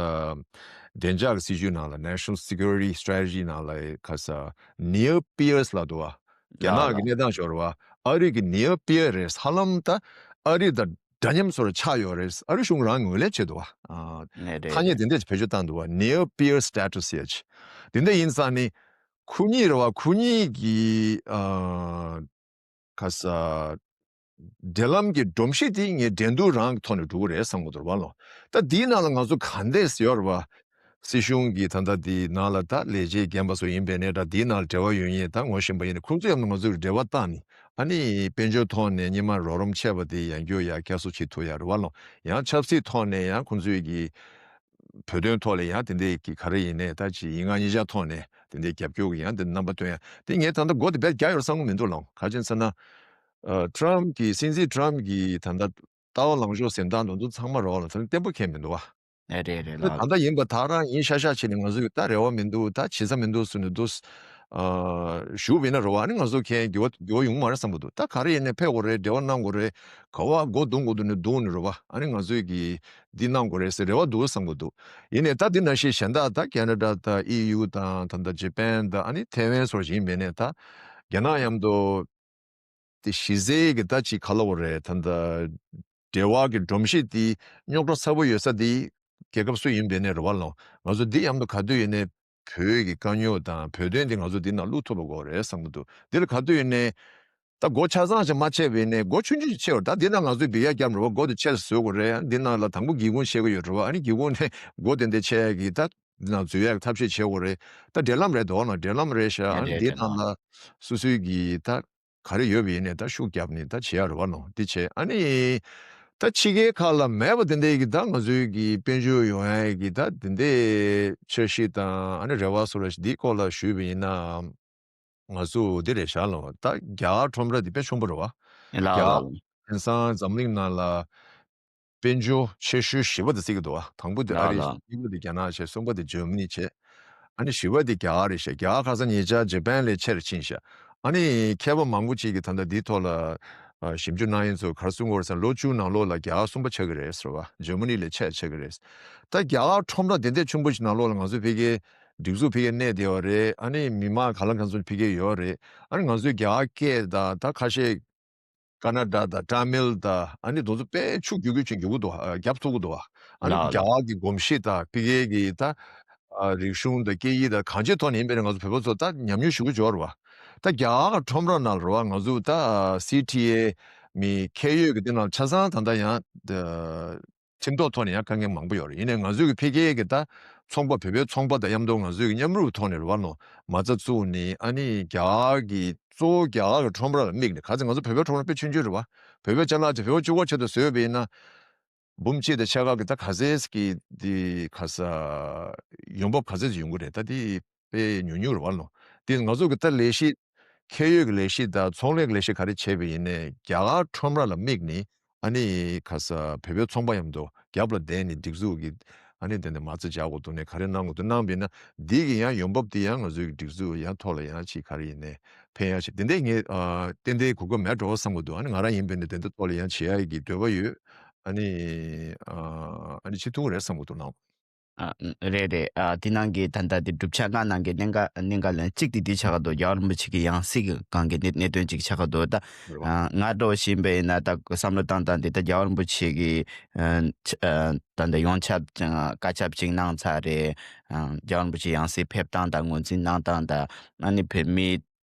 བདེ་འཇགས་ཀྱི་སྲིད་ཇུས་ནང་ལ་National Security Strategy ནང་ལ་ཁ་ས་Near Peers ལབ་འདུག་བ། རྒྱ་ནག་གི་གནས་སྟངས་ཤོར་བ། ཨ་རི་གི་near peer རེད། ཧ་ལམ་ད་ཨ་རི་དང་འདྲ་མཉམ་བཟོ་འདྲ་ཆགས་ཡོད་རེད། ཨ་རི་གཞུང་རང་ངོས་ལེན་བྱས་འདུག་བ། ཨ། ནས་རེད། ཐ་སྙད་དེ་འདྲས་བེད་སྤྱོད་བཏང་འདུག་བ། near peer status ཟེར་ཡ་ཅིག་དེ་འདྲ་ཡིན་ཙང་ནི་ཁོ་གཉིས་རེད་བ། ཁོ་གཉིས་ཀྱི་ཨ། ག་ས། འབྲེལ་ལམ་གྱི་སྒྲོམ་གཞི་དེ་ངས་འགྲན་བསྡུར་རང་གི་ཐོག་ནས་འགྲོ་གི་རེད་བསམ་གི་འདུག་བ་ལོ། ད་དེའི་ནང་ལ་ང་ཚོ་ག་འདྲས་ཡོད་རེད་བ། སྲིད་གཞུང་གི་ད་ལྟ་དེའི་ནང་ལ་ད་ལས་བྱེད་རྒན་པ་ཚོ་ཡིན་པའི་ནས་ད་དེའི་ནང་ལ་འབྲེལ་བ་ཡོད་མཁན་ད་ངོ་ཤེས་པ་ཡིན་ན་ཁོང་ཚོ་མཉམ་དུ་ང་ཚོས་འབྲེལ་བ་བཏང་ནས་ཨ་ནི་དཔལ་འབྱོར་ཐོག་ནས་སྔོན་མ་རོགས་རམ་བྱས་པ་དེ་ཡང་བསྐྱར་ཡང་བསྐྱར་གསོ་བྱེད་ཐུབ་ཡ་རེད་བ་ལོ། ཡང་ཆབ་སྲིད་ཐོག་ནས་ཡང་ཁོང་ཚོས་ཀྱི་བོད་དོན་ཐོག་ལ་ཡང་དེ་འདྲས་ཀྱི་ག་རེ་ཡིན་ནས་ད་ཅི་ཡིན་ང་ཉིད་ཅག་ཐོག་ནས་དེ་འདྲས་རྒྱབ་སྐྱོར་གྱི་ཡང་དེ་རྣམ་པ་སྟོན་ཡ་དེ་ངས་ད་ལྟ་མགོ་དེ་བེད་རྒྱག་ཡོད་བསམ་གི་མི་འདུག་ལགས། ག་ཅི་ཡིན་ཟེར་ན། ཨ། ཊམ་གྱི་སྲིད་འཛིན་ཊམ་གྱི་ད་ལྟ་ལྟ་བ་ལངས་ཕྱོགས་ཟིན་སྟངས་དེ་ཚོ་ཚང་མ་རོགས་ལ་ཚང་བརྟན་པོ་ཁེལ་མི་འདུག་བ། ཨེ་རེད་རེད་ད་ལགས། ད་ལྟ་ཡིན་པ་ད་རང་ཡིན་ཤག་ཤག་བྱས་ནས་ང་ཚོས་ད་རེ་བ་མི་འདུག་ད་བྱེད་ས་མི་འདུག་ཟེར་ནས་འདུག་ཨ། ཞུ་བ་ཡིན་ན་རེད་བ། ཨ་ནི་ང་ཚོ་གན་འགྱུར་བ་འགྱུར་བ་ཡོང་མ་རེད་བསམ་གི་འདུག་ད་ག་རེ་ཡིན་ནའི་ཕེབས་དགོས་རེད། འབྲེལ་བ་གནང་དགོས་རེད། ག་བ་མགོ་རྡུང་དགོས་འདུག་ནས་རྡུང་ནས་རེད་བ། ཨ་ནི་ང་ཚོས་ཀྱི་འདི་གནང་དགོས་རེད་ཟེར་རེ་བ་འདུག་བསམ་གི་འདུག་ཡིན་ནའི་ད་འདི་ནང་བཞིན་གཞན་དག་ད་ཁེ་ན་ཌ་དང་ཨི་ཡུ་དང་ད་ལྟ་ཇེ་པན་དང་ཨ་ནི་ཐའེ་ཝན་སོགས་ཡིན་པས་ནས་ད་རྒྱ་ནག་མཉམ་དུ་དེ་གཞི་རྩའི་གི་ད་ཅིག་ག་ལབ་དགོས་རེད། ད་ལྟ་འབྲེལ་བ་གི་སྒྲོམ་གཞི་དེ་རྙོག་དྲ་ཚ་པོ་ཡོད་ས་དེ་རྒྱལ་ཁབ་སུ་ཡིན་པའི་ནས་རེད་བ་ལོ། ང་ཚོ་འདི་མཉམ་དུ་ག་དུས་ཡིན་ནའི་བོད་ཀྱི་དཀའ་རྙོག་དང་བོད་དོན་འདི་ང་ཚོ་འདི་ནང་བླུག་ཐུབ་པ་དགོས་རེད་བསམ་གི་འདུག་འདི་ལ་ག་དུས་ཡིན་ནའི་ད་སྒོ་ཆ་ཚང་ཞིག་མ་ཕྱེ་བས་ནས་སྒོ་ཆུང་ཆུང་ཞིག་ཕྱེ་བར་ད་འདི་ནང་ང་ཚོས་འབུད་ཡ་བརྒྱབ་རེད་བ། སྒོ་དེ་ཕྱེ་བཟོ་དགོས་རེད། འདི་ནང་ལ་དང་པོ་སྒེའུ་ཁུང་ཕྱེ་གི་ཡོད་རེད་བ། ཨ་ནི་སྒེའུ་ཁུང་དེ་སྒོ་དེ་འདི་ཕྱེ་ཡ་གི་ད་འདི་ནང་འཛུལ་ཡ་གི་ཐབས་ཤེས་བྱེད་དགོས་རེད། ད་འབྲེལ་ལམ་རེད་འདུག་ན་འབྲེལ་ལམ་རེད་ཤག་ཨ་ནི་འདི་ནང་ལ་སོ་སོའི་གི་ད་ག་རེ་ཡོད་པ་ཡིན་ནའི་ད་ཤུགས་བརྒྱབ་ནས་ད་བྱེད་ཡ་རེད་བ་ནོ། འདི་བྱས་ཨ་ནི་ད་ཕྱི་རྒྱལ་ཁག་ལ་མེད་པ་དེ་འདྲའི་གི་ད་ང་ཚོའི་གི་དཔལ་འབྱོར་ཡོང་ཡ་གི་ད་དེ་འདྲའི་འཆར་གཞི་དང་ཨ་ནི་རེ་བ་སོགས་ལ་འདིའི་སྐོར་ལ་ཞུས་པ་ཡིན་ན་ང་ཚོ་འདི་རེད་ཤག་ལོ། ད་རྒྱ་གར་ཁྲོམ་ར་འདི་དཔེ་ཆེན་པོ་རེད་བ། ལགས་རྒྱ་གར་ལགས། དེང་སང་འཛམ་གླིང་ནང་ལ་དཔལ་འབྱོར་ཆེ་ཤོས་བཞི་པ་དེ་བརྩི་གི་འདུག་བ། དང་པོ་དེ་ཨ་ལགས་རི། ལགས། གཉིས་པ་དེ་རྒྱ་ནག་བྱས། གསུམ་པ་དེ་འཇར་མ་ནི་བྱས། ཨ་ནི་བཞི་པ་དེ་རྒྱ་གར་རེད་ཤག་རྒྱ་གར་ཁ་སང་ཉེ་ཆར་ཇེ་པན་ལས་ཆེར་ཕྱིན་ཤག་ཨ་ནི་མཁས་པ་མང་པོ་ཅིག་གིས་ད་ལྟ་འདིའི་ཐོག་ལ་ཨ་ཞིབ་འཇུག་གནང་མཁན་ཚོ་ག་རེ་གསུང་གི་ཡོད་རེད་ཟེར་ན་ལོ་བཅུ་ནང་ལོགས་ལ་རྒྱ་གར་གསུམ་པ་ཆགས་ཀྱི་རེད་ཟེར་བ། འཇར་མ་ནི་ལས་ཆེར་ཆགས་ཀྱི་རེད། ད་རྒྱ་གར་ཁྲོམ་ར་དེ་འདྲས་ཆེན་པོ་ཞིག་ནང་ལོགས་ལ་ང་ཚོ་ཕ་གིའི་སྒྲིག་འཛུགས་ཕ་གིར་གནས་བསྡད་ཡོད་རེད། ཨ་ནི་མི་མང་ག་ལ་གང་འཚམ་ཕ་གིར་ཡོད་རེད། ཨ་ནི་ང་ཚོའི་རྒྱ་གར་སྐད་དང་ད་ཁ་ཤས་ཀ་ན་ཌ་དང་ཏཱ་མིལ་དང་ཨ་ནི་དེ་ཚོ་དཔེ་ཕྱུག་རྒྱུག་རྒྱུག་ཅིག་རྒྱུག་གི་འདུག་ཨ། རྒྱབ་ཐུག་གི་འདུག་ཨ་ནི་ལགས་རྒྱ་ལགས། གར་གྱི་གོམས་གཤིས་དང་ཕ་གིའི་གི་ད་ཨ་རིག་གཞུང་དང་སྐད་ཡིག་དང་གང་ཅིའི་ཐོག་ནས་ཡིན་པའི་ང་ཚོ་བོད་པ་ཚོ་ད་ཉམས་མྱོང་ཞེ་པོ་ཅིག་ཡོད་རེད་བ། ད་རྒྱ་གར་ཁྲོམ་ར་ནང་ལ་རེད་བ། ང་ཚོ་ད་སི་ཊི་ཨེ་མི་ཁེ་ཡོད་ཀྱི་དེ་ནང་ཆ་ཚང་ད་ལྟ་ཡང་ད་ཁྲིམས་ཐོག་ཐོག་ནས་ཡང་དཀའ་ངལ་མང་པོ་ཡོད་རེད། ཡིན་ནའི་ང་ཚོའི་གི་ཕ་གིའི་གི་ད་ཚོང་པ་བོད་པའི་ཚོང་པ་དང་མཉམ་དུ་ང་ཚོའི་གི་མཉམ་རུབ་ཐོག་ནས་རེད་བ་ནོ། མ་རྩ་བཙུགས་ནས་ཨ་ནི་རྒྱ་གར་གི་གཙོ་བོ་རྒྱ་གར་གི་ཁྲོམ་ར་ལ་དམིགས་ནས། ག་ཚོད་ང་ཚོ་བོད་པའི་ཁྲོམ་ར་དཔེ་ཆུང་ཆུང་རེད་བ། བོད་པའི་ཅ་ལག་ཅིག་བོད་པ་གཅིག་པོ་ཆེད་དུ་བཟོས་པ་ཡིན་ན་འབུམ་གཅིག་དང་ཕྱེད་ཀ་གི་ད་ག་ཚད་ཀྱི་དེ་ག་ས་ཡོང་འབབ་ག་ཚད་ཅིག་ཡོང་གི་རེད། ད་དེ་དཔེ་ཉུང་ཉུང་རེད་བ་ནོ། དེ་ང་ཚོ་གི་ད་ལས་གཞི་ཁེ་ཡོད་ཀྱི་ལས་གཞི་དང་ཚོང་ལས་ཀྱི་ལས་གཞི་ག་རེ་བྱས་པ་ཡིན་ནའི་རྒྱ་གར་ཁྲོམ་ར་ལ་དམིགས་ནས། ཨ་ནི་ག་ས་བོད་པའི་ཚོང་པ་མཉམ་དུ་རྒྱབ་ལ་བསྡད་ནས་སྒྲིག་འཛུགས་ཀྱི་ཨ་ནི་དེ་འདྲ་མ་རྩ་རྒྱག་དགོས་འདུག་ནས་ག་རེ་གནང་དགོས་འདུག་གནང་བས་ན་འདི་གི་ཡང་ཡོང་འབབ་དེ་ཡང་ང་ཚོའི་སྒྲིག་འཛུགས་ཡང་ཐོག་ལ་ཡང་ཅིག་ག་རེ་ཡིན་ནའི་ཕན་ཡང་ཞིག་དེ་འདྲའི་ངས་ཨ་ཏན་ཏན་གོ་སྐབས་མེད་འགྲོ་བསམ་གི་འདུག་ཨ་ནི་ང་རང་ཡིན་པས་ན་དེ་འདྲ་ཐོག་ལ་ཡང་བྱེད་ཡ་གི་འདོད་པ་ཡོད། ཨ་ནི་ཨ་ཨ་ནི་བྱེད་ཐུབ་ཀྱི་རེད་བསམ་གི་འདུག་ནའང་། ཨ། རེད་རེད། ཨ། དེ་ནང་གི་ད་ལྟ་དེ་གྲུབ་ཆ་ལྔ་ནང་གི་གནད་འགག་གནད་འགག་ལན་གཅིག་དེ་འདི་ཆགས་ཀྱི་འདུག་རྒྱལ་བ་རིན་པོ་ཆེ་གི་ཡང་སྲིད་ཀྱི་སྒང་གི་གནད་གནད་དོན་གཅིག་ཆགས་ཀྱི་འདུག་ད་རེད་བ། ཨ། ང་འདྲ་བོ་ཞིག་ཡིན་པ་ཡིན་ན་ད་བསམ་བློ་བཏང་སྟངས་དེ་ད་རྒྱལ་བ་རིན་པོ་ཆེ་གི་ཨ་ཆ་ཨ་ད་ལྟ་ཡོངས་ཁྱབ་ཀྱང་བཀའ་ཁྱབ་ཅིག་གནང་ཚར་རེད། ཨ། རྒྱལ་བ་རིན་པོ་ཆེ་ཡང་སྲིད་ཕེབས་སྟངས་དང་ངོས་འཛིན་གནང་སྟངས་དང་ཨ་ནི་བོད་མི་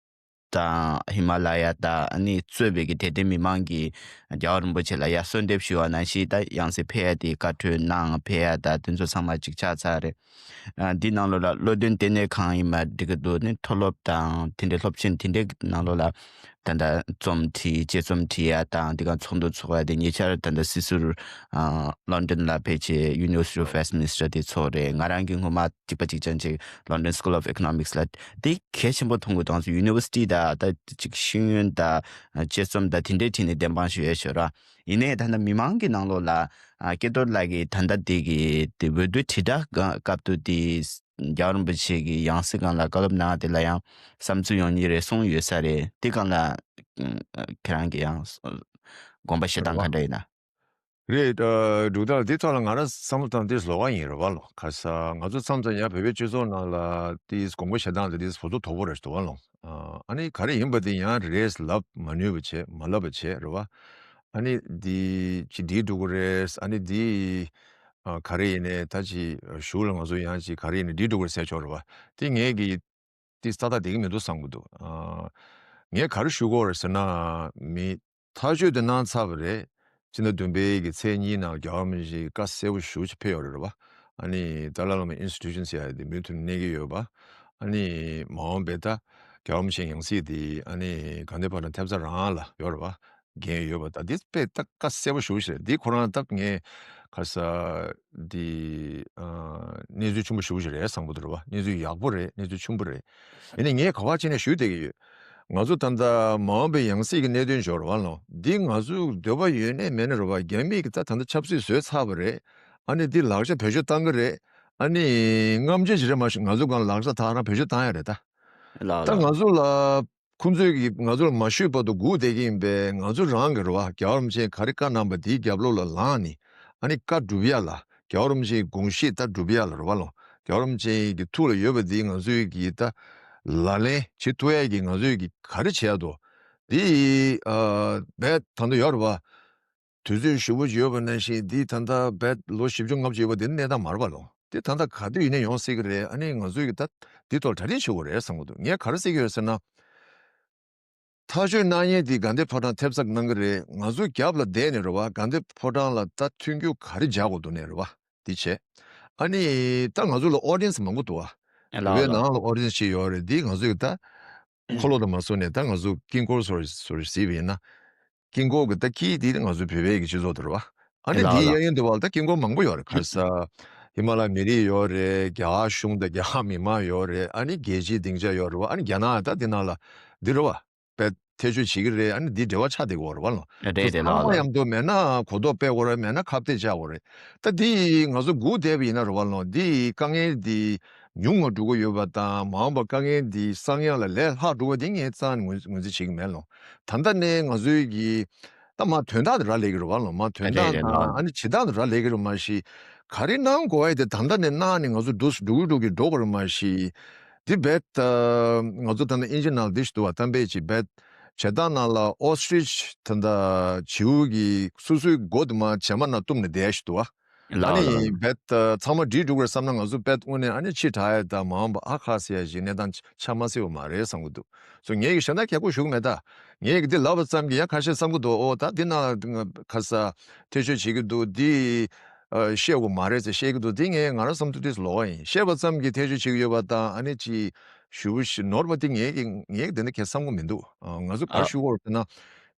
དང་ཧི་མ་ལ་ཡ་དང་ཨ་ནི་གཙོས་པའི་གི་དད་ལྡན་མི་མང་གིས་རྒྱལ་བ་རིན་པོ་ཆེ་ལ་ཡ་གསོལ་འདེབས་ཞུ་བ་ནང་བཞིན་ད་ཡང་སྲིད་ཕེབས་ཡ་དེ་བཀའ་འཁྲོལ་གནང་ཕེབས་ཡ་ད་དེ་ཚོ་ཚང་མ་ཅིག་ཆགས་ཚར་རེད། ཨ། འདི་ནང་ལོགས་ལ་བློ་འདོན་ལྟེ་གནས་ཁང་ཡིན་པ་འགྲིག་གི་འདུག་ནི་མཐོ་སློབ་དང་དེ་འདྲའི་སློབ་ཆེན་དེ་འདྲའི་ནང་ལོགས་ལ་ད་ལྟ་རྩོམ་བྲིས་དཔྱད་རྩོམ་བྲིས་ཡ་དང་འདི་ག་ཚོགས་འདུ་ཚོགས་ཡ་དེ་ཉེ་ཆར་ད་ལྟ་སྲིད་ཟུར་ཨ་ལོན་ཌོན་ལ་ཕེབས་བྱས་University of Westminster དེ་ཚོགས་རེད། ང་རང་གི་སྔོན་མ་གཅིག་པ་གཅིག་རྐྱང་གཅིག་London School of Economics ལ་དེ་གལ་ཆེན་པོ་མཐོང་གི་དང་University ད་ད་ཅིག་ཤེས་ཡོན་ད་དཔྱད་རྩོམ་ད་དེ་འདྲའི་ཁྲིད་ནས་བདེན་དཔང་ཞུ་ཡས་ཞོར་ར། ཡིན་ནའི་ད་ལྟ་མི་མང་གི་ནང་ལོགས་ལ་ཨ་སྐལ་རྡོར་ལགས་ཀྱིས་ད་ལྟ་དེ་གི་དེ་འོས་བསྡུ་དྲིལ་བསྒྲགས་སྐབས་དུ་དེ་རྒྱལ་བ་རིན་པོ་ཆེ་གི་ཡང་སྲིད་སྒང་ལ་བཀའ་སློབ་གནང་དེ་ལ་ཡང་བསམ་ཚུལ་ཡོང་གི་རེད་གསུངས་ཡོད་ས་རེད། དེ་སྒང་ལ་ཁྱེད་རང་གི་ཡང་དགོངས་པ་བཞེས་སྟངས་ག་འདྲ་ཡིན་ན། རེད། ཨ། འབྲུག་ཐར། འདི་ཐོག་ལ་ང་རང་བསམ་བློ་བཏང་དེ་ལོགས་ཀ་ཡིན་རེད་བ་ལོ། ཁ་ས་ང་ཚོ་མཚམས་མཚམས་ཡང་བོད་པའི་སྤྱི་ཚོགས་ནང་ལ་དེ་དགོངས་པ་བཞེས་སྟངས་དེ་དེ་བོད་ཚོ་དོག་པོ་རེད་འདུག་བ་ལོ། ཨ་ནི་ག་རེ་ཡིན་པ་དེ་ཡང་རེད་ལབ་མ་ནུས་པ་བྱས། མ་ལབ་པ་བྱས་རེད་བ། ཨ་ནི་དེ་ཅི་འདི་འགྲོ་གི་རེད། ཨ་ནི་དེ་ཨ། ག་རེ་ཡིན་ནའི་ད་ཅི་གཞུག་ལ་ང་ཚོ་ཡང་ཅི་ག་རེ་ཡིན་ནའི་འདི་འགྲོ་གི་རེད་ཟེར་ཆོག་རེད་བ། དེ་ངས་ཀྱི་དེ་ཏག་ཏག་བསྡད་ཀྱི་མི་འདུག་བསམ་གྱི་འདུག་ཨ། ངས་ག་རེ་ཞུ་དགོས་རེད་ཟེར་ན། མི་ཐག་གཅོད་དེ་གནང་ཚར་བ་རེད། སྤྱི་ཟླ་བདུན་པའི་གི་ཚེས་གཉིས་ནང་རྒྱལ་བ་རིན་པོ་ཆེ་བཀའ་གསལ་པོ་ཞེ་པོ་ཅིག་ཕེབས་ཡོད་རེད་བ། ཨ་ནི་ཏཱ་ལའི་བླ་མ་ཨིན་སི་ཊི་ཊུ་ཤན་ཟེར་ཡ་དེ་མུ་མཐུད་གནས་ཀྱི་ཡོད་པ། ཨ་ནི་མ་འོངས་པའི་ད་རྒྱལ་བ་རིན་པོ་ཆེའི་ཡང་སྲིད་དེ་ཨ་ནི་དགའ་ལྡན་ཕོ་བྲང་ཐེབས་རྩ་རང་ལ་ཡོད་རེད་བ། འགན་ཡོད་པ། ད་འདི་དཔེ་ད་བཀའ་གསལ་པོ་ཞེ་པོ་ཅིག་རེད། འདི་ཁོ་རང་སྟབས་ངས་ཁ་ས་འདི་ཨ་གནས་ཚུལ་ཆེན་པོ་ཞེ་པོ་ཅིག་རེད་བསམ་གྱི་འདུག་རེད་བ། གནས་ཚུལ་ཡག་པོ་རེད། གནས་ཚུལ་ཆེན་པོ་རེད། ཡིན་ནའི་ངས་ག་པར་ཕྱིན་ནས་ཞུ་བསྡད་ཀྱི་ཡོད། ང་ཚོ་ད་ལྟ་མ་འོངས་པའི་ཡང་སྲིད་ཀྱི་གནད་དོན་འབྱོར་བ་ལོ། འདི་ང་ཚོའི་འདོད་པ་ཡོད་ནའི་མེད་ནའི་རེད་བ། རྒྱ་མིས་ཀྱི་ད་ད་ལྟ་ཆབ་སྲིད་བཟོས་ཚར་བ་རེད། ཨ་ནི་འདི་ལག་ཆ་བེད་སྤྱོད་བཏང་གི་རེད། ཨ་ནི་རྔམ་བརྗིད་ཅིག་རེད། མ་གཞི་ང་ཚོ་སྒང་ལ་ལག་ཆ་ད་རང་བེད་སྤྱོད་བཏང་ཡ་རེད་ད། ལགས་ད་ལགས། ང་ཚོ་ལ་ཁོང་ཚོས་ཀྱིས་ང་ཚོ་ལ་མ་ཞུས་བར་དུ་སྒུག་བསྡད་ཀྱི་ཡིན་པས། ང་ཚོ་རང་གི་རེད་བ། རྒྱལ་བ་རིན་པོ་ཆེས་ག་རེ་བཀའ་གནང་པ་དེའི་རྒྱབ་ལོགས་ལ་ལངས་ནས། ཨ་ནི་བཀའ་སྒྲུབ་ཡ་ལ། རྒྱལ་བ་རིན་པོ་ཆེའི་དགོངས་གཞི་ད་སྒྲུབ་ཡ་ལ་རེད་བ་ལོ། རྒྱལ་བ་རིན་པོ་ཆེ་གི་ཐུགས་ལ་ཡོད་པ་དེ་ང་ཚོས་ཀྱིས་ད་ལག་ལེན་བྱེད་ཐུབ་ཡ་གི་ང་ཚོས་ཀྱིས་ག་རེ་བྱེད་ཡ་འདུག་དེ་ཨ་རྦད་ད་ལྟ་ཡོད་རེད་བ། དུས་ཚོད་ཞེ་པོ་ཅིག་ཡོད་པ་ནང་བཞིན་འདི་ད་ལྟ་རྦད་ལོ་བཞི་བཅུ་ལྔ་བཅུ་ཡོད་པ་འདི་གནས་སྟངས་མ་རེད་པ་ལོ། འདི་ད་ལྟ་ག་དུས་ཡིན་ན་ཡོང་སྲིད་ཀྱི་རེད། ཨ་ནི་ང་ཚོས་ཀྱིས་ད་འདི་ཐོག་གྲ་སྒྲིག་བྱེད་དགོས་རེད་བསམ་གྱི་འདུག་ངས་ག་རེ་ཟེར་གྱི་ཡོད་ཟེར་ན། ཐག་གཅོད་གནང་མཁན་དེ་དགའ་ལྡན་ཕོ་བྲང་ཐེབས་རྩ་གནང་གི་རེད། ང་ཚོ་རྒྱབ་ལ་བསྡད་ནས་རེད་བ། དགའ་ལྡན་ཕོ་བྲང་ལ་ད་མཐུན་འགྱུར་ག་རེ་རྒྱག་དགོས་འདུག་ནས་རེད་བ། འདི་བྱས། ཨ་ནི་ད་ང་ཚོ་ལ་ཨོ་ཌི་ཡེན་སི་མང་པོ་འདུག་བ། ཨ་ལགས་བོད་ལགས། ནང་ལ་ཨོ་ཌི་ཡེན་སི་ཅིག་ཡོད་རེད། འདི་ང་ཚོས་ད་ཁོ་ལོ་དང་མ་སོང་ནས་ད་ང་ཚོ་དཀྱིལ་འཁོར་སོ་སོ་གཟིགས་པ་ཡིན་ན། དཀྱིལ་འཁོར་གྱི་ད་དཀྱིལ་འདི་ང་ཚོའི་བོད་པའི་གི་སྤྱི་ཚོགས་དེ་རེད་བ། ཨ་ནི་ལགས་འདིའི་ལགས། གཡས་གཡོན་དེ་བ་ལ་ད་དཀྱིལ་འཁོར་མང་པོ་ཡོད་རེད། ག་རེ་ཟེར། ཧི་མ་ལ་མི་རིགས་ཡོད་རེད། རྒྱ་གར་གཞུང་དང་རྒྱ་གར་མི་མང་ཡོད་རེད། ཨ་ནི་རྒྱལ་སྤྱིའི་སྡིངས་ཆ་ཡོད་རེད་བ། ཨ་ནི་རྒྱ་ནག་ད་འདི་ནང་ལ་འདི་རེད་བ། དཔེ་ཐེ་བྱུས་བྱེད་ཀྱི་རེད། ཨ་ནི་འདི་འབྲེལ་བ་ཆགས་བསྡད་ཀྱི་ཡོད་རེད་བ་ལོ། རེད་རེད། ཚང་མ་ལགས་ལགས། མཉམ་དུ་མེད་ན་གོ་རྟོགས་སྤེལ་དགོས་རེད། མེད་ན་ཁ་གཏད་བཅག་དགོས་རེད། ད་འདི་ང་ཚོ་སྒུག་བསྡད་པ་ཡིན་ན་རེད་བ་ལོ། འདི་དཀའ་ངལ་འདི་ཉུང་ངུ་འགྲོ་གི་ཡོད་པ་དང་། མ་འོངས་པར་དཀའ་ངལ་འདི་བསང་ཡག་ལ་ལས་ལྷག་འགྲོ་བ་འདི་ངས་རྩ་ནས་ངོས་ངོས་འཛིན་བྱེད་ཀྱི་མེད་ལོ། ད་ལྟ་ནས་ང་ཚོའི་གི་ད་མ་དོན་དག་དེ་རག་ལས་ཀྱི་རེད་བ་ལོ། མ་དོན་དག་རེད་རེད་ནང་ལགས། ཨ་ནི་བྱེད་སྟངས་དེ་རག་ལས་ཀྱི་རེད། མ་གཞི་ག་རེ་གནང་དགོས་ཡ་དེ་ད་ལྟ་ནས་གནང་ནས་ང་ཚོ་འདུག་སེ་འགྲོ་གི་འགྲོ་གི་འགྲོ་གི་རེད། མ་གཞི་དེ་རྦད་ང་ཚོ་ད་ལྟ་ཨིན་ཇི་ནང་འདི་ཞིག་འདུག་བ། གཏམ་དཔེ་ཅིག་རྦད་བྱེད་སྟངས་ནང་ལ་ཨོ་སི་ཊི་རི་ཆི་ད་ལྟ་བྱིའུ་གི་སོ་སོའི་མགོ་དེ་མར་བྱེ་མ་ནང་བཏུམས་ནས་བསྡད་ཞིག་འདུག་བ། ཨ་ལགས་ནི་ལགས། རྦད་ཚང་མ་འགྲིག་འགྲོ་གི་རེད་བསམ་ན། ང་ཚོ་རྦད་དངོས་གནས་ཨ་ནི་ཕྱི་དྲགས་ཡ་དང་མ་འོངས་པ་ཨ་ཁ་ཟེར་ཡ་ཞིག་གནས་སྟངས་ཆགས་མ་སྲིད་པ་མ་རེད་བསམ་གྱི་འདུག་སོ་ངས་ཀྱི་གཞན་དག་གལ་པོ་ཞུ་གི་མེད་ད། ངས་ཀྱི་འདི་ལབ་པ་ཙམ་གྱིས་ཡང་ཁ་ཤས་བསམ་གྱི་འདུག་ཨོ་ད་འདི་ནང་ཁ་ས་ཐེ་བྱུས་བྱེད་ཀྱི་འདུག་འདི་ཨ་བཤད་དགོས་མ་རེད་ཟེར་བཤད་ཀྱི་འདུག་འདི་ངས་ང་རང་བསམ་ཚུལ་ཏོག་ཙམ་ལོགས་ཡིན། བཤད་པ་ཙམ་གྱིས་ཐེ་བྱུས་བྱེད་ཀྱི་ཡོད་པ་དང་། ཨ་ནི་ཅིག་ཞུ་བ་ཞིག་ནོར་བ་འདི་ངས་ཀྱི་ངས་ཀྱི་འདི་འདྲ་གལ་བསམ་གྱི་མི་འདུག་ཨ་ང་ཚོ་ག་རེ་ཨ་ཞུ་དགོས་རེད་ཟེར་ན།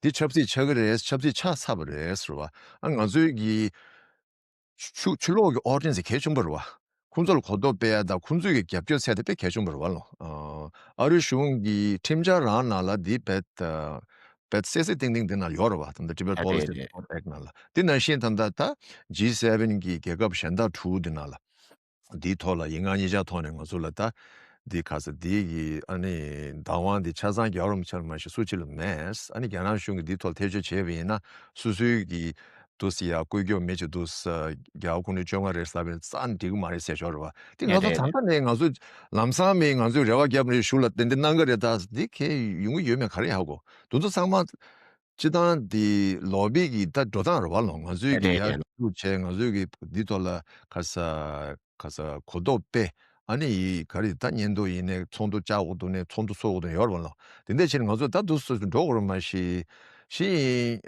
འདི་ཆབ་སྲིད་ཆགས་ཀྱི་རེད། ཆབ་སྲིད་ཆགས་ཚར་བ་རེད་ཟེར་བ། ཨ་ང་ཚོའི་གི་ཕྱི་ཕྱི་ལོགས་ཀྱི་ཨོ་ཌི་ཡེན་སི་གལ་ཆེན་པོ་རེད་བ། ཁོང་ཚོ་ལ་གོ་རྟོགས་སྤེལ་ཡ་དང་ཁོང་ཚོས་ཀྱི་རྒྱབ་སྐྱོར་ཚད་དེ་དཔེ་གལ་ཆེན་པོ་རེད་བ་ལོ། ཨ་རིའི་གཞུང་གི་ཁྲིམས་འཆར་རང་ནང་ལ་འདི་རྦད་རྦད་གསལ་གསལ་ཏིང་ཏིང་འདི་ནང་ཡོད་རེད་བ། ད་ལྟ་Tibet Policy Reform Act ནང་ལ། འདི་ནང་བཞིན་ད་ལྟ་ད་ཇི་སེ་བེན་གི་རྒྱལ་ཁབ་གཞན་དག་དྲུག་འདི་ནང་ལ་འདིའི་ཐོག་ལ་ཡིག་ངག་ཉིས་ཆ་ཐོག་ནས་ང་ཚོ་ལ་ད་འདི་ག་ས་འདི་གི་ཨ་ནི་བདག་དབང་འདི་ཆ་ཚང་རྒྱལ་བ་རིན་པོ་ཆེ་ལ་མ་གཞི་སུ་གཅིག་ལ་མེད། ཨ་ནི་རྒྱ་ནག་གཞུང་གིས་འདིའི་ཐོག་ཐེ་བྱུས་བྱས་པ་ཡིན་ན་སོ་སོའི་གི་འདུག་སེ་ཡ་བཀོད་རྒྱ་མི་བྱེད་འདུག་ས་རྒྱ་གར་ཁོངས་མི་བཅོ་ལྔ་རེད་ཟེར་བས་རྩ་ནས་འགྲིག་གི་མ་རེད་ཟེར་ཞོར་རེད་བ། དེ་ང་ཚོ་རེད་ད་ལྟ་ནས་ང་ཚོ་ལམ་སང་མི་ང་ཚོའི་རེ་བ་རྒྱབ་ནས་གཞུག་ལ་ཏན་ཏན་གནང་གི་རེད། ད་འདི་གས་ཡོང་གི་ཡོད་མེད་ག་རེ་ཧ་གོ། དེ་ཚོ་ཚང་མ་སྤྱི་བཏང་འདི་ལོ་བི་གི་ད་འགྲོ་སྟངས་རེད་བ་ལོ། ང་ཚོའི་གི་རེད་ཡར་རེད་ལོ། ཞུགས་བྱས། ང་ཚོའི་གི་འདི་ཐོག་ལ་ག་ས་ག་ས་གོ་རྟོགས་སྤེལ། ཨ་ནི་ཡི་ག་རེ་ད་སྙན་ཐོ་ཡིན་ནའི་ཚོགས་འདུ་བཅར་དགོས་འདུག་ནའི་ཚོགས་འདུ་ཚོགས་དགོས་འདུག་ཡོད་རེད་བ་ལོ། དེ་འདྲ་བྱས་ནས་ང་ཚོ་ད་འདུག་སེ་འགྲོ་དགོས་རེད། མ་གཞི་གཞི་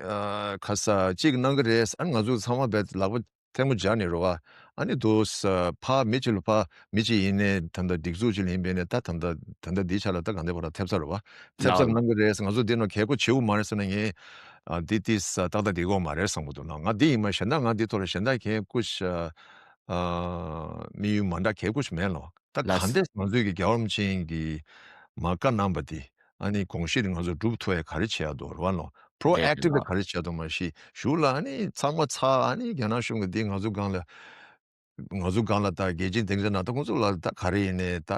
ཨ་ག་ས་གཅིག་གནང་གི་རེད། ཨ་ནི་ང་ཚོ་ཚང་མ་རྦད་ལག་པ་ཐལ་མོ་སྦྱར་ནས་རེད་བ། ཨ་ནི་འདུག་སེ་ཕར་མི་གཅིག་ལ་ཕར་མི་གཅིག་ཡིན་ནའི་ད་ལྟ་སྒྲིག་འཛུགས་གཅིག་ལ་ཡིན་པས་ནས་ད་ད་ལྟ་ད་ལྟ་འདིའི་ཆ་ལ་ད་དགའ་ལྡན་ཕོ་བྲང་ཐེབས་རྩ་རེད་བ། ཐེབས་རྩ་ལགས། གནང་གི་རེད། ང་ཚོ་འདི་ནང་གལ་དགོས་བྱེད་དགོས་མ་རེད་ཟེར་ན། ངས་ཨ་འདི་ཏིས་ཏག་ཏག་འགྲིག་གི་མ་རེད་བསམ་གི་འདུག་ན། ང་འདི་ཡིན་མ་གཞན་དག་ང་འདི་ཐོག་ལ་གཞན་དག་གལ་དགོས་ཤ་ཨ་དམིགས་ཡུལ་མ་འདྲ་གལ་དགོས་ཤ་མེད་ལོ། ད་ག་ལགས། འདྲས་ང་ཚོའི་གི་རྒྱལ་བ་རིན་པོ་ཆེ་གི་མ་བཀའ་གནང་པ་དེ་ཨ་ནི་དགོངས་གཞི་དེ་ང་ཚོ་སྒྲུབ་ཐུབ་ཡ་ག་རེ་བྱེད་ཡ་འདུག་རེད་བ་ལོ། པྲོ་ཨེག་ཊིབ་ལ་ག་རེ་བྱེད་ཡ་འདུག་མ་གཞི་གཞུག་ལ་ཨ་ནི་ཚང་མ་ཚར། ཨ་ནི་རྒྱ་ནག་གཞུང་གི་དེ་ང་ཚོ་སྒང་ལ་ང་ཚོ་སྒང་ལ་ད་རྒྱལ་སྤྱིའི་སྡིངས་ཆ་ནང་ད་ཁོང་ཚོ་ལ་ད་ག་རེ་ཡིན་ནའི་ད་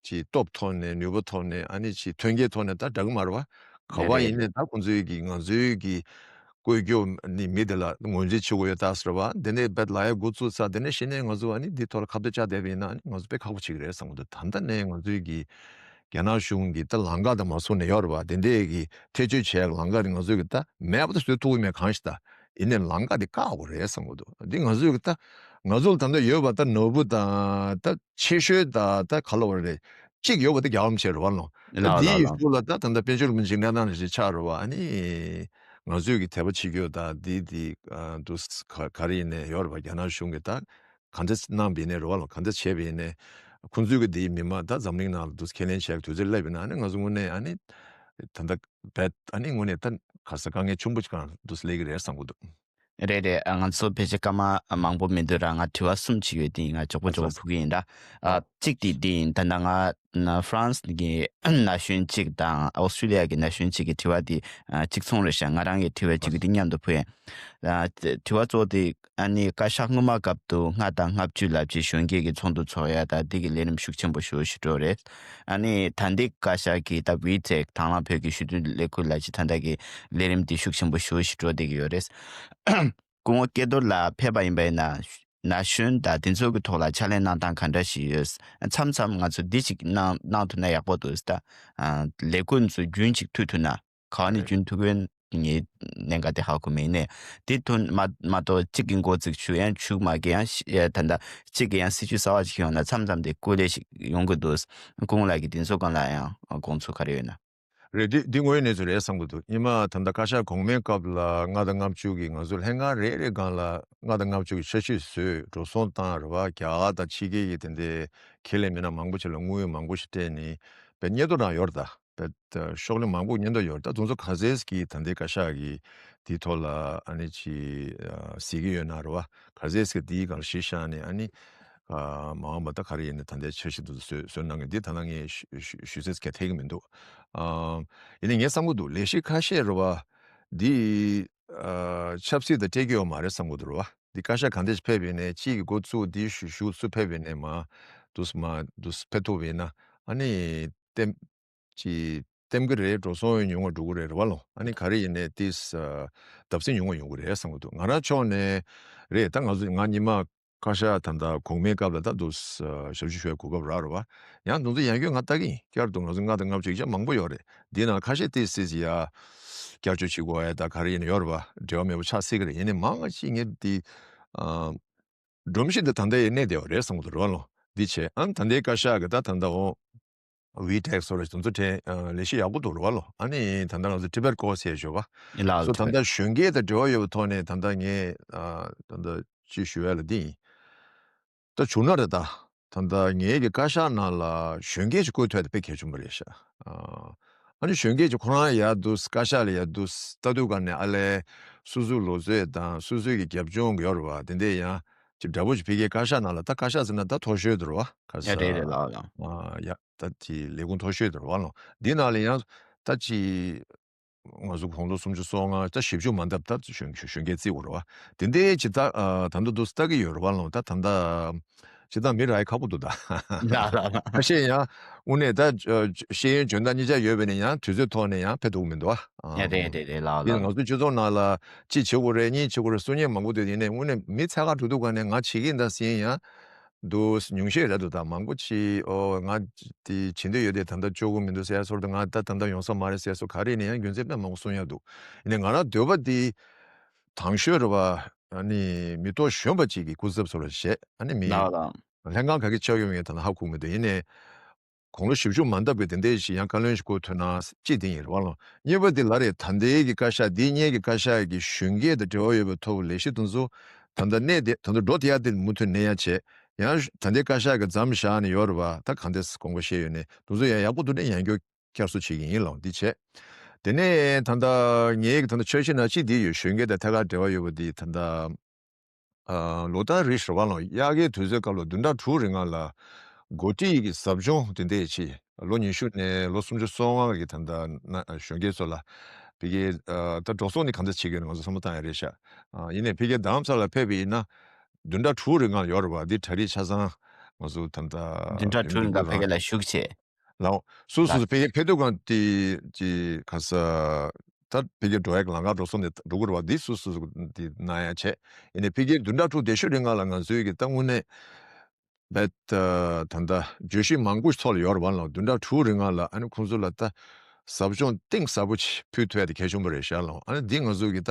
ཅིག་སྟོབས་ཐོག་ནས་ནུས་པ་ཐོག་ནས་ཨ་ནི་ཅིག་ཐོན་སྐྱེད་ཐོག་ནས་ད་འདྲ་གི་མ་རེད་བ། ག་བ་ཡིན་ནའི་ད་ཁོང་ཚོའི་གི་ང་ཚོའི་གི་ བཀོད་རྒྱུ་ནི་མི་དེ་ལ་ངོས་འཛིན་བྱེད་དགོས་ཡོད་ད་ཟེར་བ། དེ་ནས་བེད་ལ་ཡ་འགོ་བཙུགས་ཚར། དེ་ནས་གཞི་ནས་ང་ཚོ་ཨ་ནི་འདི་ཐོག་ལ་ཁ་བརྡ་བཅར་བསྡད་པ་ཡིན་ན་ཨ་ནི་ང་ཚོ་དཔེ་ཁག་པོ་ཆགས་ཀྱི་རེད་བསམ་གི་འདུག་ད་ལྟ་ནས་ང་ཚོའི་གི་རྒྱ་ནག་གཞུང་གི་ད་ལམ་ཁ་དང་མ་སོང་ནས་ཡོད་རེད་བ། དེ་འདྲས་གི་ཐེ་བྱུས་བྱས་ལམ་ཁ་དེ་ང་ཚོའི་གི་ད་མེད་པ་ད་བཟོ་ཐུབ་ཀྱི་མེད་གང་ཞིག་ད་ཡིན་ནས་ལམ་ཁ་དེ་བཀག་དགོས་རེད་བསམ་གི་འདུག་འདི་ང་ཚོའི་གི་ད་ང་ཚོ་ལ་ད་ལྟ་ཡོད་པ་ད་ནོར་བུ་དང་ད་ཆེ་ཤོས་ད་ད་ག་ལ་བ་རེད། གཅིག་ཡོད་པ་ད་རྒྱལ་བ་རིན་པོ་ཆེ་རེད་བ་ལོ། ད་ལགས་འདིའི་ལགས་ཡུལ་ལགས། ཤུལ་ལ་ད་ད་ལྟ་དཔལ་འབྱོར་རིན་པོ་ཆེ་གནས་སྟངས་ཞིག་ཆགས་རེད་བ། ཨ་ནི་ང་ཚོས་གི་དད་པ་བྱེད་རྒྱུ་ད་འདི་འདི་ཨ་འདུག་ག་ག་རེ་ཡིན་ནས་ཡོད་རེད་བ། རྒྱ་ནག་གཞུང་གི་ད་ག་འདྲ་གནང་བ་ཡིན་ནས་རེད་བ་ལོ། ག་འདྲ་བྱས་པ་ཡིན་ནས་ཁོང་ཚོས་གི་འདི་མི་མང་ད་འཛམ་གླིང་ནང་ལ་འདུག་ཁས་ལེན་བྱས་དུས་ཚོད་སླེབས་ཡིན་ན་ཨ་ནི་ང་ཚོ་དངོས་གནས་ཨ་ནི་ད་ལྟ་བེད་ཨ་ནི་དངོས་གནས་ད་ག་ས་དཀའ་ངལ་ཆེན་པོ་ཅིག་གང་འདུག་སླེབས་ཀྱི་རེད་བསམ་གི་འདུག་རེད་རེད། ཨ། ང་ཚོ་ཕལ་ཆེར་སྐར་མ་མང་པོ་མི་འདུག་ར། ང་དྲི་བ་གསུམ་ཅིག་ཡོད་དེ་ང་མགྱོགས་པོ་མགྱོགས་པོ་ཕུལ་གྱི་ཡིན་ར། ཨ། གཅིག་དེ་འདི་ཡིན། ད་ལྟ་ང་ན་ཧྥ་རན་སི་གི་ན་གཞོན་གཅིག་དང་ཨོ་སི་ཀྲི་ལི་ཡ་གི་ན་གཞོན་གཅིག་གི་དྲི་བ་དེ་ཨ་གཅིག་མཚུངས་རེད་ཤག་ང་རང་གི་དྲི་བ་གཅིག་གི་དེ་མཉམ་དུ་ཕུལ་ཡིན། ཨ། དྲི་བ་གཙོ་བོ་དེ་ཨ་ནི་བཀའ་ཤག་སྔོན་མ་སྐབས་དུ་ལྔ་དང་ལྔ་བཅུ་ལབ་ཅིག་གཞོན་སྐྱེས་ཀྱི་ཚོགས་འདུ་ཚོགས་ཡ་ད་འདི་གི་ལས་རིམ་ཤུགས་ཆེན་པོ་ཞེ་པོ་ཞིག་འགྲོ་རེད། ཨ་ནི་ད་འདི་བཀའ་ཤག་གི་ད་བི་ཊེག་དང་བླངས་བོད་ཀྱི་ཞི་མཐུན་ལས་འགུལ་ལབ་ཅིག་ད་ལྟ་གི་ལས་རིམ་འདི་ཤུགས་ཆེན་པོ་ཞེ་པོ་ཞིག་འགྲོ་བསྡད་ཀྱི་ཡོད་རེད། སྐུ་ངོ་སྐལ་རྡོར་ལགས་ཕེབས་པ་ཡིན་པ་ཡིན་ན་ན་གཞོན་དང་དེ་ཚོ་གི་ཐོག་ལ་ཕྱག་ལས་གནང་སྟངས་ག་འདྲ་ཞིག་ཡོད། མཚམས་མཚམས་ང་ཚོ་འདི་ཅིག་གནང་གནང་ཐུབ་ན་ཡག་པོ་འདུག་ཟེར། ད་ལས་འགུལ་ཚོ་རྒྱུན་ཅིག་མཐུད་ཐུབ་ན་ག་བ་ནས་རྒྱུན་མཐུད་ཀྱི་ཡོད་ངའི་གནད་འགག་དེ་ཧ་གོ་མེད་ནས། དེ་ཐོན་མ་མ་གཏོགས་གཅིག་གི་འགོ་ཚུགས་ཆུ་ཡང་ཆུ་མ་གི་ཡང་ཤི་ཡ་ད་ལྟ་གཅིག་གི་ཡང་སྲིད་ཇུས་གསར་བ་ཞིག་ཡོང་ན་མཚམས་མཚམས་དེ་སྐུ་ལས་ཞིག་ཡོང་གི་འདུག་སྐུ་ངོ་ལགས་ཀྱིས་དེ་ཚོ་སྒང་ལ་ཡང་དགོངས་ཚུལ་ག་རེ་ཡོད་ན། རེད། འདི་འདི་དངོས་ཡོད་གནས་ཚུལ་རེད་བསམ་གྱི་འདུག་སྔོན་མ་ད་ལྟ་བཀའ་ཤག་གོང་མའི་སྐབས་ལ་ལྔ་དང་ལྔ་བཅུ་གི་ང་ཚོ་ལྷན་ཁང་རེ་རེ་སྒང་ལ་ལྔ་དང་ལྔ་བཅུ་གི་འཆར་གཞི་བཟོས་འགྲོ་སོང་བཏང་རེད་བ། རྒྱ་གར་དང་ཕྱི་རྒྱལ་གྱི་དེ་འདྲའི་ཁས་ལེན་མི་སྣ་མང་པོ་ཅིག་ལ་དངུལ་མང་པོ་ཞིག་སྤྲད་ནས་བེད་སྙན་ཐོ་རང་ཡོད་རེད། ད་བེད་ཤོག་ལྷེ་མང་པོ་སྙན་ཐོ་ཡོད་རེད། ད་དེ་ཚོ་ག་ཚད་ཀྱིས་ད་ལྟའི་བཀའ་ཤག་གིས་དེའི་ཐོག་ལ་ཨ་ནི་ཅིག་གཟིགས་ཀྱི་ཡོད་ན་རེད་བ། ག་ཚད་ཀྱིས་དེའི་སྒང་ལ་གཞི་བཞག་ནས་ཨ་ནི། ཨ། མ་འོངས་པ་ད་ག་རེ་ཡིན་ན་ད་ལྟའི་འཆར་གཞི་དེ་ཚོ་བཟོས་བཟོས་གནང་གི་འདི་ད་ལྟ་ངས་ཞུ་ཞུ་ཞུ་ཚད་ག་ཐད་ཀྱི་མི་འདུག་ཨ། ཡིན་ནའི་ངས་བསམ་གྱི་འདུག་ལས་གཞི་ཁ་ཤས་རེད་བ། འདི་ཨ་ཆབ་སྲིད་དང་འབྲེལ་གྱི་ཡོད་མ་རེད་བསམ་གྱི་འདུག་རེད་བ། འདི་བཀའ་ཤག་གང་འདྲ་ཞིག་ཕེབས་ཡོད་ནའི་གཅིག་གི་འགོ་བཙུགས་འདི་ཞུ་ཞུ་སུ་ཕེབས་ཡོད་ནའི་མ་འདུག་མ་འདུག་ཕེབས་ཐུབ་ཡིན་ན་ཨ་ནི་ལྟེམ། ཅིག་ལྟེམ་གི་རེད། འགྲོ་སོང་ཡང་ཉུང་བ་འགྲོ་གི་རེད་རེད་བ་ལོ། ཨ་ནི་ག་རེ་ཡིན་ནའི་ཏིས་བརྡབ་གསིག་ཉུང་བ་ཡོང་གི་རེད་བསམ་གི་འདུག་ང་རང་ཕྱོགས་ནས་རེད། ད་ང་ཚོ་ང་ཉི་མ་བཀའ་ཤག་ད་ལྟ་གོང་མའི་སྐབས་ལ་ད་དུ་ཞབས་ཞུ་ཞུ་བའི་གོ་སྐབས་རག་རེད་བ། ཡང་དུང་ཚོ་ཡང་སྐྱོན་ང་ལྟ་གི་ཡིན། བསྐྱར་དུ་ང་ཚོ་ལྔ་དང་ལྔ་བཅུ་ཡིག་ཆ་མང་པོ་ཡོད་རེད། འདི་ནང་ཁ་ཤས་ཏིས་སིས་ཡ་བསྐྱར་བཅོས་བྱེད་དགོས་ཡ་ད་ག་རེ་ཡིན་ན་ཡོད་རེད་བ། འབྲེལ་བ་མེད་པ་ཆགས་སྲིད་གི་རེད། ཡིན་ནའི་མང་ང་ཅིག་ངས་འདི་སྒྲོམ་གཞི་འདི་ད་ལྟ་ཡི་གནས་བསྡད་པ་རེད་བསམ་གི་འདུག་རེད་བ་ལོ། འདི་བྱས་ཨ་ནི་ད་ལྟའི་བཀའ་ཤག་གི་ད་ད་ལྟ་འོ། བི་ཊེག་སོགས་རེ་དེ་ཚོ་དྲན་ལས་གཞི་ཡག་པོ་འདུག་རེད་བ་ལོ། ཨ་ནི་ད་ལྟ་ང་ཚོ་ཊི་བེཊ་ཀོར་སི་ཡ་ཞོ་བ་ལགས་སོ་ད་ལྟ་གཞོན་སྐྱེས་དང་འབྲེལ་བ་ཡོད་པའི་ཐོག་ནས་ད་ལྟ་ངས་ད་ལྟ་ཅི་ཞུ་ཡ་ལ་འདི་ཡིན། ད་བྱུང་ན་རེད། ད་ད་ལྟ་ངའི་གི་བཀའ་ཤག་ནང་ལ་གཞོན་སྐྱེས་ཅིག་བསྐོས་ཐུབ་ཡ་དེ་དཔེ་གལ་ཆེན་པོ་རེད་ཤག་ཨ་ནི་གཞོན་སྐྱེས་ཅིག་ཁོ་རང་ཡར་འདུག་བཀའ་ཤག་ལ་ཡར་འདུག་ལྟ་དུས་ག་ནས་ཨ་ལས་སོ་སོའི་ལོ་ཚོད་དང་སོ་སོའི་གི་རྒྱབ་ལྗོངས་ཡོད་རེད་བ། དེ་འདྲས་ཡང་ཅིག་འདྲ་པོ་ཅིག་ཕ་གིའི་བཀའ་ཤག་ནང་ལ་ད་བཀའ་ཤག་ཟེར་ན་ད་མཐོ་ཤོས་དེ་རེད་བ། ག་ས་ཡ་རེད་རེད་ལགས་ལགས། ཨ་ཡ་ད་དེ་ལས་ཁུངས་མཐོ་ཤོས་དེ་རེད་བ་ལོ། འདི་ནང་ལ་ཡང་ད་ཅིག་ང་ཚོ་དགུང་ལོ་སུམ་ཅུ་སོ་ལྔ་ད་བཞི་བཅུ་མ་འདབ་ད་གཞོན་གཞོན་སྐྱེས་བརྩི་དགོས་རེད་བ། དེ་འདྲའི་ཇི་ལྟར་ད་ལྟ་འདུག་ལྟ་གི་ཡོད་རེད་བ་ལོ། ད་ད་ལྟ་ཇི་ལྟར་མི་རག་ཡ་ཁག་པོ་འདུག་ད། ལགས་ལགས་ལགས། ཁ་ཤས་ཡང་དངོས་གནས་ད་ཤེས་ཡོན་འཇོན་ཐང་གཉིས་ཆ་ཡོད་པས་ནས་ཡང་དུས་ཚོད་ཐོག་ནས་ཡང་ཕེབས་ཐུབ་ཀྱི་མི་འདུག་བ། ཡ་རེད་རེད་རེད་ལགས་ཡིན་ལགས། ང་ཚོའི་སྤྱི་ཚོགས་ནང་ལ་གཅིག་བྱེད་དགོས་རེད་གཉིས་བྱེད་དགོས་རེད་གསུང་མཁན་མང་པོ་འདུག་ཡིན་ནའི་དངོས་གནས་མི་ཚད་ཁག་འགྲོ་དུས་ག་ནས་ང་བྱེད་ཀྱི་ཡིན་ད་ཟེར་ཡང་འདུག་ཉུང་ཤས་རེད་འདུག་ད་མང་པོ་ཅིག་ཨོ་ང་དེ་བྱེད་འདོད་ཡོད་དེ་ད་ལྟ་ལྕོགས་གི་མི་འདུག་ཟེར་ཡ་ཚོར་དུ་ང་ད་ད་ལྟ་ཡོང་ས་མ་རེད་ཟེར་ཡ་ཚོ་ག་རེ་ནས་ཡང་རྒྱུ་མཚན་དཔེ་མང་པོ་གསུང་ཡ་འདུག་ཡིན་ནའི་ང་རང་འདོད་པ་དེ་དང་ཤོས་རེད་བ། ཨ་ནི་མི་ཐོག་གཞོན་པ་ཅིག་གི་སྐུ་ཚབ་ཚོ་ལ་བྱས་ཨ་ནི་མི་ལགས་ལགས། ལྷན་ཁང་ག་གི་ཆགས་ཡོད་མེད་ད་ལ་ཧ་གོ་མི་འདུག་ཡིན་ནའི་དགུང་ལོ་བཞི་བཅུ་མ་འདབ་པའི་དེ་འདྲའི་ཞིག་ཡང་བཀའ་བློན་ཞིག་བསྐོ་ཐུབ་ན་ཅི་དེ་ཡིན་རེད་བ་ལོ། གཉིས་པ་དེ་ལ་རེད། ད་ལྟའི་གི་བཀའ་ཤག་འདི་སྔོན་གྱི་བཀའ་ཤག་གི་གཞོན་སྐྱེས་དང་འབྲེལ་བ་ཡོད་པའི་ཐོག་ལས་གཞི་དེ་ཚོ་ད་ལྟ་གནས་དེ་ད་ལྟ་འགྲོ་དེ་ཡ་དེ་མུ་མཐུད་གནས་ཡ་བྱས་ཡང་ད་ལྟའི་བཀའ་ཤག་གི་མཚམས་བཞག་ནས་ཡོད་རེད་བ། ད་གང་འདྲ་དགོངས་པ་བཞེས་ཡོད་ནས་དེ་ཚོ་ཡང་ཡག་པོ་འདུག་ནས་ཡང་སྐྱོ་བསྐྱར་གསོ་བྱེད་ཀྱི་ཡིན་ལགས་འདི་བྱས། དེ་ནས་ད་ལྟ་ངའི་ད་ལྟ་འཆར་གཞི་ནང་གཅིག་འདི་ཡོད། གཞོན་སྐྱེས་དང་ཐད་ཀར་འབྲེལ་བ་ཡོད་པ་འདི་ད་ལྟ་ཨ་ལོ་ལྟར་རེ་ཞུ་བ་ལ་དབྱར་ཁའི་དུས་ཚོད་སྐབས་ལ་བདུན་ཕྲག་དྲུག་རིང་ལ་འགོ་ཁྲིད་ཀྱི་ཟབ་སྦྱོང་དེ་འདྲ་བྱས། ལོ་ཉི་ཤུ་ནས་ལོ་སུམ་ཅུ་སོ་ལྔ་གི་ད་ལྟ་གཞོན་སྐྱེས་ཚོ་ལ་ཕ་གིའི་ད་འགྲོ་སོང་ནི་གང་འདྲ་བྱེད་ཀྱི་ཡོད་ན་ང་ཚོ་བསམ་བློ་བཏང་ཡ་རེད་ཤག་ཡིན་ནའི་ཕ་གིའི་རྡ་རམ་ས་ལ་ཕེབས་པ་ཡིན་ན་བདུན་ཕྲག་དྲུག་རིང་ལ་ཡོད་རེད་བ། འདི་གྲ་སྒྲིག་ཆ་ཚང་ང་ཚོ་ད་ལྟ་བདུན་ཕྲག་དྲུག་རིང་ལ་ཕ་གི་ལ་བཞུགས་བྱས། ལའོ། སུ་སུ་སུ་ཕ་གི་ཕེབས་དུས་གང་དེ་ཅི་ག་ས་ ད་ཕ་གིར་འགྲོ་ཡག་ལམ་ཁ་འགྲོ་སོང་ནས་འགྲོ་གི་རེད་བ། འདི་སོ་སོ་འདི་གནང་ཡ་བྱས། ཡིན་ནའི་ཕ་གིར་བདུན་ཕྲག་དྲུག་དེ་ཤོད་རིང་ལ་ང་ཚོའི་གི་ད་དངོས་གནས་བེད་ད་ད་བརྗོད་གཞི་མང་པོ་ཐོག་ལ་ཡོད་རེད་བ་ལགས། བདུན་ཕྲག་དྲུག་རིང་ལ་ཨ་ནི་ཁོང་ཚོ་ལ་ད་ཟབ་སྦྱོང་གཏིང་ཟབ་པོ་ཅིག་ཕུལ་ཐུབ་ཡ་དེ་གལ་ཆེན་པོ་རེད་ཤག་ལགས། ཨ་ནི་འདི་ང་ཚོ་གི་ད་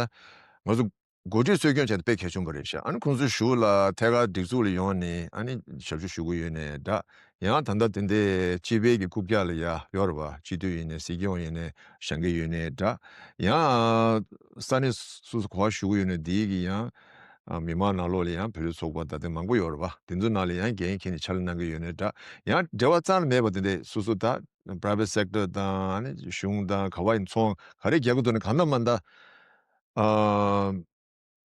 ང་ཚོ་འགོ་ཁྲིད་གཙོས་སྐྱོང་བྱས་ཏེ་དཔེ་གལ་ཆེན་པོ་རེད་ཤག། ཨ་ནི་ཁོང་ཚོའི་གཞུག་ལ་ཐད་ཀར་སྒྲིག་འཛུགས་ལ་ཡོང་ནས་ཨ་ནི་ཞབས་ཞུ་ཞུ་གི་ཡོད་ནའི་འདྲ། ཡང་ད་ལྟ་དེ་འདྲའི་སྤྱི་པའི་གི་རྐུབ་བཀྱག་ལ་ཡ་ཡོད་རེད་བ། སྤྱི་འཐུས་ཡིན་ནའི་སྲིད་སྐྱོང་ཡིན་ནའི་བཞེངས་ཀྱི་ཡོད་ནའི་འདྲ། ཡང་ས་གནས་སོ་སོ་ག་པར་བཞུགས་ཀྱི་ཡོད་ནའི་དེའི་གི་ཡང་ཨ་མི་མང་ནང་ལོགས་ལ་ཡང་བོད་རིགས་ཚོགས་པ་ད་ལྟ་མང་པོ་ཡོད་རེད་བ། དེ་ཚོའི་ནང་ལ་ཡང་འགན་འཁྱེར་ནས་ཕྱག་ལས་གནང་གི་ཡོད་ནའི་འདྲ། ཡང་འབྲེལ་བ་རྩ་ནས་མེད་པ་དེ་འདྲའི་སོ་སོ་ད་private sector་དང་ཨ་ནི་གཞུང་དང་ག་པར་ཡིན་ཚོང་ག་རེ་རྒྱག་གི་འདུག་ན་གང་ལྟར་མ་ད་ཨ།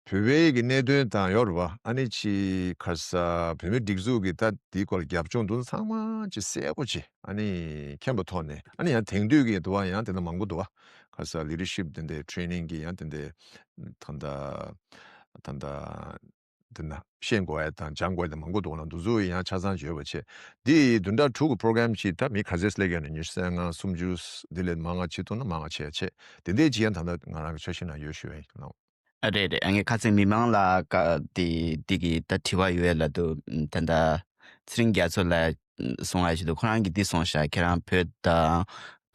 བོད་པའི་གི་གནད་དོན་དང་ཡོད་རེད་བ། ཨ་ནི་ཅིག་ཁ་ས་བོད་མིའི་སྒྲིག་འཛུགས་ཀྱི་ད་འདིའི་སྐོར་རྒྱབ་ལྗོངས་དེ་ཚང་མ་ཅིག་གསལ་པོ་ཅིག་ཨ་ནི་མཁྱེན་པའི་ཐོག་ནས། ཨ་ནི་ཡང་དེང་དུས་ཀྱི་འདུག་བ། ཡང་དེ་འདྲ་མང་པོ་འདུག་བ། ཁ་ས་leadership་དེ་འདྲའི་training་གི་ཡང་དེ་འདྲའི་ད་ལྟ་ད་ལྟ་དེ་འདྲ་ཤེས་དགོས་ཡ་དང་སྦྱང་དགོས་ཡ་དེ་མང་པོ་འདུག་ལ། འདི་ཚོ་ཡང་ཆ་ཚང་བརྗོད་པ་བྱས། འདི་བདུན་ཕྲག་དྲུག་གི་program་ཅིག་ད་མི་ག་ཚོད་སླེབས་ཡོད་ན་ཉི་ཤུ་རྩ་ལྔ་སུམ་ཅུ་འདི་ལས་མང་ང་ཅིག་ཐུག་ན་མང་ང་ཆེ་ཆེ་དེ་འདྲའི་ཅིག་ཡང་ད་ལྟ་ང་རང་གི་འཆར་གཞི་ནང་ཡོད་ཞུ་བ་ཡིན། ཨ་རེད་རེད། ཨ་ངས་ཁ་སང་མི་མང་ལ་ཀ་དེ་དེ་གི་ད་དྲི་བ་ཡོད་ལ་དུ་ད་ད་ཚེ་རིང་རྒྱ་མཚོ་ལ་གསུང་བ་ཞིག་འདུག་ཁོ་རང་གིས་འདི་གསུངས་ཤག་ཁྱེད་རང་བོད་དང་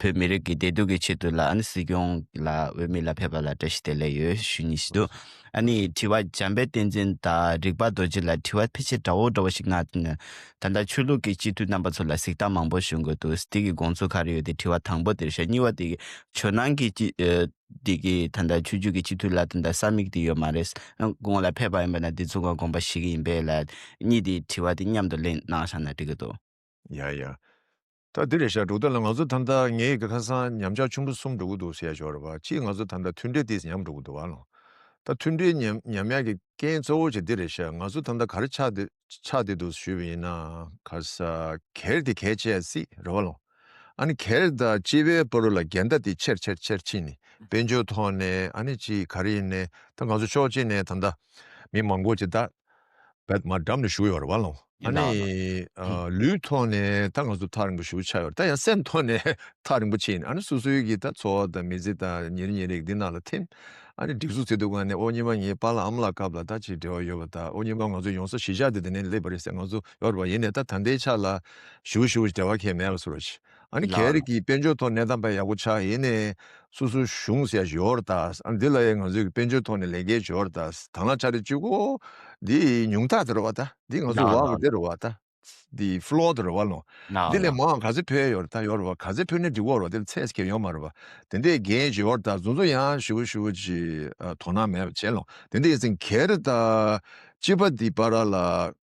བོད་མི་རིགས་ཀྱི་བདེ་སྡུག་གི་ཆེད་དུ་ལ་ཨ་ནི་སྲིད་སྐྱོང་ལ་འོས་མི་ལ་ཕེབས་པ་ལ་བཀྲ་ཤིས་བདེ་ལེགས་ཡོད་ཞུ་ནི་ཞིག་འདུག་ཨ་ནི་དྲི་བ་འཇམ་དཔལ་བསྟན་འཛིན་དང་རིག་པ་རྡོ་རྗེ་ལ་དྲི་བ་ཕལ་ཆེར་འདྲ་བོ་འདྲ་བོ་ཞིག་གནང་དུས་ནས། ད་ལྟ་ཆོས་ལུགས་ཀྱི་སྤྱི་འཐུས་རྣམ་པ་ཚོ་ལ་གཟིགས་སྟངས་མང་པོ་ཞུ་དགོས་འདུག་དེ་གི་དགོངས་ཚུལ་ག་རེ་ཡོད་དེ་དྲི་བ་དང་པོ་དེ་རེད་ཤག་གཉིས་པ་དེ་གི་ཇོ་ནང་གི་སྤྱི་ཨ། འདི་གི་ད་ལྟ་ཆོས་བརྒྱུད་ཀྱི་སྤྱི་འཐུས་ལ་ད་ལྟ་ས་མིག་དེ་ཡོད་མ་རེད། ཨ་ཁོང་ལ་ཕེབས་པ་ཡིན་པ་ན་འདི་ཚོ་ག་དགོངས་པ་བཞེས་ཀྱི་ཡིན་པས་ལ། གཉིས་དེའི་དྲི་བ་དེ་མཉམ་དུ་ལན་གནང་བཞག་ན་འགྲིག་གི་འདུག་ཡ་ཡ། ད་འདི་རེད་ཤག་འབྲུག་སྟོན་ལགས། ང་ཚོ་ད་ལྟ་ངའི་གི་ཁ་སང་ཉམས་ཆག་ཆུང་ཆུང་གསུམ་འགྲོ་གི་འདུག་ཟེར་ཡ་ཅིག་ཡོད་རེད་བ། གཅིག་ང་ཚོ་ད་ལྟ་མཐུན་སྒྲིལ་དེ་ཉམས་འགྲོ་གི་འདུག་བ་ལོ། ད་མཐུན་སྒྲིལ་ཉམས་ཉམས་ཡ་གི་རྐྱེན་གཙོ་བོ་ཅིག་འདི་རེད་ཤག་ང་ཚོ་ད་ལྟ་ག་རེ་ཆགས་བསྡད་ཆགས་བསྡད་འདུག་ཞུས་པ་ཡིན་ན། ཁ་ས་སྒེར་དེ་གལ་ཆེ་སྲིད་རེད་བ་ལོ། ཨ་ནི་སྒེར་དང་སྤྱི་པའི་བར་ལ་འགལ་ཟླ་དེ་ཆེར་ཆེར་ཆེར་ཕྱིན་ནས་དཔལ་འབྱོར་ཐོག་ནས་ཨ་ནི་ཅིག་ག་རེ་ཡིན་ནའི་ད་ང་ཚོ་ཕྱོགས་གཅིག་ནས་ད་ལྟ་མི་མང་པོ་ཅིག་ད་བད་མ་འགྲམ་ནས་བཞུགས་ཡོད་རེད་བ་ལོ། ཨ་ནི་ཨ་ལུས་ཐོག་ནས་ད་ང་ཚོ་ཐག་རིང་པོ་ཞེ་པོ་ཆགས་ཡོད་རེད། ད་ཡང་སེམས་ཐོག་ནས་ཐག་རིང་པོ་ཕྱིན། ཨ་ནི་སོ་སོའི་གི་ད་འཚོ་བ་དང་མི་ཚེ་དང་ཉིན་རེ་ཉིན་རེ་འདི་ནང་ལ་ཐིམ། ཨ་ནི་སྒྲིག་འཛུགས་བྱེད་དུས་སྒང་ནས་ཨོ་སྙེ་མ་ངའི་པཱ་ལགས་ཨ་མ་ལགས་སྐབས་ལ་ད་ཅིག་འབྲེལ་བ་ཡོད་པ། ད་ཨོ་སྙེ་མ་ང་ཚོ་ཡོང་ས་གཞིས་ཆགས་འདི་དེ་ནས་སླེབས་པ་རེད་ཟེར་ང་ཚོ་ཡོད་རེད་བ། ཡིན་ནའི་ད་ད་ལྟའི་ཆ་ལ་ཞེ་པོ་ཞེ་པོ་འབྲེལ་བ་གང་ཡང་མེད་པ་བཟོ་འདྲ་ཅིག་ཨ་ནི་ལགས་སྒེར་གྱི་དཔལ་འབྱོར་ཐོག་གནས་སྟངས་དཔེ་ཡག་པོ་ཆགས། ཡིན་ནའི་སོ་སོའི་གཞུང་ཟེར་ཡ་ཞིག་ཡོད་རེད་ད། ཨ་ནི་འདི་ལ་ཡང་ང་ཚོའི་དཔལ་འབྱོར་ཐོག་ནས་ལས་འགན་ཞིག་ཡོད་རེད་ད། དང་བླངས་ཕྱག་ལས་བྱེད་དགོས། འདི་ཉུང་མཐའ་དེ་རེད་བ། ད་འདི་ང་ཚོ་ལགས་ཝར་ལགས་དེ་རེད་བ། ད་འདི་floor་དེ་རེད་བ་ལོ། ལགས་འདི་ལས་ལགས། མང་ག་ཚོད་ཕུལ་ཡ་ཡོད་རེད་ད། ཡོད་རེད་བ། ག་ཚོད་ཕུལ་ན་འགྲིག་གི་ཡོད་རེད་བ། དེ་ལ་ཚད་ཀྱི་ཡོད་མ་རེད་བ། དེ་འདྲའི་འགན་ཞིག་ཡོད་རེད་ད། དེ་ཚོ་ཡང་ཞེ་པོ་ཞེ་པོ་ཅིག་ཨ་དོ་སྣང་མེད་པ་བྱས་ལོ། དེ་འདྲ་ཡིན་ཙང་སྒེར་དང་སྤྱི་པ་འདི་བར་ལ་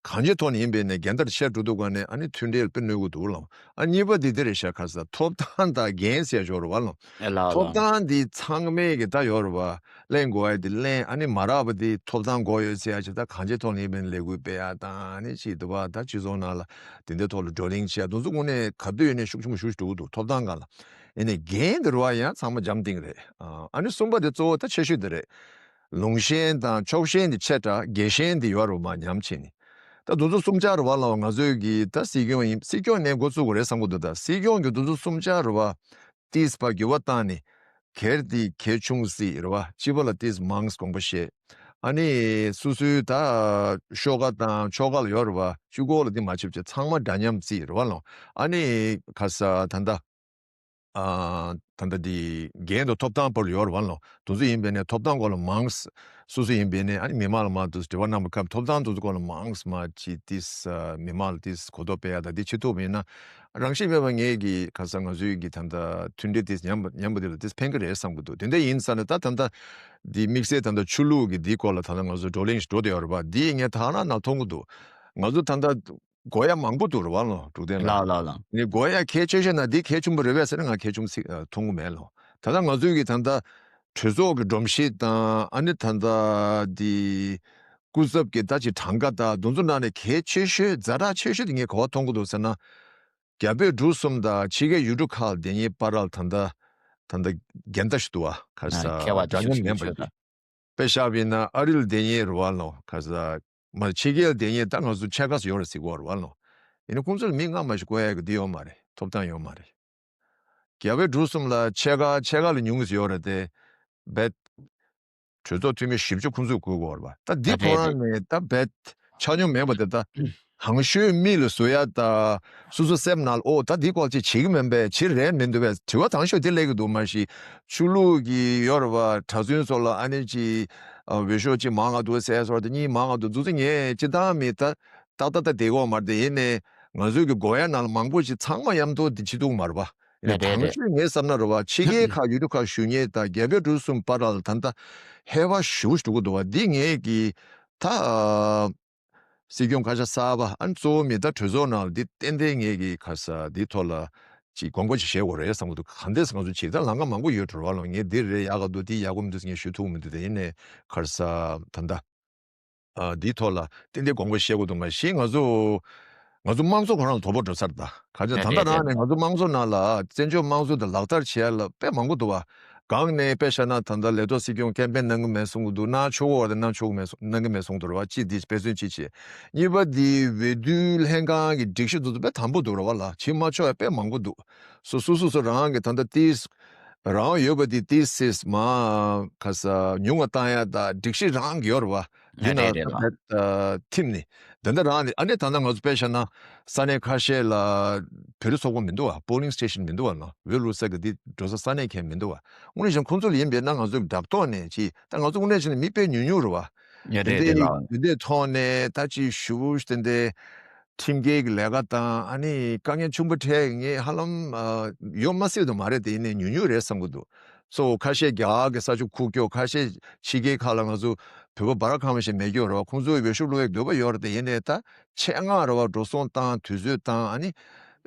གང་ཅིའི་ཐོག་ནས་ཡིན་པའི་ནས་འགལ་ཟླ་ཆེར་འགྲོ་དུས་སྒང་ནས་ཨ་ནི་མཐུན་སྒྲིལ་དཔེ་གནོད་ཀྱི་འདུག་ལགས། ཨ་གཉིས་པ་འདི་འདི་རེད་ཤག་ཁ་ས་ཐོབ་ཐང་དང་འགན་ཟེར་ཡ་ཅིག་ཡོད་རེད་བ་ལགས། ཨེ་ལགས་ཐོབ་ལགས། ཐང་འདི་ཚང་མས་གི་ད་ཡོད་རེད་བ། ལེན་དགོས་ཡ་འདི་ལེན། ཨ་ནི་མ་རག་པ་འདི་ཐོབ་ཐང་དགོས་ཡོད་ཟེར་ཡ་ཅིག་ད་གང་ཅིའི་ཐོག་ནས་ཡིན་པའི་ནས་ལས་འགུལ་སྤེལ་ཡ་དང་ཨ་ནི་ཅིག་འདུག་བ། ད་སྤྱི་ཚོགས་ནང་ལ་དེ་འདྲའི་ཐོག་ལ་བགྲོ་གླེང་བྱེད་ཡ་དེ་ཚོ་དངོས་གནས་ག་དུས་ཡིན་ནའི་ཤུགས་ཆེན་པོ་ཞེ་པོ་ཅིག་འགྲོ་གི་འདུག་ཐོབ་ཐང་སྒང་ལ། ཡིན་ནའི་འགན་འདི་རེད་བ་ཡང་ཚང་མ་འཇམ་ཐིང་རེད། ཨ་ནི་གསུམ་པ་འདི་གཙོ་བོ་ད་ཆེ་ཤོས་འདི་རེད། ལུང་ཞེན་དང་ཕྱོགས་ཞེན་འདི་ཆེ་དྲགས། དགེ་ཞེན་འདི་ཡོད་རེད་བ། མར་ཉམས་ཕྱིན་ནས། ད་དེ་ཚོ་གསུམ་ཆར་བ་ལ་ང་ཚོའི་གི་ད་སྲིད་སྐྱོང་ཡིན། སྲིད་སྐྱོང་ནས་འགོ་བཙུགས་དགོས་རེད་བསམ་གི་འདུག་ད་སྲིད་སྐྱོང་གི་དེ་ཚོ་གསུམ་ཆར་བ་ཏིས་པ་འགྱུར་བ་བཏང་ནས་སྒེར་དེ་གལ་ཆུང་སྲིད་རེད་བ། སྤྱི་པ་ལ་ཏིས་མང་དགོངས་པ་བཞེས། ཨ་ནི་སོ་སོའི་ད་ཤོག་ཁ་དང་ཆོལ་ཁ་ལ་ཡོད་རེད་བ། གཅིག་པོ་ལ་འདི་མ་བྱེད་བྱེད་ཚང་མ་འདྲ་མཉམ་རྩིས་རེད་བ་ལོ། ཨ་ནི་ཁ་ས་ད་ད། ཨ་ད་ལྟ་འདི་འགན་དང་ཐོབ་ཐང་བར་ལ་ཡོད་རེད་བ་ལོ། དེ་ཚོ་ཡིན་པས་ནས་ཐོབ་ཐང་སྐོར་ལ་མང་སོ་སོ་ཡིན་པས་ནས་ཨ་ནི་མི་མང་ལ་མར་དུ་འབྲེལ་བ་གནང་བ་སྐབས་ཐོབ་ཐང་དེ་ཚོ་སྐོར་ལ་མང་མ་ཅིག་ཏིས་མི་མང་ལ་ཏིས་གོ་རྟོགས་སྤེལ་ཡ་ད་འདི་བྱེད་ཐུབ་པ་ཡིན་ན། རང་བཞིན་མེད་པ་ངེད་ཀྱི་ཁ་ས་ང་ཚོའི་གི་ད་ལྟ་མཐུན་སྒྲིལ་ཏིས་ཉམས་པ་ཉམས་པ་དེ་ལ་ཏིས་ཕན་གི་རེད་བསམ་གི་འདུག་དེ་འདྲ་ཡིན་ས་ནས་ད་ད་ལྟ་འདི་དམིགས་བསལ་ད་ལྟ་ཆོས་ལུགས་ཀྱི་འདི་སྐོར་ལ་ད་ལྟ་ང་ཚོ་བགྲོ་གླེང་ཞིག་འགྲོ་བསྡད་ཡོད་རེད་བ། འདི་ངས་ཐག་རང་ནང་མཐོང་གི་འདུག་ང་ཚོ་ད་ལྟ་དགོས་ཡ་མང་པོ་འདུག་རེད་བ་ལོ། འབྲུག་ལྡན་ལགས། ལགས་ལགས་ལགས། ནི་དགོས་ཡ་གལ་ཆེ་ཤོས་ན་འདི་གལ་ཆེན་པོ་རེད་པས་ཟེར་ན་ང་གལ་ཆེན་པོ་ཞིག་ཨ་མཐོང་གི་མེད་ལོ། ད་ལྟ་ང་ཚོའི་གི་ད་ལྟ་གྲོས་ཚོགས་ཀྱི་སྒྲོམ་གཞི་དང་ཨ་ནི་ད་ལྟ་འདི་སྐུ་ཚབ་ཀྱི་ད་ཅིག་གྲངས་ཀ་དང་དེ་ཚོ་ནང་ནས་གལ་ཆེ་ཤོས་ཛ་དྲག་ཆེ་ཤོས་དེ་ངས་ག་པར་མཐོང་གི་འདུག་ཟེར་ན། རྒྱ་བོད་འབྲུག་གསུམ་དང་ཕྱི་རྒྱལ་ཡུལ་གྲུ་ཁག་དེ་གཉིས་བར་ལ་ད་ལྟ་ད་ལྟ་འགལ་ཟླ་ཞིག་འདུག་བ། ཁ་ས་ཁྱད་པར་འདྲ་མཉམ་མེད་པ་ཡིན་ན། དཔེ་བཞག་པ་ཡིན་ན་ཨ་རིར་བསྡད་མཁན་རེད་བ་ལོ། ཁ་ས་མ་ཕྱི་རྒྱལ་བསྡད་མཁན་ད་ང་ཚོ་ཕྱེད་ཀ་ཙམ་ཡོད་རེད་ཟེར་གོ་རེད་བ་ལོ། ཡིན་ན་ཁོང་ཚོ་ལ་མི་སྔ་མ་ཞིག་བསྐོ་ཡ་གི་འདི་ཡོད་མ་རེད། ཐོབ་ཐང་ཡོད་མ་རེད། རྒྱ་བོད་འབྲུག་གསུམ་ལ་ཕྱེད་ཀ་ཕྱེད་ཀ་ལས་ཉུང་ཙམ་ཡོད་རེད་དེ། རྦད་གྲོས་ཚོགས་འཐུས་མི་བཞི་བཅུ་ཁོང་ཚོས་བསྐོ་དགོས་རེད་པ། ད་འདི་ཁོ་རང་ནས་ད་རྦད་ཆ་སྙོམས་མེད་པ་དེ་ད་དང་ཤོས་མིག་ལ་བཟོ་ཡ། ད་སོ་སོ་སེམས་ནང་ལ་ཨོ་ད་འདི་སྐོར་ཅིག་བྱེད་ཀྱི་མིན་པས། བྱེད་རན་མི་འདུག་པས། དྲི་བ་དང་ཤོས་དེ་སླེབས་ཀྱི་འདུག་མ་གཞི་ཆོས་ལུགས་ཀྱི་ཡོད་རེད་པ། གྲྭ་བཙུན་ཚོ་ལ་ཨ་ནི་ཅིག་འོས་ཤོག་ཅིག་མང་ང་འདུག་ཟེར་སོགས་དེ་གཉིས་མང་ང་འདུག་འདུག་ཚེ་ངས་སྤྱིར་བཏང་མི་ད་ཏག་ཏག་ཏག་བསྡད་ཀྱི་ཡོད་མ་རེད། དེ་ཡིན་ནའི་ང་ཚོའི་གི་དགོས་ཡ་ནང་ལ་མང་པོ་ཞིག་ཚང་མ་མཉམ་དུ་འདི་བྱེད་ཐུབ་ཀྱི་མ་རེད་པ། ཡིན་ནའི་རེད་རེད། དང་ཤོས་ངས་བསམ་ན་རེད་པ། ཕྱི་རྒྱལ་ཁག་ཡུལ་གྲུ་ཁག་བཞུགས་མཁན་དང་རྒྱ་བལ་འབྲུག་གསུམ་བར་ལ་ད་ལྟ་ཧེ་བག་ཞེ་པོ་ཞིག་འགྲོ་གི་འདུག་པ། འདི་ངས་གི་ད་སྲིད་སྐྱོང་བཀའ་ཤག་གསར་པ་ཨ་ནི་གཙོ་བོ་མི་ད་གྲོས་ཚོགས་ནང་ལ་འདི་ཏན་ཏན་ངས་གི་ཁ་ས་འདི་ཐོག་ལ་ཅིག་དགོངས་པ་ཅིག་བཞེས་དགོས་རེད་བསམ་གི་འདུག་གང་འདྲས་ང་ཚོ་བྱེད་ད་ལམ་ཁ་མང་པོ་ཡོད་འགྲོ་བ་ལ། ངས་འདི་རེད་ཡག་ག་འདུག་འདི་ཡག་པོ་མི་འདུག་ངས་ཞུ་ཐུབ་མི་འདུག་དེ་ཡིན་ནའི་ཁ་ས་ད་ལྟ། ཨ་འདིའི་ཐོག་ལ་ཏན་ཏན་དགོངས་པ་བཞེས་དགོས་འདུག་མ་གཞི་ང་ཚོ་ང་ཚོ་དམངས་གཙོ་ཁོ་རང་ལ་དོ་ཕོག་འགྲོ་ཚར། ད་ག་ཅི་ད་ལྟ་རང་ནས་ང་ཚོ་དམངས་གཙོ་ནང་ལ་བཙན་བྱོལ་དམངས་གཙོ་དེ་ལག་བསྟར་བྱེད་ཡ་ལ་དཔེ་མང་པོ་འདུག་པ། སྒང་ནས་དཔེ་བཞག་ན་ད་ལྟ་ལས་ཐོག་སྲིད་སྐྱོང་ཀེམ་པེན་གནང་གི་མེད་གསུང་གི་འདུག་གནང་ཆོག་གི་རེད་གནང་ཆོག་གི་མེད་གསུང་གནང་གི་མེད་གསུང་འདུག་རེད་པ། གཅིག་འདི་དཔེ་མཚོན་གཅིག་བྱས། གཉིས་པ་འདི་འོས་བསྡུ་ལྷན་ཁང་གི་སྒྲིག་གཞི་དེ་ཚོ་དཔེ་དམ་པོ་འདུག་རེད་པ་ལ། བྱེད་མ་ཆོག་ཡ་དཔེ་མང་པོ་འདུག་སོ་སོ་སོ་སོ་རང་གི་ད་ལྟ་ཏིས་རང་ཡོད་པ་དེ་ཏིས་སིས་མ་ཁ་ས་ཉུང་བ་བཏང་ཡ་ད་སྒྲིག་གཞི་རང་གི་ཡོད་རེད་པ། འདི་ན་རེད་རེད་ད་ལགས། ད་ཐིམ་ནི་ད་ལྟ་རང་ནི་ཨ་ནི་ད་ལྟ་ང་ཚོ་དཔེ་བཞག་ན་ས་གནས་ཁ་ཤས་ལ་བོད་རིགས་ཚོགས་པ་མི་འདུག་པ། པོ་ལིང་སི་ཊེ་ཤན་མི་འདུག་པ་ལ། འོས་བླུག་ས་གི་འདི་འགྲོ་ས་ས་གནས་མཁན་མི་འདུག་པ། དངོས་གནས་བྱས་ན་ཁོང་ཚོ་ལ་ཡིན་པས་ན་ང་ཚོ་འདྲ་ཐོག་ནས་ཅི་ད་ང་ཚོ་དངོས་གནས་བྱས་ན་མི་དཔེ་ཉུང་ཉུང་རེད་པ། ཡ་རེད་དེ་རེད་ལགས། འདི་འདྲའི་ཐོག་ནས་ད་ཅི་ཞུ་དེ་འདྲའི་ཁྲིམས་འགལ་གྱི་ལས་ཀ་དང་ཨ་ནི་དཀའ་ངལ་ཆེན་པོ་འཕྲད་ངས་ཧ་ལམ་ཨ་ཡོད་མ་སྲིད་དུ་མ་རེད། དེ་ཡིན་ནའི་ཉུང་ཉུང་རེད་བསམ་གི་འདུག་སོ་ཁ་ཤས་རྒྱ་གར་གྱི་ས་ཕྱོགས་ཁུག་ཀྱོག་ཁ་ཤས་ཕྱི་རྒྱལ་ཁག་ལ་ང་ཚོ་བོད་པ་འབའ་ར་ཁ་མ་ཞིག་མེད་ཀྱོག་རེད་པ། ཁོང་ཚོ་འོས་ཤོག་བླུག་ཡག་འདོད་པ་ཡོད་རེད། དེ་ཡིན་ནའི་ད་ཆེད་མངགས་རེད་པ། འགྲོ་སོང་བཏང་དུས་ཚོད་བཏང་ཨ་ནི་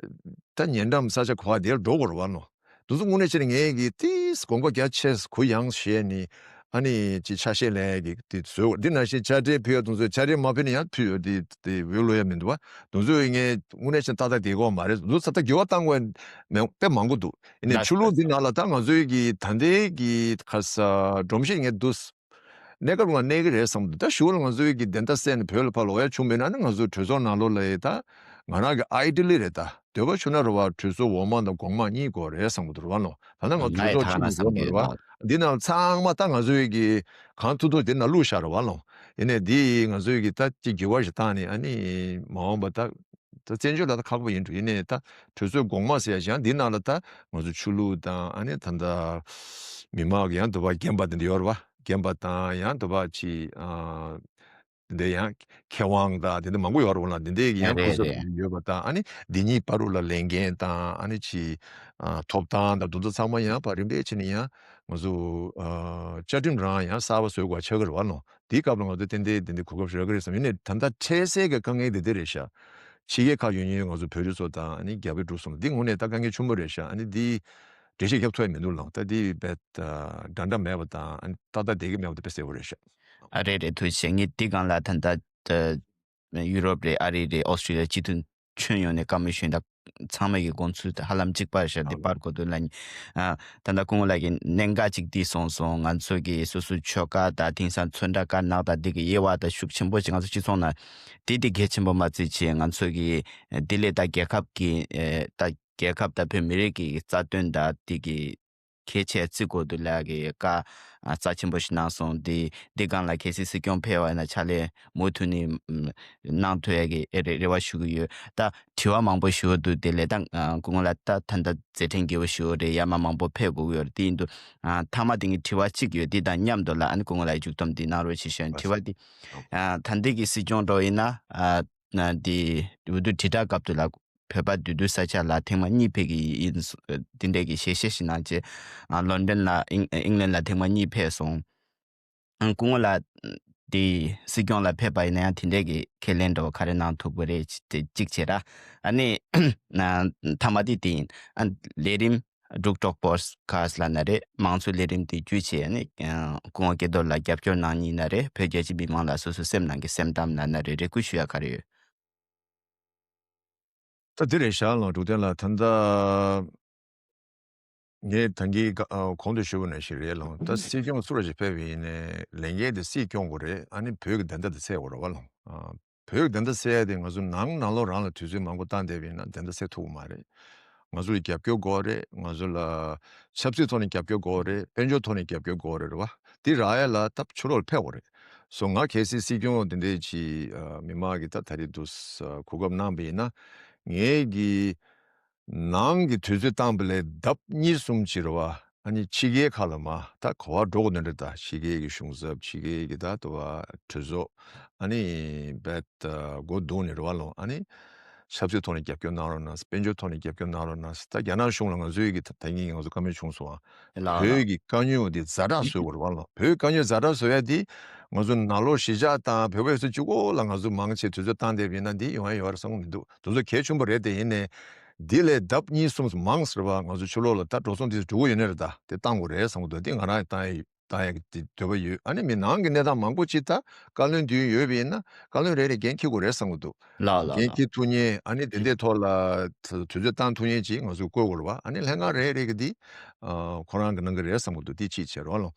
ད་ཉེ་འགྲམ་ས་ཆ་ག་པར་དེར་འགྲོ་དགོས་རེད་པ་ནོ། དེ་ཚོ་དངོས་གནས་བྱས་ན་ངས་ཀྱིས་ཏིས་དགོངས་པ་རྒྱ་ཆེ་གུ་ཡངས་བྱས་ནས་ཨ་ནི་ཅིག་ཆ་ཤས་ལེན་ཡག་གི་དེ་བཟོས། འདི་ནང་བཞིན་དཔྱ་ཁྲལ་ཕུལ་ཡག་དེ་ཚོ་དཔྱ་ཁྲལ་མ་ཕུལ་ན་ཡང་ཕུལ་ཡག་དེ་དེ་འོས་བླུག་ཡག་མི་འདུག་པ། དེ་ཚོ་ངས་དངོས་གནས་བྱས་ན་ཏག་ཏག་བསྡད་ཀྱི་ཡོད་མ་རེད། དེ་ཚོ་ད་ལྟ་འགྱུར་བ་གཏང་དགོས་མེད་དཔེ་མང་པོ་འདུག་ཡིན་ནའི་ཆོས་ལུགས་འདི་ནང་ལ་ད་ང་ཚོའི་གི་ད་ལྟའི་གི་ཁ་ས་སྒྲོམ་གཞི་ངས་འདུག་གནས་སྐབས་ལ་གནས་ཀྱི་རེད་བསམ་འདུག་ད་གཞུག་ལ་ང་ཚོའི་གི་བདེན་མཐའ་གསལ་ནས་བོད་ལ་ཕར་ལོག་ཡག་བྱུང་མེད་ན་ནི་ང་ཚོའི་གྲོས་ཚོགས་ནང་ལོགས་ལ་ཡི་ད་ང་རང་གི་ཨའི་ཌི་ལི་རེད། ད་འདོད་པ་བྱུང་ན་རེད་པ། གྲོས་ཚོགས་འོག་མ་དང་གོང་མ་གཉིས་དགོས་རེད་བསམ་གི་འདུག་རེད་པ་ནོ། ད་ལྟ་ང་ང་ཚོ་གྲོས་ཡི་ཚོགས་ཐག་ན་གཅིག་བསམ་གི་ཡོད་མ་རེད་པ། ཡོད། འདི་ནང་ཚང་མ་ད་ང་ཚོའི་གི་གང་ཐུབ་ཐུབ་འདི་ནང་བླུགས་བཞག་རེད་པ་ནོ། ཡིན་ནའི་འདི་ང་ཚོའི་གི་ད་ཅིག་འགྱུར་བ་ཞིག་བཏང་ནས་ཨ་ནི་མ་འོངས་པ་ད་ད་བཙན་བྱོལ་ལ་ད་ཁག་པོ་ཡིན་འགྲོ། ཡིན་ནའི་ད་གྲོས་ཚོགས་གོང་མ་ཟེར་ཡག་ཞིག་ཡང་འདི་ནང་ལ་ད་ང་ཚོ་ཆོས་ལུགས་དང་ཨ་ནི་ད་ད་མི་མང་གི་ཡང་འདོད་པ་རྒན་པ་དེ་འདྲ་ཡོད་རེད་པ། རྒན་པ་དང་ཡང་འདོད་པ་ཅིག་ཨ་འདི་འདྲ་ཡང་མཁས་དབང་དང་དེ་འདྲ་མང་པོ་ཡོད་རེད་པ་ལ། འདི་འདྲའི་གི་ཡང་རེད་སྐུ་ཚབ་རེད། ཡོད་པ་དང་ཨ་ནི་འདི་གཉིས་བར་དུ་ལ་ལས་འགན་དང་ཨ་ནི་ཅིག་ཨ་ཐོབ་ཐང་དང་དེ་ཚོ་ཚང་མ་ཡང་ཕར་རིམ་པས་བྱས་ནས་ཡང་ང་ཚོ་ཨ་བཅའ་ཁྲིམས་རང་ཡང་གསར་པ་བཟོ་དགོས་ཆགས་ཀྱི་རེད་པ་ལོ། དེའི་སྐབས་ལ་ང་ཚོ་ཏན་ཏན་ཏན་ཏན་གོ་སྐབས་རག་གི་རེད་བསམ། ཡིན་ནའི་ད་ལྟ་འཕྲལ་སེལ་གྱི་དཀའ་ངལ་འདི་འདི་རེད་ཤག་ཕྱི་རྒྱལ་ཁག་ཡོད་མཁན་ང་ཚོ་བོད་རིགས་ཚོ་དང་ཨ་ནི་རྒྱ་བལ་འབྲུག་གསུམ་ལ་འདི་དངོས་གནས་ད་དཀའ་ངལ་ཆེན་པོ་རེད་ཤག་ཨ་ནི་འདི་འགྲེལ་བཤད་རྒྱབ་ཐུབ་ཡ་མི་འདུག་ལགས། ད་འདི་རྦད་འདྲ་འདྲ་མེད་པ་དང་ཨ་ནི་ཏག་ཏག་བསྡད་ཀྱི་མེད་པ་དེ་དཔེ་གསལ་པོ་རེད་ཤག་ཨ་རེད་རེད། ཐུགས་རྗེ་ཆེ། ངས་འདི་སྒང་ལ་ད་ལྟ་ཡུ་རོབ་རེད། ཨ་རི་རེད། ཨོ་སི་ཊེ་ལི་ཡ་སྤྱི་འཐུས་ཁྱོན་ཡོངས་ནས་བཀའ་མོལ་ཞུས་ན་ཚང་མ་གི་དགོངས་ཚུལ་དེ་ཧ་ལམ་གཅིག་པ་རེད་ཤག་འདི་པར་གོ་དུས་ལ་ནི་ཨ་ད་ལྟ་སྐུ་ངོ་ལགས་ཀྱིས་གནད་འགག་ཅིག་འདི་གསུངས་སོང་། ང་ཚོ་གི་སོ་སོའི་ཆོལ་ཁ་དང་དེང་སང་ཚོན་ཁྲ་དཀར་ནག་དང་འདི་གི་དབྱེ་བ་དང་ཤུགས་ཆེན་པོ་ཅིག་ང་ཚོ་སྤྱི་ཚོགས་ནང་དེ་དེ་གལ་ཆེན་པོ་མ་བརྩིས་བྱས་ང་ཚོ་གི་དེ་ལས་ད་རྒྱལ་ཁབ་ཀྱི་ཨེ་ད་རྒྱལ་ཁབ་དང་བོད་མི་རིགས་ཀྱི་རྩ་དོན་དང་དེ་གི་གལ་ཆེ་བརྩི་དགོས་འདུག་ལབ་ཀྱི་བཀའ་ཨ་རྩ་ཆེན་པོ་ཞིག་གནང་སོང་། དེ་འདི་སྒང་ལ་གལ་སྲིད་སྲིད་སྐྱོང་ཕེབས་པ་ཡིན་ན་ཕྱག་ལས་མུ་མཐུད་ནས་ཨམ་གནང་ཐུབ་ཡ་གི་ཨེ་རེ་རེ་བ་ཞུ་གི་ཡོད། ད་དྲི་བ་མང་པོ་ཞུ་འདུག་དེ་ལས་ད་ཨ་སྐུ་ངོ་ལགས་ད་ད་ལྟ་མཛད་འཕྲིན་རྒྱས་པོ་ཞུ་རེད། ཡར་མར་མང་པོ་ཕེབས་དགོས་ཀྱི་ཡོད་རེད། དེ་ཡིན་དུས་ཨ་མཐའ་མ་དེ་གི་དྲི་བ་གཅིག་ཡོད། དེ་དང་མཉམ་དུ་ལ་ཨ་ནི་སྐུ་ངོ་ལགས་མཇུག་སྡོམ་དེ་གནང་རོགས་ཞེས་ཞུ། དྲི་བ་དེ་ཨ་ད་ལྟའི་གི་སྲིད་སྐྱོང་འདྲ་བོ་ཡིན་ན་ཨ་ན་དེ་འོས་བསྡུ་དྲིལ་བསྒྲགས་སྐབས་དུ་ལ་བོད་པ་འདུས་སྡོད་ས་ཆ་ལ་ཐེངས་མ་གཉིས་ཕེབས་ཀྱི་ཡིན། དེ་འདྲས་ཀྱི་ཞལ་བཞེས་ཤིག་གནང་བྱས། ལོན་ཌོན་ལ་ཨིང་ཨིང་ལན་ལ་ཐེངས་མ་གཉིས་ཕེབས་སོང་། སྐུ་ངོ་ལགས་དེ་སྲིད་སྐྱོང་ལ་ཕེབས་པ་ཡིན་ན་ཡང་དེ་འདྲས་ཀྱི་ཁས་ལེན་འདྲ་བོ་ག་རེ་གནང་ཐུབ་ཀྱི་རེད་ཅེས་དེ་གཅིག་བྱས་ར། ཨ་ནི་མཐའ་མ་དེ་དེ་ཡིན། ཨ་ལས་རིམ་འབྲུག་ཊོག་པོ་ཌི་ཁ་སི་ཊི་ལབ་ན་རེད། མང་གཙོའི་ལས་རིམ་དེ་བརྒྱུད་བྱས་ཨ་ནི་སྐུ་ངོ་སྐལ་རྡོར་ལགས་རྒྱབ་སྐྱོར་གནང་མཁན་ཡིན་ན་རེད། བོད་རྒྱ་ཆེ་མི་མང་ལ་སོ་སོའི་སེམས་ནང་གི་སེམས་གཏམ་ལབ་ན་རེད། རེ་སྐུལ་ཞུ་ཡ་ག་རེ་ཡོད། ད་འདི་རེད་ཤག་ལགས། འབྲུག་བསྟན་ལགས། ད་ལྟ་ངས་ད་གིན་ག་ཨ་གོང་དུ་ཞུས་པ་ནང་བཞིན་རེད་ལགས། ད་སྲིད་སྐྱོང་སུ་ར་ཞིག་ཕེབས་པ་ཡིན་ནའི་ལས་འགན་དེ་སྲིད་སྐྱོང་དགོས་རེད། ཨ་ནི་བོད་ཀྱི་བདེན་མཐའ་དེ་འཚོལ་དགོས་རེད་པ་ལགས། ཨ་བོད་ཀྱི་བདེན་མཐའ་འཚོལ་ཡ་དེ་ང་ཚོ་ནང་ནང་ལོགས་རང་ལ་དུས་ཚོད་མང་པོ་བཏང་བསྡད་པ་ཡིན་ན་བདེན་མཐའ་འཚོལ་ཐུབ་ཀྱི་མ་རེད། ང་ཚོ་ལ་རྒྱབ་སྐྱོར་དགོས་རེད། ང་ཚོ་ལ་ཆབ་སྲིད་ཐོག་ནས་རྒྱབ་སྐྱོར་དགོས་རེད། དཔལ་འབྱོར་ཐོག་ནས་རྒྱབ་སྐྱོར་དགོས་རེད། རེད་བ། འདི་རག་ཡ་ལ་ད་ཕྱི་ལོགས་ལ་ཕེབས་དགོས་རེད། སོ་ང་གལ་སྲིད་སྲིད་སྐྱོང་དེ་འདྲས་ཀྱི་ཨ་མི་མང་གི་ད་ད་རེས་འདུག་ཨ་གོ་སྐབས་གནང་པ་ཡིན་ན། ངའི་གི་ནང་གི་དུས་ཚོད་བཏང་པ་ལས་ལྡབ་གཉིས་གསུམ་ཅིག་རེད་བ། ཨ་ནི་ཕྱི་རྒྱལ་ཁག་ལ་མ་ད་ག་བ་འགྲོ་དགོས་ནི་རེད། ད་ཕྱི་རྒྱལ་གྱི་གཞུང་ཚབ། ཕྱི་རྒྱལ་གྱི་ད་དུ་བ་གྲོས་ཚོགས། ཨ་ནི་རྦད་སྒོ་བརྡུངས་ནས་རེད་བ་ལོ། ཨ་ནི་ཆབ་སྲིད་ཐོག་ནས་རྒྱབ་སྐྱོར་གནང་རོགས་གནང་། དཔལ་འབྱོར་ཐོག་ནས་རྒྱབ་སྐྱོར་གནང་རོགས་གནང་། ད་རྒྱ་ནག་གཞུང་ལ་ང་ཚོའི་གི་ད་ད་གིན་ང་ཚོ་བཀའ་མོལ་བྱུང་སོང་ཨ། ལགས་ལགས། བོད་ཀྱི་དཀའ་རྙོག་འདི་ཛ་དྲག་བཟོ་དགོས་རེད་བ་ལོ། བོད་དཀའ་རྙོག་ཛ་དྲག་བཟོ་ཡ་འདི་ང་ཚོ་ནང་ལོགས་གཞིས་ཆགས་དང་བོད་པ་ཡོད་ཚད་གཅིག་པོ་ལ་ང་ཚོ་མང་ཆེ་དུས་ཚོད་བཏང་བསྡད་པ་ཡིན་ན་འདི་ཡོང་ཡ་ཡོད་རེད་བསམ་གི་མི་འདུག་དེ་ཚོ་གལ་ཆེན་པོ་རེད། དེ་ཡིན་ནའི་འདི་ལས་ལྡབ་གཉིས་གསུམ་མང་ཟེར་བ་ང་ཚོ་ཕྱི་ལོགས་ལ་ད་འགྲོ་སོང་འདི་འགྲོ་གི་ཡོད་ནི་རེད། ད་དེ་བཏང་དགོས་རེད་བསམ་གི་འདུག་དེ་ང་རང་བཏང་ཡ་བཏང་ཡ་གི་འདོད་པ་ཡོད། ཨ་ནི་མི་ནང་གི་གནས་སྟངས་མང་པོ་ཅིག་ད་བཀའ་བློན་དུས་ཡུན་ཡོད་པ་ཡིན་ན་བཀའ་བློན་རེ་རེ་འགན་འཁྱེར་དགོས་རེད་བསམ་གི་འདུག་ལགས་ལགས་འགན་ལགས། འཁྱེར་ཐུབ་མཁན། ཨ་ནི་དེ་འདྲའི་ཐོག་ལ་དུས་ཚོད་བཏང་ཐུབ་མཁན་ཅིག་ང་ཚོས་བསྐོ་དགོས་རེད་བ། ཨ་ནི་ལྷན་ཁང་རེ་རེ་གི་འདི་ཨ་ཁོ་རང་གི་གནང་གི་རེད་བསམ་གི་འདུག་དེ་གཅིག་བྱས་རོགས་ལོ།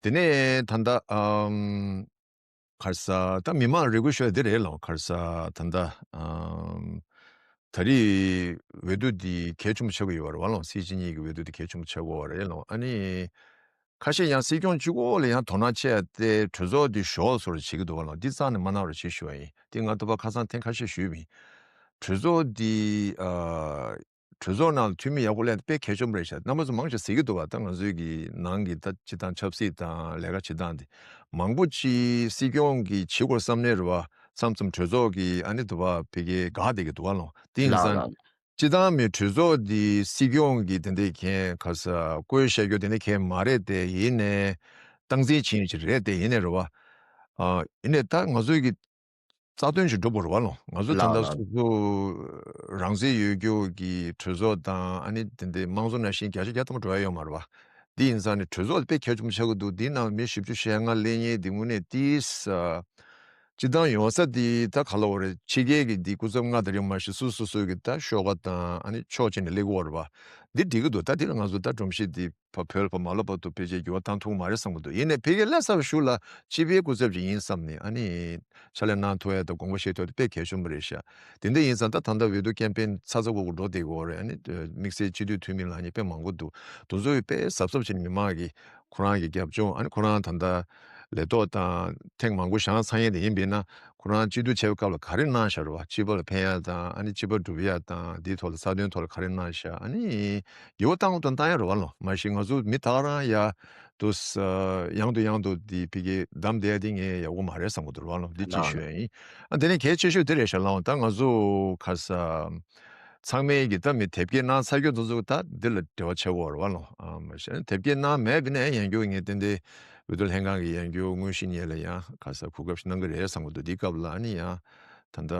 དེ་ནས་ད་ལྟ་ཨམ་ག་རེ་ཟ་ད་མི་མང་རེ་སྐུལ་ཞུ་ཡ་འདི་རེད་ལོ། ག་རེ་ཟ་ད་ལྟ་ཨམ་ད་རེས་འོས་བསྡུ་འདི་གལ་ཆེན་པོ་ཆགས་ཀྱི་ཡོད་རེད་བ་ལོ། སྲིད་སྤྱི་གཉིས་ཀྱི་འོས་བསྡུ་འདི་གལ་ཆེན་པོ་ཆགས་ཀྱི་ཡོད་རེད་ལོ། ཨ་ནི་ཁ་ཤས་ཡང་སྲིད་སྐྱོང་གཅིག་པོ་ལ་ཡང་དོ་སྣང་བྱས་ཏེ་གྲོས་ཚོགས་འདི་ཞོག་སོར་བྱེད་ཀྱི་འདུག་བ་ལོ། འདི་རྩ་ནས་མ་གནང་རོགས་བྱེད་ཞུ་བ་ཡིན། འདི་ང་ད་བར་ཁ་སང་ཐེངས་ཁ་ཤས་ཞུས་པ་ཡིན། གྲོས་ཚོགས་འདི་ཨ་གྲོས་ཚོགས་ནང་ལ་འཐུས་མི་ཡག་པོ་སླེབས་དཔེ་གལ་ཆེན་པོ་རེད་ཤག་རྣམ་པ་ཚོ་མང་ཆེ་ཟེར་གྱི་འདུག་བ། ད་ང་ཚོའི་གི་ནང་གི་ད་སྤྱི་བཏང་ཆབ་སྲིད་དང་ལས་ཀ་བྱེད་སྟངས་དེ་མང་པོ་ཅིག་སྲིད་སྐྱོང་གིས་བྱེད་དགོས་བསམ་ནའི་རེད་བ། མཚམས་མཚམས་གྲོས་ཚོགས་ཀྱི་ཨ་ནི་འདུག་བ་ཕ་གིའི་འགག་བསྡད་ཀྱི་འདུག་བ་ལོ། དེ་ཡིན་ཙང་། སྤྱི་བཏང་མི་གྲོས་ཚོགས་འདི་སྲིད་སྐྱོང་གི་དེ་འདྲའི་མཁན་ག་ས་བསྐོས་བཞག་རྒྱུ་དེ་འདྲའི་མཁན་མ་རེད་དེ། ཡིན་ནའི་སྟངས་འཛིན་བྱེད་མཁན་ཅིག་རེད་དེ། ཡིན་ནའི་རེད་བ། ཨ་ཡིན་ནའི་ད་ང་ཚོའི་གི་རྩ་དོན་ཞིག་སྒྲུབ་དགོས་རེད་བ་ལོ། ང་ཚོ་ད་ལྟ་སོ་སོ་རང་བཙན་ཡོད་རྒྱུ་གི་གྲོས་ཚོགས་དང་ཨ་ནི་དེ་འདྲའི་དམངས་གཙོ་ནང་བཞིན་བརྒྱ་ཆ་བརྒྱ་ཐམ་པ་འགྲོ་ཡ་ཡོད་མ་རེད་བ། འདི་ཡིན་ཙང་ནི་གྲོས་ཚོགས་དཔེ་གལ་ཆེན་པོ་ཆགས་ཀྱི་འདུག་འདིའི་ནང་མི་བཞི་བཅུ་ཞེ་ལྔ་སླེབས་མཁན་འདི་དངོས་གནས་ཏིས་སྤྱི་བཏང་ཡོང་ས་འདི་ད་ག་ལ་བ་རེད། ཕྱི་རྒྱལ་གྱི་འདི་སྐུ་ཚབ་ལྔ་དང་རིམ་མ་ཞིག་སུ་སུ་སུ་གི་ད་ཤོག་ཁ་དང་ཨ་ནི་ཕྱོགས་གཅིག་ནས་སླེབས་ཀྱི་ཡོད་རེད་བ། འདི་འགྲིག་གི་འདུག་ད་འདི་ལ་ང་ཚོ་ད་སྒྲོམ་གཞི་འདི་བ་བོད་ལ་བ་མ་ལབ་བར་དུ་ཕལ་ཆེར་འགྱུར་བ་བཏང་ཐུབ་ཀྱི་མ་རེད་བསམ་གྱི་འདུག་ཡིན་ནའི་ཕ་གིར་སླེབས་ཚར་བའི་གཞུག་ལ་སྤྱི་པའི་སྐུ་ཚབ་ཅིག་ཡིན་བསམ་ནས་ཨ་ནི་ཕྱག་ལས་གནང་ཐུབ་ཡ་དང་དགོངས་པ་བཞེས་ཐུབ་ཡ་དེ་དཔེ་གལ་ཆེན་པོ་རེད་ཤག་དེ་འདྲ་ཡིན་ཙང་ད་ད་ལྟ་འོས་བསྡུ་ཀེམ་པེན་ཚ་ཚ་འུར་འུར་འགྲོ་བསྡད་ཀྱི་ཡོད་རེད། ཨ་ནི་དམིགས་བསལ་སྤྱི་འཐུས་འཐུས་མི་ལངས་མཁན་དཔེ་མང་པོ་འདུག་དེ་ཚོ་ཡི་དཔེ་གཟབ་གཟབ་བྱས་ནས་མི་མང་གིས་ཁོ་རང་གི་རྒྱབ་ལྗོངས། ཨ་ནི་ཁོ་རང་ད་ལྟ་ལས་ཐོག་དང་ཐེངས་མང་པོ་བཞེངས་ཚར་མཁན་དེ་ཡིན་པས་ན། ཁོ་རང་སྤྱི་འཐུས་བྱས་པའི་སྐབས་ལ་ག་རེ་གནང་བཞག་རེད་བ། སྤྱི་པ་ལ་ཕན་ཡ་དང་ཨ་ནི་སྤྱི་པ་སྒྲུབ་ཡ་དང་འདིའི་ཐོག་ལ་རྩ་དོན་ཐོག་ལ་ག་རེ་གནང་བཞག་ཨ་ནི་འགྱུར་བ་བཏང་དང་བཏང་ཡ་རེད་བ་ལོ། མ་གཞི་ང་ཚོ་མི་ད་ག་རང་ཡ་དུ་ཡང་དུ་ཡང་དུ་འདི་ཕ་གིར་བདམས་བསྡད་ཡ་དེ་ངས་ཡག་པོ་མ་རེད་བསམ་གྱི་འདུག་རེད་བ་ལོ། འདི་གཅིག་ལགས། ཞུ་ཡ་ཡིན། ཨ་དེ་ནས་གལ་ཆེ་ཤོས་དེ་རེད་ཤག་ལགས། ད་ང་ཚོ་ག་ས་ཚང་མས་ཀྱི་ད་མི་དེབ་སྐྱེལ་གནང་ཚར་རྒྱུ་དེ་ཚོ་ད་འདི་ལ་འབྲེལ་བ་ཆེ་བོ་རེད་བ་ལོ། ཨ་མ་གཞི་དེབ་སྐྱེལ་གནང་མེད་པ་ཡིན་ན་ཡང་ཡང་བསྐྱར་ངས་ཏན་ཏན་འོས་བསྡུ་ལྷན་ཁང་གི་ཡང་བསྐྱར་དངོས་གཞི་ཉིད་ལ་ཡང་ག་ས་གོ་སྐབས་ཤིག་གནང་གི་རེད་བསམ་གྱི་འདུག་འདི་སྐབས་ལ་ཨ་ནི་ཡང་ད་ལྟ་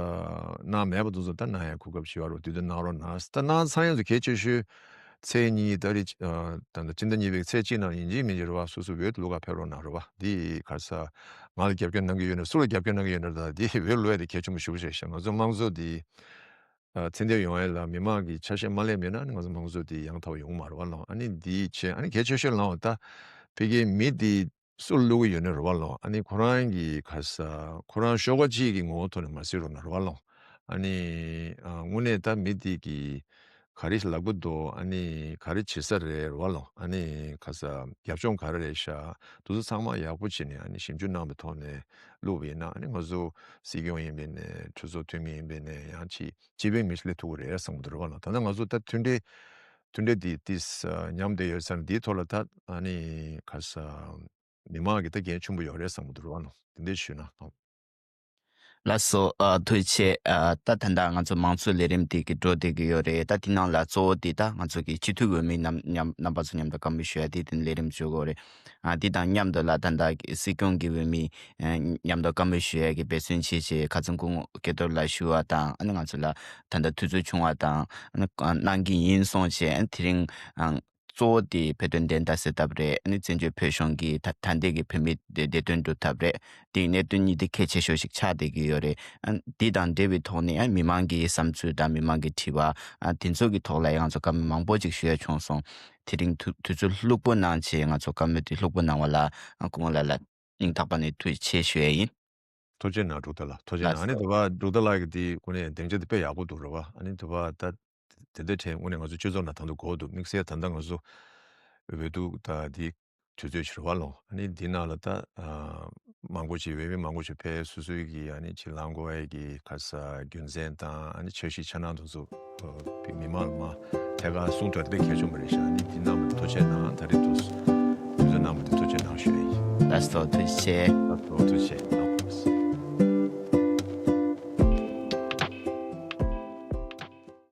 གནང་མེད་པ་དེ་ཚོ་ད་གནང་ཡ་གོ་སྐབས་ཤིག་ཡོད་རེད་བ། དུས་དུ་གནང་རོགས་གནང་། ད་གནང་ཚར་ཡ་ཚོ་གལ་ཆེ་ཤོས་ཚེས་གཉིས་ད་རེས་ཨ་ད་ལྟ་སྤྱི་ཟླ་གཉིས་པའི་ཚེས་གཅིག་ནང་ཡིན་གཅིག་མིན་གཅིག་རེད་བ། སོ་སོ་འོས་བླུག་ག་ཕེབས་རོགས་གནང་རེད་བ། འདི་ག་ས་ང་ལ་རྒྱབ་སྐྱོར་གནང་གི་ཡོད་ན་སུ་ལ་རྒྱབ་སྐྱོར་གནང་གི་ཡོད་ན་ད་འདི་འོས་བླུག་ཡ་དེ་གལ་ཆེན་པོ་ཞེ་པོ་ཅིག་རེད་ཤག་ང་ཚོ་དམངས་གཙོ་འདི་ཨ་ཚད་ལྡན་ཡོང་ཡ་ལ་མི་མང་གི་ཆ་ཤས་མ་སླེབས་མེད་ན་ཨ་ནི་ང་ཚོ་དམངས་གཙོ་དེ་ཡང་དག་པ་ཡོང་གི་མ་རེད་བ་ལོ། ཨ་ནི་འདི་བྱས་ཨ་ནི་གལ་ཆེ་ཤོས་ལའང་ད་ཕ་གིའི་མི་དེ་སུ་ལ་བླུག་གི་ཡོད་ན་རེད་བ་ལོ། ཨ་ནི་ཁོ་རང་གི་ག་ས་ཁོ་རང་ཤོག་ཁག་གཅིག་གི་ངོ་བོ་ཐོག་ནས་མ་གཟིགས་རོགས་གནང་རེད་བ་ལོ། ཨ་ནི་ཨ་དངོས་གནས་ད་མི་དེ་གི་ག་རེ་ལབ་གི་འདུག་ཨ་ནི་ག་རེ་བྱེད་ས་རེད་རེད་བ་ལོ། ཨ་ནི་ག་ས་རྒྱབ་ལྗོངས་ག་རེ་རེད་ཤག་དེ་ཚོ་ཚང་མ་ཡག་པོ་བྱས་ནས་ཨ་ནི་ཞིབ་འཇུག་གནང་བའི་ཐོག་ནས་བླུགས་པ་ཡིན་ན་ཨ་ནི་ང་ཚོ་སྲིད་སྐྱོང་ཡིན་པས་ནས་གྲོས་ཚོགས་འཐུས་མི་ཡིན་པས་ནས་ཡང་ཅིག་སྤྱི་པའི་མི་ཞིག་སླེབས་ཐུབ་ཀྱི་རེད་བསམ་གྱི་འདུག་རེད་བ་ལ། ད་ལྟ་ང་ཚོ་ད་མཐུན་སྒྲིལ་མཐུན་སྒྲིལ་འདི་ཏིས་ཉམས་བསྡད་ཡོད་ས་ནས་འདིའི་ཐོག་ལ་ད་ཨ་ནི་ག་ས་མི་མང་གི་ད་འགན་ཆེན་པོ་ཡོད་རེད་བསམ་གྱི་འདུག་རེད་བ་ལ། དེ་འདྲས་ཞུས་ན། ལགས་སོ། ཨ་ཐུགས་རྗེ་ཆེ། ཨ་ད་ད་ལྟ་ང་ཚོ་མང་གཙོའི་ལས་རིམ་དེ་གི་འགྲོ་བསྡད་ཀྱི་ཡོད་རེད། ད་དེ་ནང་ལ་གཙོ་བོ་དེ་ད་ང་ཚོ་གི་སྤྱི་འཐུས་འོས་མི་རྣམ་མཉམ་རྣམ་པ་ཚོ་མཉམ་དུ་བཀའ་མོལ་ཞུ་ཡ་དེ་དེ་ལས་རིམ་བརྗོད་དགོས་རེད། ཨ་འདི་དང་མཉམ་དུ་ལ་ད་ལྟ་སྲིད་སྐྱོང་གི་འོས་མི་ཨ་མཉམ་དུ་བཀའ་མོལ་ཞུ་ཡ་གི་འབད་བརྩོན་བྱེད་ཅེས་ཁ་ཚོན་སྐུ་ངོ་སྐལ་རྡོར་ལགས་ཞུ་བ་དང་། ཨ་ནི་ང་ཚོ་ལ་ད་ལྟ་དུས་ཚོད་བྱུང་བ་དང་ཨ་ནི་གནང་གི་ཡིན་གསུངས་བྱས། ཨ་ནི་དེ་རིང་ཨང་གཙོ་བོ་དེ་བོད་དོན་བདེན་མཐའ་གསལ་ཐབས་རེད། ཨ་ནི་བཙན་བྱོལ་བོད་གཞུང་གི་ད་ད་ལྟའི་གི་བོད་མི་བདེ་བདེ་དོན་སྒྲུབ་ཐབས་རེད། དེ་གནད་དོན་གཉིས་དེ་གལ་ཆེ་ཤོས་ཤིག་ཆགས་བསྡད་ཀྱི་ཡོད་རེད། ཨ་འདི་དང་འབྲེལ་བའི་ཐོག་ནས་ཨ་མི་མང་གི་བསམ་ཚུལ་དང་མི་མང་གི་དྲི་བ་ཨ་དེ་ཚོ་གི་ཐོག་ལ་ཡང་ང་ཚོ་བཀའ་མོལ་མང་པོ་ཅིག་ཞུ་ཡ་བྱུང་སོང་། དེ་རིང་དུས་དུས་ཚོད་ལྷུག་པོ་གནང་བྱས་ང་ཚོ་བཀའ་མོལ་དེ་ལྷུག་པོ་གནང་བ་ལ་ཨ་སྐུ་ངོ་ལགས་ལ་སྙིང་ཐག་པ་ནས་ཐུགས་རྗེ་ཆེ་ཞུ་ཡ་ཡིན། ཐུགས་རྗེ་གནང་འབྲུག་རྡོར་ལགས། ཐུགས་རྗེ་གནང་། ལགས་ཨ་ནི་སོ། དུ་བ་འབྲུག་རྡོར་ལགས་ཀྱི་དེ་ཀུན་ནས་སྡིངས་ཆ་དེ་དཔེ་ཡག་པོ་འདུག་རེད་བ། ཨ་ནི་དུ་བ་ད་ དེ་འདྲ་གྲས་དངོས་གནས་ང་ཚོ་སྤྱི་ཚོགས་ནང་ད་དུང་དགོས་འདུག་དམིགས་བསལ་ད་ལྟ་ང་ཚོ་འོས་བསྡུ་ད་འདི་དུས་ཚོད་ཕྱིར་བ་ལོ། ཨ་ནི་འདི་ནང་ལ་ད་ཨ་མང་པོ་ཅིག་འོས་མི་མང་པོ་ཅིག་ཕེབས། སོ་སོའི་གི་ཨ་ནི་ཅིག་ལངས་དགོས་ཡ་གི་ཁ་ས་རྒྱུ་མཚན་དང་ཨ་ནི་འཆར་གཞི་འཆར་སྣང་དེ་ཚོ་ཨ་མི་མང་ལ་མ་ཐད་ཀར་གསུང་ཐུབ་དེ་གལ་ཆེན་པོ་རེད་ཤག་ཨ་ནི་འདི་གནང་བ་ཐུགས་རྗེ་གནང་། ད་རེས་དུས་དུས་ཚོད་གནང་བ་དེ་ཐུགས་རྗེ་གནང་ཞུ་ཡ་ཡིན། ལགས་སོ། ཐུགས་རྗེ་ཆེ། ལགས་སོ། ཐུགས་རྗེ་ཆེ།